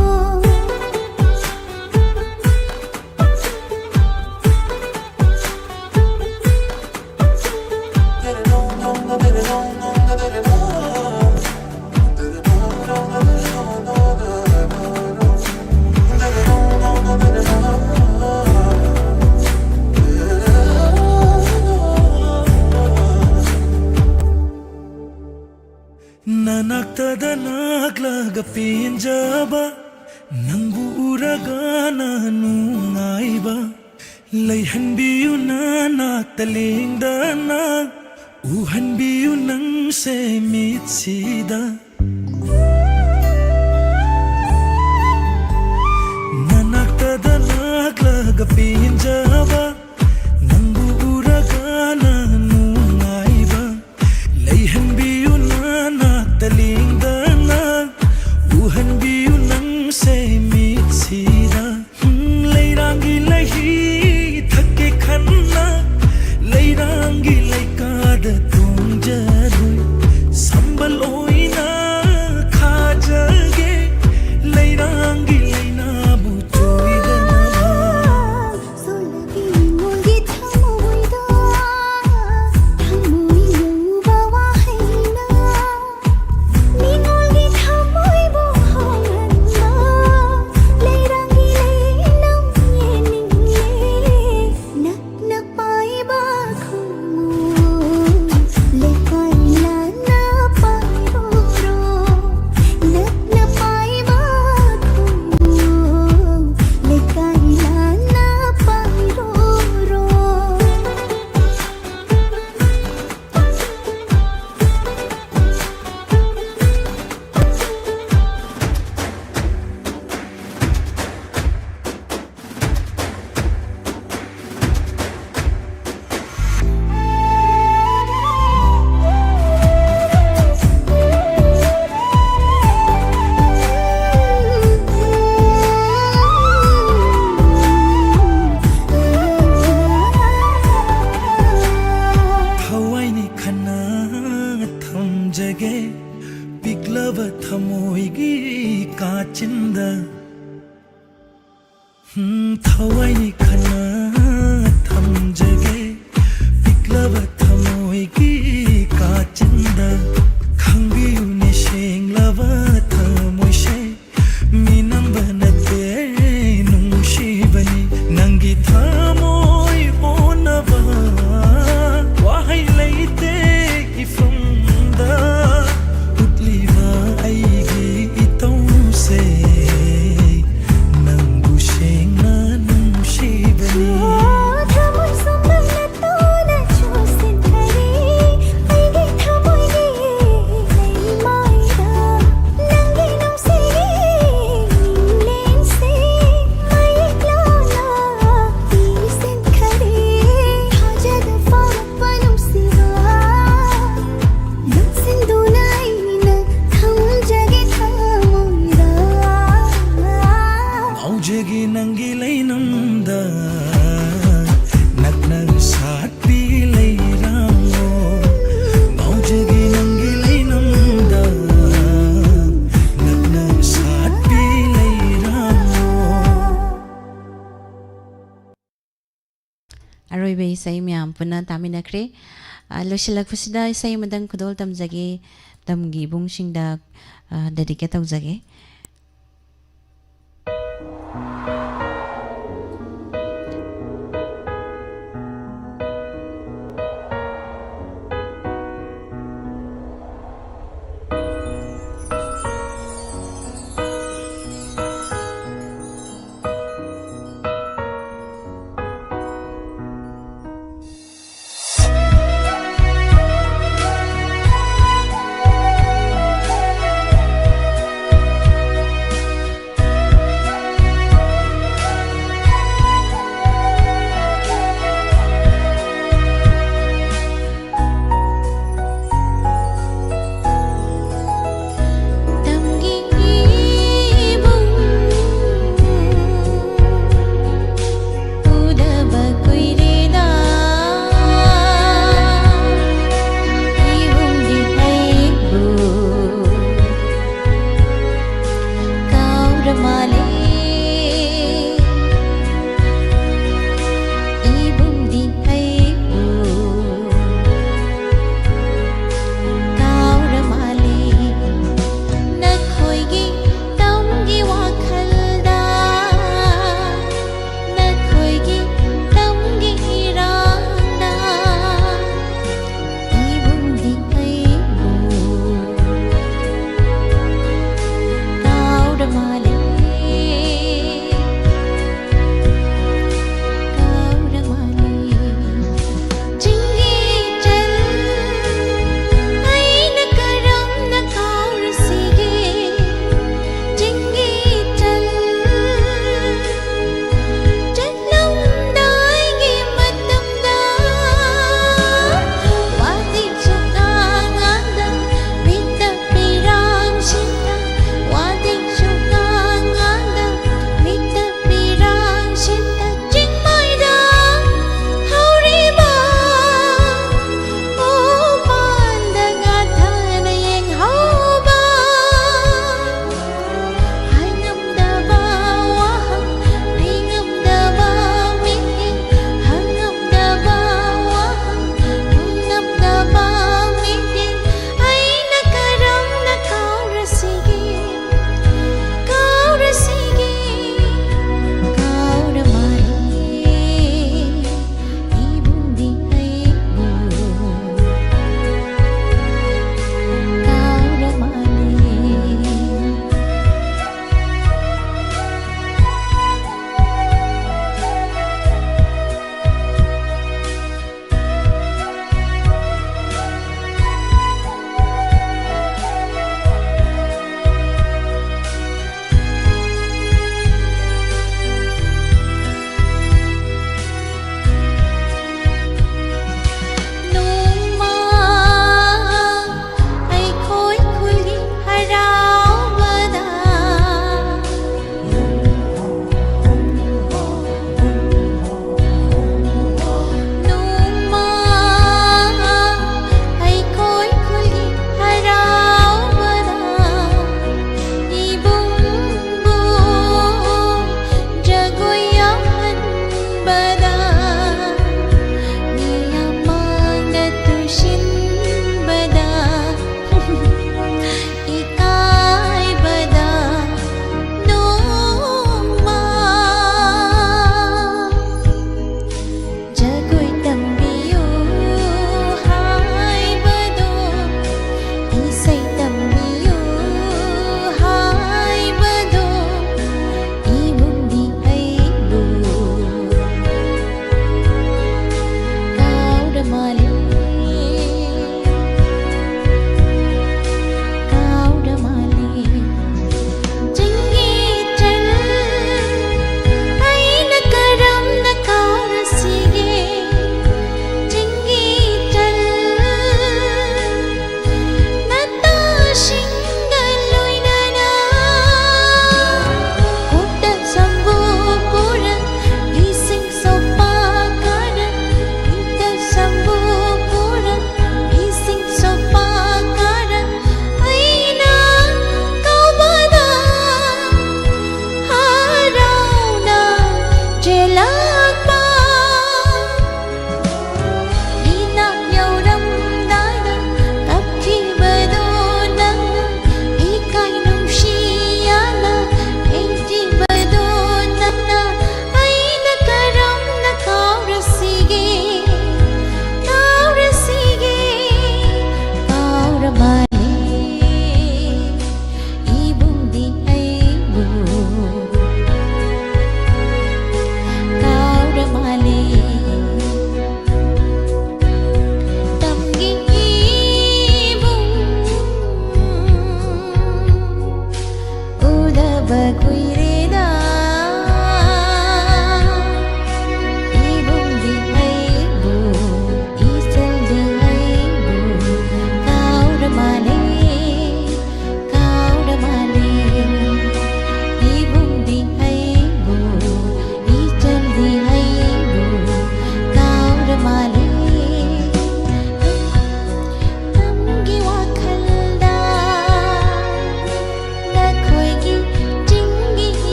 ꯅꯅꯥꯛꯇꯗ ꯅꯛꯂꯒ ꯄꯦꯟꯖꯕ, ꯅꯪꯕꯨ ꯎꯔꯒꯅ ꯅꯨꯡꯉꯥꯏꯕ, ꯂꯩꯍꯟꯕꯤꯌꯨ ꯅꯅꯥꯛꯇ ꯂꯦꯡꯗꯅ, ꯎꯍꯟꯕꯤꯌꯨ ꯅꯪꯁꯦ ꯃꯤꯠꯁꯤꯗ꯫ ꯅꯅꯥꯛꯇꯗ ꯄꯦꯟꯖꯕ ꯅꯪꯕꯨ ꯎꯔꯒꯅ ꯅꯨꯡꯉꯥꯏꯕ ꯂꯩꯍꯟꯕꯤꯌꯨ ꯅꯅꯥꯛꯇ ꯂꯦꯡꯗꯅ ꯎꯍꯟꯕꯤꯌꯨ ꯅꯪꯁꯦ ꯃꯤꯠꯁꯤꯗ꯫ ꯎꯝ, ꯂꯩꯔꯥꯡꯒꯤ ꯂꯩꯍꯤ ꯊꯛꯀꯦ ꯈꯟꯅ ꯂꯩꯔꯥꯡꯒꯤ ꯂꯩꯀꯥꯗ ꯇꯣꯡꯖꯔꯣꯏ ꯁꯝꯕꯜ ꯑꯣꯏꯅ ꯈꯥꯖꯒꯦ ꯂꯩꯔꯥꯡꯒꯤ ꯂꯩꯅꯥꯕꯨ ꯆꯣꯏꯗꯅꯕ꯫ ꯁꯣꯜꯂꯕꯤ ꯃꯣꯜꯒꯤ ꯊꯃꯣꯏꯗ ꯊꯃꯣꯏ ꯂꯨꯕ ꯋꯥꯍꯩꯅ ꯃꯤꯅꯣꯜꯒꯤ ꯊꯃꯣꯏꯕꯨ ꯍꯣꯡꯍꯟꯕ ꯂꯩꯔꯥꯡꯒꯤ ꯂꯩꯅꯧ ꯌꯦꯡꯅꯤꯡꯂꯦ ꯅꯛꯅ ꯄꯥꯏꯕ ꯈꯨꯝꯃꯨ ꯂꯩꯀꯥꯏ ꯂꯥꯟꯅ ꯄꯥꯏꯔꯨꯔꯣ ꯅꯛꯅ ꯄꯥꯏꯕ ꯈꯨꯝꯃꯨ ꯂꯩꯀꯥꯏ ꯂꯥꯟꯅ ꯄꯥꯏꯔꯨꯔꯣ꯫ ꯊꯋꯥꯏꯅꯤ ꯈꯟꯅ ꯊꯝꯖꯒꯦ ꯄꯤꯛꯂꯕ ꯊꯃꯣꯏꯒꯤ ꯀꯥꯆꯤꯟꯗ꯫ ꯎꯝ, ꯊꯋꯥꯏꯅꯤ ꯈꯟꯅ ꯊꯝꯖꯒꯦ ꯄꯤꯛꯂꯕ ꯊꯃꯣꯏꯒꯤ ꯀꯥꯆꯤꯟꯗ꯫ ꯈꯪꯕꯤꯌꯨꯅꯦ ꯁꯦꯡꯂꯕ ꯊꯃꯣꯏꯁꯦ ꯃꯤꯅꯝꯕ ꯅꯠꯇꯦ ꯅꯨꯡꯁꯤꯕꯅꯤ ꯅꯪꯒꯤ ꯊꯃꯣꯏ ꯑꯣꯟꯅꯕ ꯋꯥꯍꯩ ꯂꯩꯇꯦ ꯏꯐꯝꯗ ꯎꯠꯂꯤꯕ ꯑꯩꯒꯤ ꯏꯇꯧꯁꯦ ꯅꯪꯕꯨ ꯁꯦꯡꯅ ꯅꯨꯡꯁꯤꯕꯅꯤ꯫ ꯅꯪꯒꯤ ꯂꯩꯅꯨꯡꯗ ꯅꯛꯅ ꯁꯥꯠꯄꯤ ꯂꯩꯔꯥꯡꯂꯣ, ꯉꯥꯎꯖꯒꯦ ꯅꯪꯒꯤ ꯂꯩꯅꯨꯡꯗ ꯅꯛꯅ ꯁꯥꯠꯄꯤ ꯂꯩꯔꯥꯡꯂꯣ꯫ ꯑꯔꯣꯏꯕ ꯏꯁꯩ ꯃꯌꯥꯝ ꯄꯨꯟꯅ ꯇꯥꯃꯤꯟꯅꯈ꯭ꯔꯦ꯫ ꯑ, ꯂꯣꯏꯁꯤꯜꯂꯛꯄꯁꯤꯗ ꯏꯁꯩ ꯑꯃꯗꯪ ꯈꯨꯗꯣꯜ ꯇꯝꯖꯒꯦ, ꯇꯝꯒꯤ ꯏꯕꯨꯡꯁꯤꯡꯗ, ꯑ, dedicate ꯇꯧꯖꯒꯦ꯫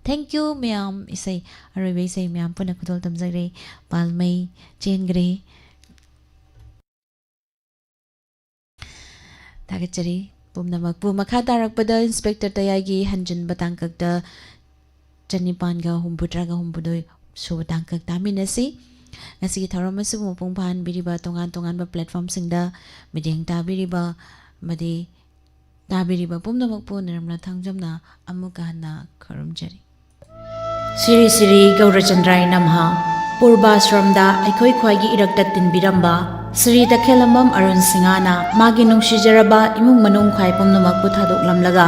Thank you ꯃꯌꯥꯝ, ꯏꯁꯩ, ꯑꯔꯣꯏꯕ ꯏꯁꯩ ꯃꯌꯥꯝ ꯄꯨꯟꯅ ꯈꯨꯗꯣꯜ ꯇꯝꯖꯈ꯭ꯔꯦ꯫ ꯄꯥꯜꯃꯩ ꯆꯦꯟꯈ꯭ꯔꯦ꯫ ꯊꯥꯒꯠꯆꯔꯤ ꯄꯨꯝꯅꯃꯛꯄꯨ꯫ ꯃꯈꯥ ꯇꯥꯔꯛꯄꯗ ꯏꯟꯁꯄꯦꯛꯇꯔ ꯇꯌꯥꯏꯒꯤ ꯍꯟꯖꯤꯟꯕ ꯇꯥꯡꯀꯛꯇ ꯆꯅꯤꯄꯥꯟꯒ ꯍꯨꯝꯐꯨꯇꯔꯥꯒ ꯍꯨꯝꯐꯨꯗꯣꯏ ꯁꯨꯕ ꯇꯥꯡꯀꯛ ꯇꯥꯃꯤꯟꯅꯁꯤ꯫ ꯉꯁꯤꯒꯤ ꯊꯧꯔꯝ ꯑꯁꯤꯕꯨ ꯃꯄꯨꯡ ꯐꯥꯍꯟꯕꯤꯔꯤꯕ ꯇꯣꯉꯥꯟ ꯇꯣꯉꯥꯟꯕ platformꯁꯤꯡꯗ ꯃꯤꯠꯌꯦꯡ ꯇꯥꯕꯤꯔꯤꯕ ꯑꯃꯗꯤ ꯇꯥꯕꯤꯔꯤꯕ ꯄꯨꯝꯅꯃꯛꯄꯨ ꯅꯤꯔꯃꯂꯥ ꯊꯥꯡꯖꯝꯅ ꯑꯃꯨꯛꯀ ꯍꯟꯅ ꯈꯨꯔꯨꯝꯖꯔꯤ꯫ ꯁ꯭ꯔꯤ ꯁ꯭ꯔꯤ ꯒꯧꯔꯆꯟꯗ꯭ꯔꯥꯏ ꯅꯝꯍ꯫ ꯄꯨꯔꯕꯥꯁ꯭ꯔꯝꯗ ꯑꯩꯈꯣꯏ ꯈ꯭ꯋꯥꯏꯒꯤ ꯏꯔꯛꯇ ꯇꯤꯟꯕꯤꯔꯝꯕ ꯁ꯭ꯔꯤ ꯇꯈꯦꯂꯝꯕꯝ ꯑꯔꯨꯟ ꯁꯤꯡꯍꯅ ꯃꯥꯒꯤ ꯅꯨꯡꯁꯤꯖꯔꯕ ꯏꯃꯨꯡ ꯃꯅꯨꯡ ꯈ꯭ꯋꯥꯏ ꯄꯨꯝꯅꯃꯛꯄꯨ ꯊꯥꯗꯣꯛꯂꯝꯂꯒ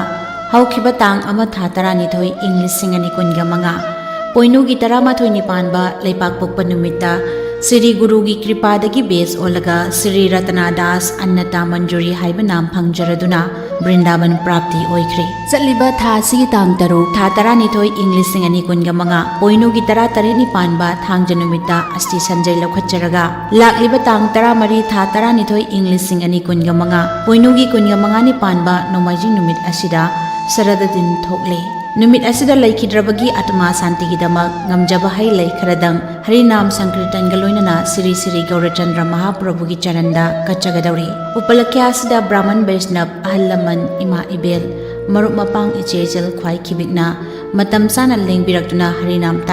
ꯍꯧꯈꯤꯕ ꯇꯥꯡ ꯑꯃ ꯊꯥ ꯇꯔꯥꯅꯤꯊꯣꯏ ꯏꯪ ꯂꯤꯁꯤꯡ ꯑꯅꯤ ꯀꯨꯟꯒ ꯃꯉꯥ ꯄꯣꯏꯅꯨꯒꯤ ꯇꯔꯥꯃꯥꯊꯣꯏꯅꯤ ꯄꯥꯟꯕ ꯂꯩꯄꯥꯛꯄꯣꯛꯄ ꯅꯨꯃꯤꯠꯇ ꯁ꯭ꯔꯤ ꯒꯨꯔꯨꯒꯤ ꯀ꯭ꯔꯤꯄꯥꯗꯒꯤ ꯕꯦꯁ ꯑꯣꯜꯂꯒ ꯁ꯭ꯔꯤ ꯔꯇꯅꯥ ꯗꯥꯁ ꯑꯟꯅꯇꯥ ꯃꯟꯖꯨꯔꯤ ꯍꯥꯏꯕ ꯅꯥꯝ ꯐꯪꯖꯔꯗꯨꯅ ꯕ꯭ꯔꯤꯟꯗꯥꯕꯟ ꯄ꯭ꯔꯥꯞꯇꯤ ꯑꯣꯏꯈ꯭ꯔꯦ꯫ ꯆꯠꯂꯤꯕ ꯊꯥ ꯑꯁꯤꯒꯤ ꯇꯥꯡ ꯇꯔꯨꯛ ꯊꯥ ꯇꯔꯥꯅꯤꯊꯣꯏ ꯏꯪ ꯂꯤꯁꯤꯡ ꯑꯅꯤ ꯀꯨꯟꯒ ꯃꯉꯥ ꯄꯣꯏꯅꯨꯒꯤ ꯇꯔꯥ ꯇꯔꯦꯠꯅꯤ ꯄꯥꯟꯕ ꯊꯥꯡꯖ ꯅꯨꯃꯤꯠꯇ ꯑꯁꯇꯤ ꯁꯟꯖꯩ ꯂꯧꯈꯠꯆꯔꯒ ꯂꯥꯛꯂꯤꯕ ꯇꯥꯡ ꯇꯔꯥꯃꯔꯤ ꯊꯥ ꯇꯔꯥꯅꯤꯊꯣꯏ ꯏꯪ ꯂꯤꯁꯤꯡ ꯑꯅꯤ ꯀꯨꯟꯒ ꯃꯉꯥ ꯄꯣꯏꯅꯨꯒꯤ ꯀꯨꯟꯒ ꯃꯉꯥꯅꯤ ꯄꯥꯟꯕ ꯅꯣꯡꯃꯥꯏꯖꯤꯡ ꯅꯨꯃꯤꯠ ꯑꯁꯤꯗ ꯁꯔꯗ ꯗꯤꯟ ꯊꯣꯛꯂꯦ꯫ ꯅꯨꯃꯤꯠ ꯑꯁꯤꯗ ꯂꯩꯈꯤꯗ꯭ꯔꯕꯒꯤ ꯑꯥꯇꯃꯥ ꯁꯥꯟꯇꯤꯒꯤꯗꯃꯛ ꯉꯝꯖꯕ ꯍꯩ ꯂꯩ ꯈꯔꯗꯪ ꯍꯔꯤꯅꯥꯝ ꯁꯪꯀꯤꯔꯇꯟꯒ ꯂꯣꯏꯅꯅ ꯁ꯭ꯔꯤ ꯁ꯭ꯔꯤ ꯒꯧꯔꯆꯟꯗ꯭ꯔ ꯃꯍꯥꯄ꯭ꯔꯚꯨꯒꯤ ꯆꯔꯟꯗ ꯀꯠꯆꯒꯗꯧꯔꯤ꯫ ꯎꯄꯂꯛꯈ꯭ꯌꯥ ꯑꯁꯤꯗ ꯕ꯭ꯔꯥꯍꯃꯟ ꯕꯩꯁꯅꯕ, ꯑꯍꯜ ꯂꯃꯟ, ꯏꯃꯥ ꯏꯕꯦꯜ, ꯃꯔꯨꯞ ꯃꯄꯥꯡ, ꯏꯆꯦ ꯏꯆꯜ ꯈ꯭ꯋꯥꯏ ꯈꯤꯕꯤꯛꯅ ꯃꯇꯝ ꯆꯥꯅ ꯂꯦꯡꯕꯤꯔꯛꯇꯨꯅ ꯍꯔꯤꯅꯥꯝ